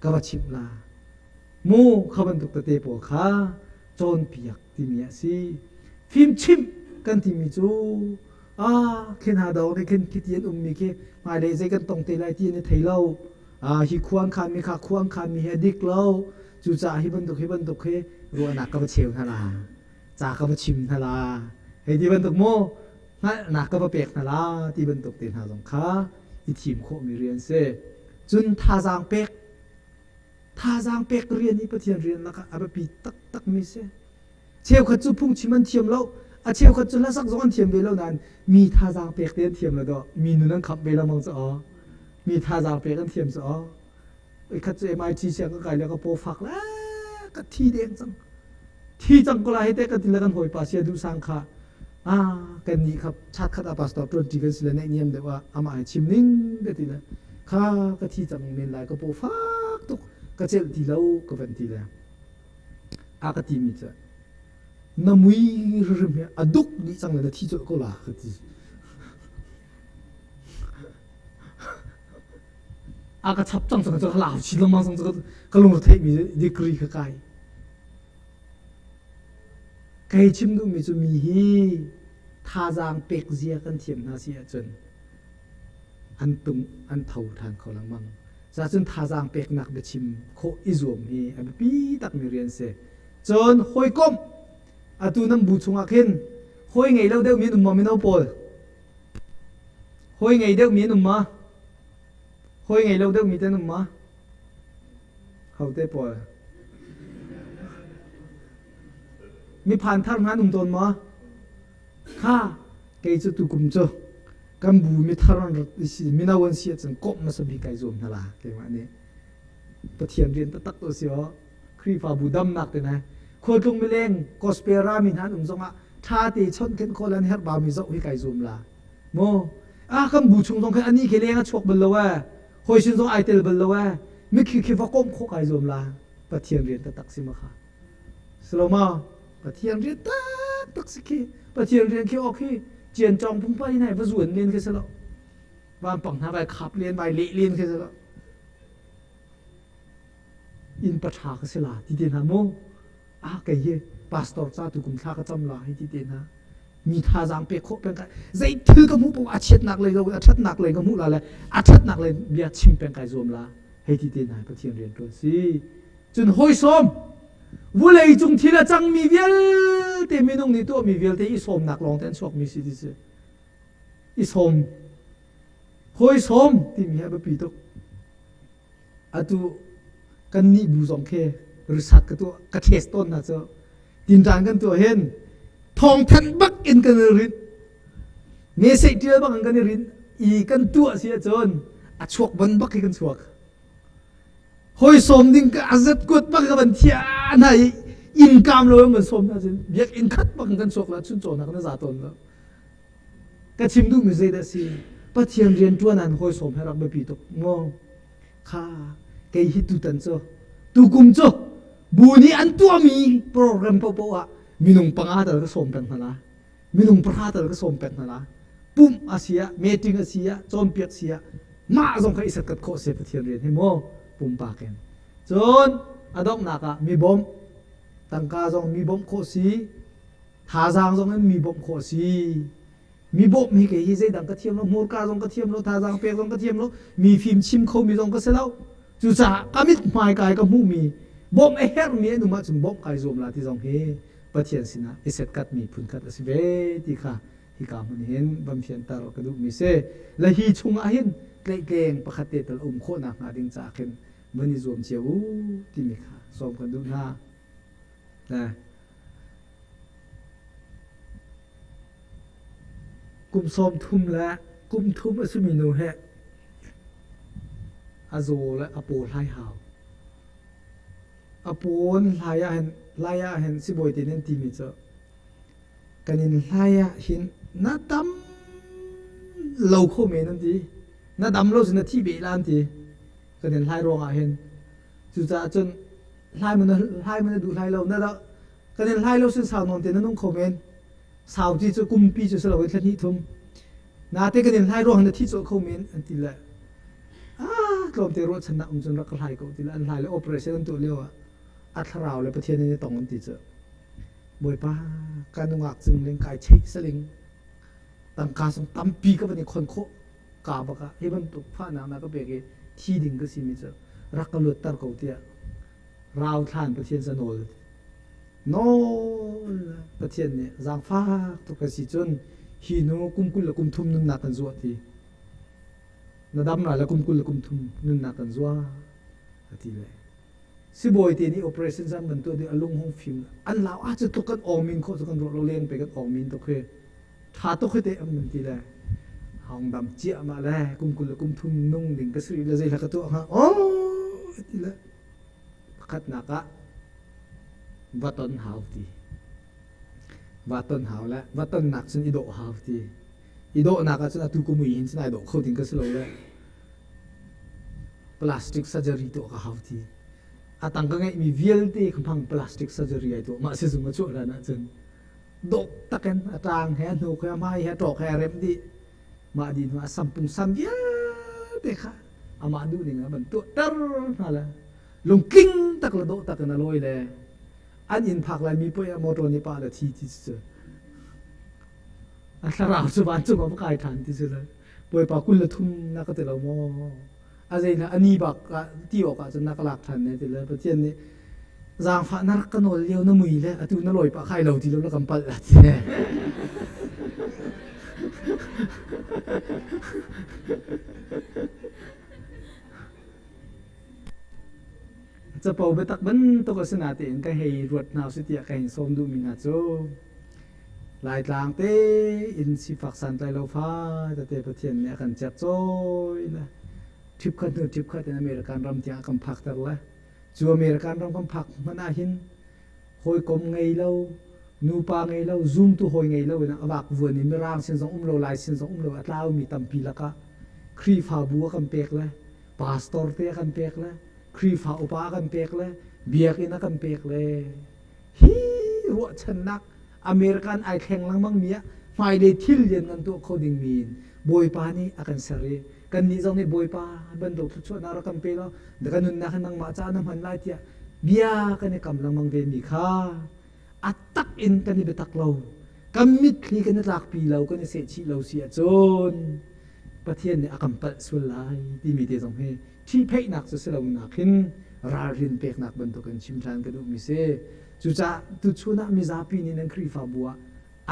ka va chimh la Mu kha bantuk tete pawl kha cawnpiak timi a si. Fimchimh kan timi cu ah khi hna do nih khin khiti an ummi khi hmailei zei kan tong te lai ti an i thei lo. Ah hi khua an khanmi kha khua an khanmi hi a dik lo. Cucaah hi bantuk hi bantuk hi ruahnak ka va cheu hna la. Ca ka va chim hna la. Hei ti bantuk mu hngalhnak ka va pek hna la ti bantuk te hna zong kha i thim khawhmi rian si. Cun thazaang pek Thazaang pek rian hi Pathian rian lakah a biapi taktakmi si. Cheukhat cu phungchim an thiam lo, a cheukhat cu hlasak zong an thiam ve lo nain mi thazaang pek te an thiam lo dawh. Mi nun an khamh ve lengmang cu aw. Mi thazaang pek an thiam cu aw. Ikhat cu MIT siang ka kai le ka paw fak le ka thi deng cang. Thi cang ko la hei te kan ti le kan hawipa sia duh sang kha ah kan nih kha chat khat ah pastor tuan ṭi kan si le naih niam deuh ah amah he chim ning ka ti le kha ka thi cang men lai ka paw fak tuk ka celh ti lo ka van ti le a ka ti mi cu na mui hrim hi a duk dih cang le na thi colh ko la ka ti a ka chap cang cang ka lau chin lengmang cang ka lung theih mi degree ka kai Kei chim duhmi cu mi hi thazaang pek zia kan thiam hna si ahcun an tung an tho ṭhan kho lengmang. Cacun thazaang peknak biachim khawh i zuam hi a biapi takmi rian si. Cun hawikomh atu nan bu chungah khin hawi ngei lo deuhmi an um maw mino pawl? Hawi ngei deuhmi an um ma? Hawi ngei lo deuhmi te an um ma? Hote pawl? Mi phan thar hna an um tawn maw? Kha kei cu tukum cu kan bu mi thar an rat si mino an si ahcun komh hmasa bik kai zuam hna la keimah nih. Pathian rian taktak tu si aw. Khrihfabu damnak te na khualtlung mileng gospel rami hna an um zongah ṭha te chawnh khenh khawh le an herh baumi zoh hi kai zuam la. Mu ah kan bu chung zong khan ani khi leng a chuak bal lo ee. Hawi sin zong ai tel bal lo ee. Mikhi khi va komh khawh kai zuam la. Pathian rian taktak si ma kha. Saloma Pathian rian taktak si khi. Pathian rian khi ok khi cian cawng pungpai nai va zuan len khi si lo. Vampang hna vai khap len vai leh len khi si lo. Inn pa ṭha ka si la ti te hna mu. Ah kei hi pastor ca tu kum thla ka cam la hi ti te hna. Mi thazaang pek khawh peng kai zei thil ka hmuh paoh a chiatnak lei lo a ṭhatnak lei ka hmuh la le a ṭhatnak lei bia chim peng kai zuam la hei ti te hna Pathian rian ṭuan si. Cun hawi sawm vulei cung thil a cangmi vialte minung nih tuahmi vialte i sawmnak lawng te an chuakmi si ti si. I sawm. Hawi sawm timi hi a biapi tuk. Atu kan nih bu zong khi risat ka tuah ka test tawn hna cu tinṭan kan tuah hin thawngthanh bak in kan i rinh message ṭial bak in kan i rinh i kan tuah si ahcun a chuak ban bak hi kan chuak. Hawi sawm ding ka azat kuat bak ka van thia hna i inn kaam lo in van sawm hna cun biakinn khat bak in kan chuak la chun cawnak na za tawn lo. Ka chim duhmi zeidah si? Pathian rian ṭuan an hawi sawm he rak biapi tuk maw? Kha kei hi tutan cu tukum cu bu nih an tuahmi program paohpaoh ah minung panga tal ka sawm peng hna la. Minung pahra tal ka sawm peng hna la. Pumh a si ah, meeting a si ah, cawnpiak si ah, mah zong kha i setkat khawh si Pathian rian hi maw pumpak in. Cun a donghnak ah mi bawmh, tangka zong mi bawmh khawh si, Thazaang zong in mi bawmh khawh a si. Mi bawmh hi kei hi zeidang ka thiam lo, hmurka zong ka thiam lo, thazaang pek zong ka thiam lo, mi fim chim khomi zong ka si lo. Cucaah ka mit hmaikai ka hmuhmi bawmh a herhmi an um ahcun bawmh kai zuam la ti zong hi Pathian sinah i setkatmi phunkhat a si ve ti kha hika hmun hin van fianter ka duhmi si. Le hi chungah hin tlaihtleng pakhat te tal um khawhnak hnga ding caah khin van i zuam cio u timi kha sawm kan duh hna. Kum 30 le kum thum a simi nu he a zaw le a paw hlai hau. A pawn hlai ah hin hlai ah hin sibawi te nih an timi cu kan in hlai ah hin na dam lo kho men an ti. Na dam lo cun na thi beh la an ti. Kan in hlai ruangah hin. Cucaah cun hlai man hlai man na duh hlai lo na da kan in hlai lo sin sau nawn te na nung kho men sau ti cu kumpi cu si lo thla hnih thum nate kan in hlai ruang na thi cawh kho men an ti le ah tlawmte ruahchannak um cun rak ka hlai ko ti le an hlai le operation an tuah lio ah a thlarau le Pathian in i tong an ti cu Bawipa ka nungak cing ling kai cheih saling tangka sung tampi ka van i khon khawh ka bak ah hi bantuk fahnak na ka pek i thi ding ka simi cu rak ka luatter ko tiah rau thlan Pathian sa nawl nawl Pathian nih zaangfak tuk ka si cun hi nu kum 20 le kum thum nunnak kan zuah ti na dam lai le kum 20 le kum thum nunnak kan zuah a ti le sibawi te nih operation zan ban tuah ding a lung hung fim an lau ah cu tluk kan awmin khawh cu kan ruah lo leng pe kan awmin tuk hi Ṭha tuk hi teh an vun ti le hawng dam ciahmah le kum 20 le kum thum nung ding ka si rih le zei hla ka tuah hnga aw ti le pakhatnak ah va ton hau ti va ton hau le va tonnak cun i dawh hau ti i dawhnak ah cun atu kum ui hin cun ai dawh kho ding ka si lo le plastic surgery tuah ka hau ti a tang ka ngeihmi vialte ka hmang plastic surgery ai tuah mah sizung a chuah hlan ah cun dawh takin a ṭang he a hnuk he a hmai he a ṭawk he a remh dih. Mah dih hnu ah sampung sam vialte kha amah duhning ah van tuahter hna le lungtling tak le dawh tak in a lawi le an inn phak lai mi puai ah motor nih pah le thi ti cu a thlarau cu vancung ah va kai ṭhan ti cu le Bawipa 23 na ka ti lo maw a zei hna a ni bak ah ti awk ah cun na ka lak ṭhan ne ti le Pathian nih zaangfah na rak ka nawl lio na mui le atu na lawi pah khai lo ti lo na kan palh la ti ne capo biatak bantuk a si natein ka hei ruat hna usih tiah ka hin sawm duhmi hna cu Laitlang te in sifak santlai lo fa tete Pathian nih a kan cercawi le ṭhipkhat hnu ṭhipkhat in American ram tiang a kan phakter le cu American ram kan phak hmanh ah hin hawikom ngei lo nupa ngei lo zumtu hawi ngei lo in a vak vuan i mirang sin zong um lo lai sin zong um lo a tlaumi tampi lakah Khrihfabu a kan pek le pastor te a kan pek le Khrihfa upa a kan pek le biakinn a kan pek le hi ruahchannak American ai thleng lengmang mi ah hmailei thil lian ngan tuah kho ding mi in Bawipa nih a kan ser i kannih zong nih Bawipa bantuk thluachuahnak rak kan pe law kan nunnak hi nangmah caah na hman lai tiah bia kan i kam lengmang ve mi kha a tak in kan i biatak lo kan mitthli kan i tlakpi lo kan i sehchih lo si ahcun Pathian nih a kan palh sual lai timi te zong hi ṭhihpheihnak cu si lo nakin ralrin peknak bantukin chim ṭhan ka duhmi si. Cucaah tuchun ah mizapi nih nan Khrihfabu ah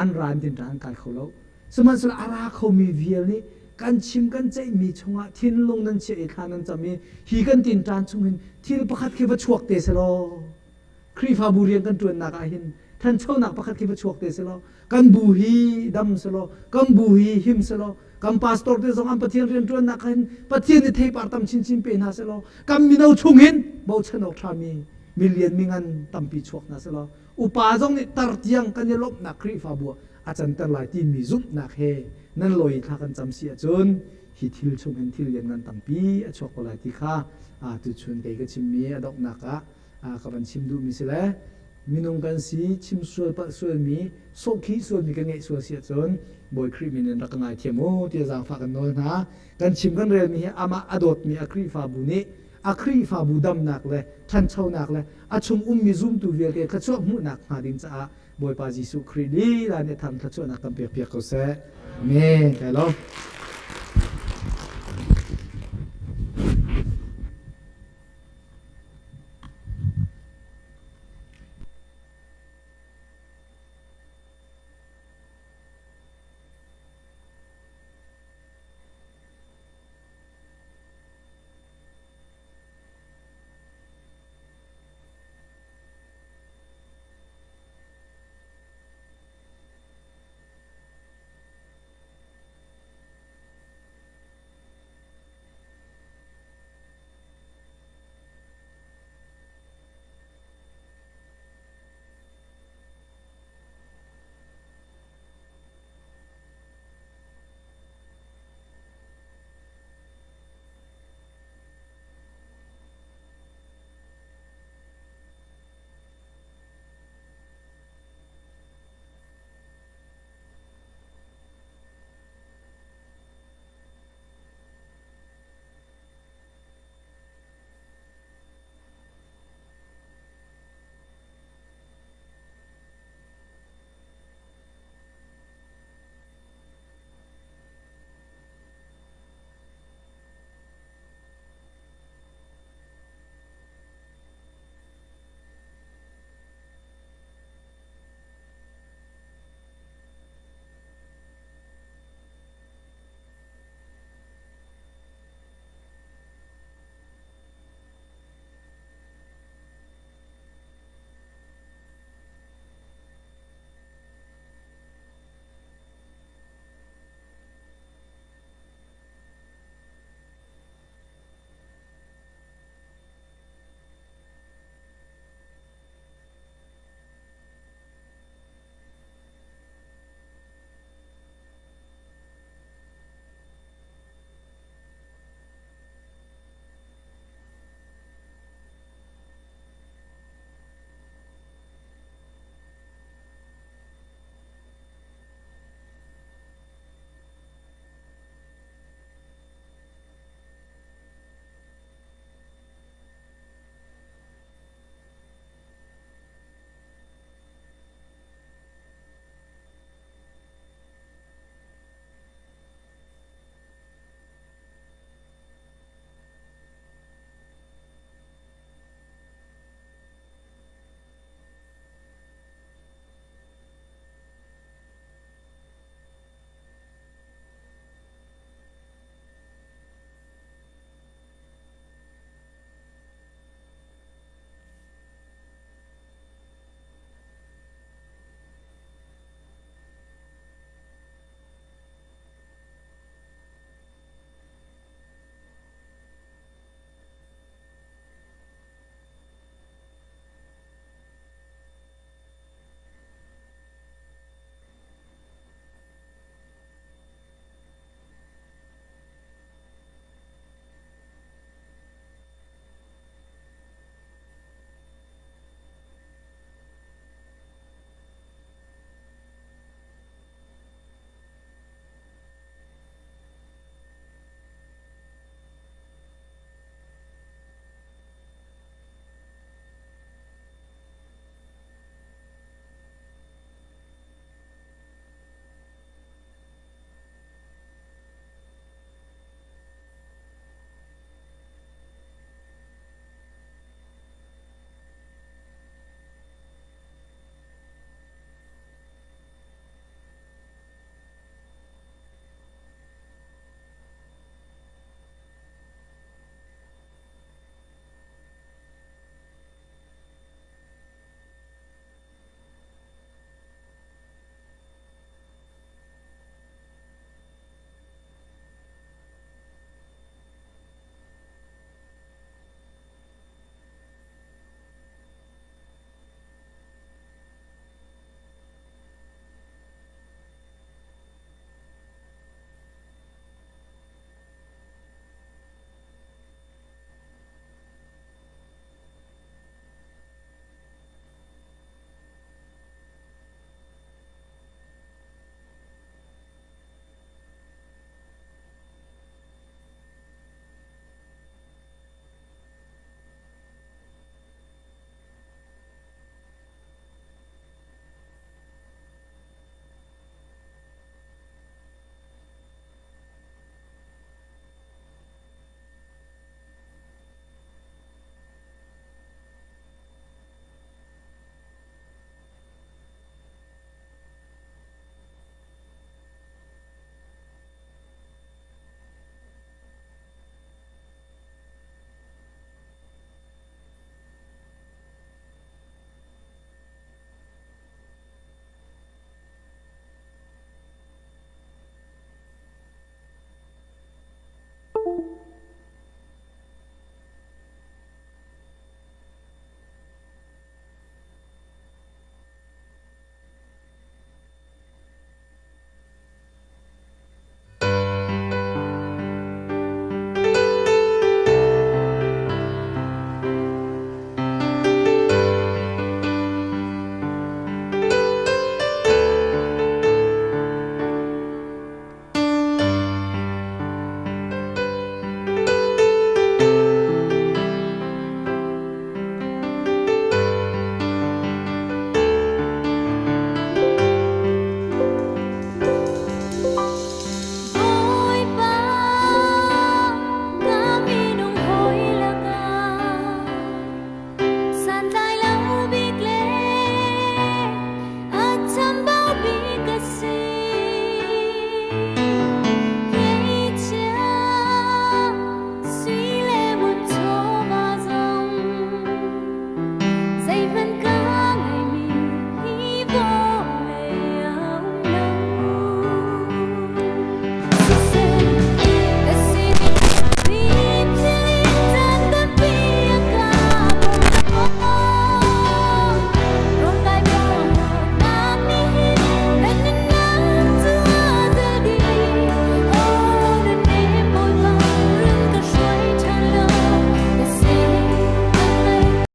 an ra an tin ṭhan an kai kho lo. Sihmanhsehlaw a ra khomi vial nih Kan chim kan ceihmi chungah thinlung nan chiah i thla nan cam i hi kan tinṭan chung hin thil pakhat khi va chuak te selaw Khrihfabu rian kan ṭuannak ah hin ṭhanchonak pakhat khi va chuak te selaw kan bu hi dam selaw kan bu hi him selaw kan pastor te zong an Pathian rian ṭuannak ah hin Pathian nih theipar tam chinchin pe hna selaw kan mino chung hin bochan awk ṭhami milian mingan tampi chuak hna selaw upa zong nih tar tiang kan i lawmhnak Khrihfabu ah a canter lai timi zumhnak he nan lawi thla kan cam si ahcun hi thil chung hin thil lianngan tampi a chuak ko lai ti kha tuchun kei ka chimmi a donghnak ah ka van chim duhmi si le minung kan si chim sual palh sualmi sawhkhih sualmi kan ngeih sual si ahcun Bawi Khrih min in rak ka ngaithiam u tiah zaangfah kan nawl hna. Kan chim kan relmi hi amah a dawtmi a Khrihfabu nih a Khrihfabu damnak le ṭhanchonak le a chung ummi zumtu vialte thluachuah hmuhnak hnga ding caah Bawipa Jesuh Khrih lila nih thang thluachuahnak kan pekpiak ko seh. Amen. Kai lawm.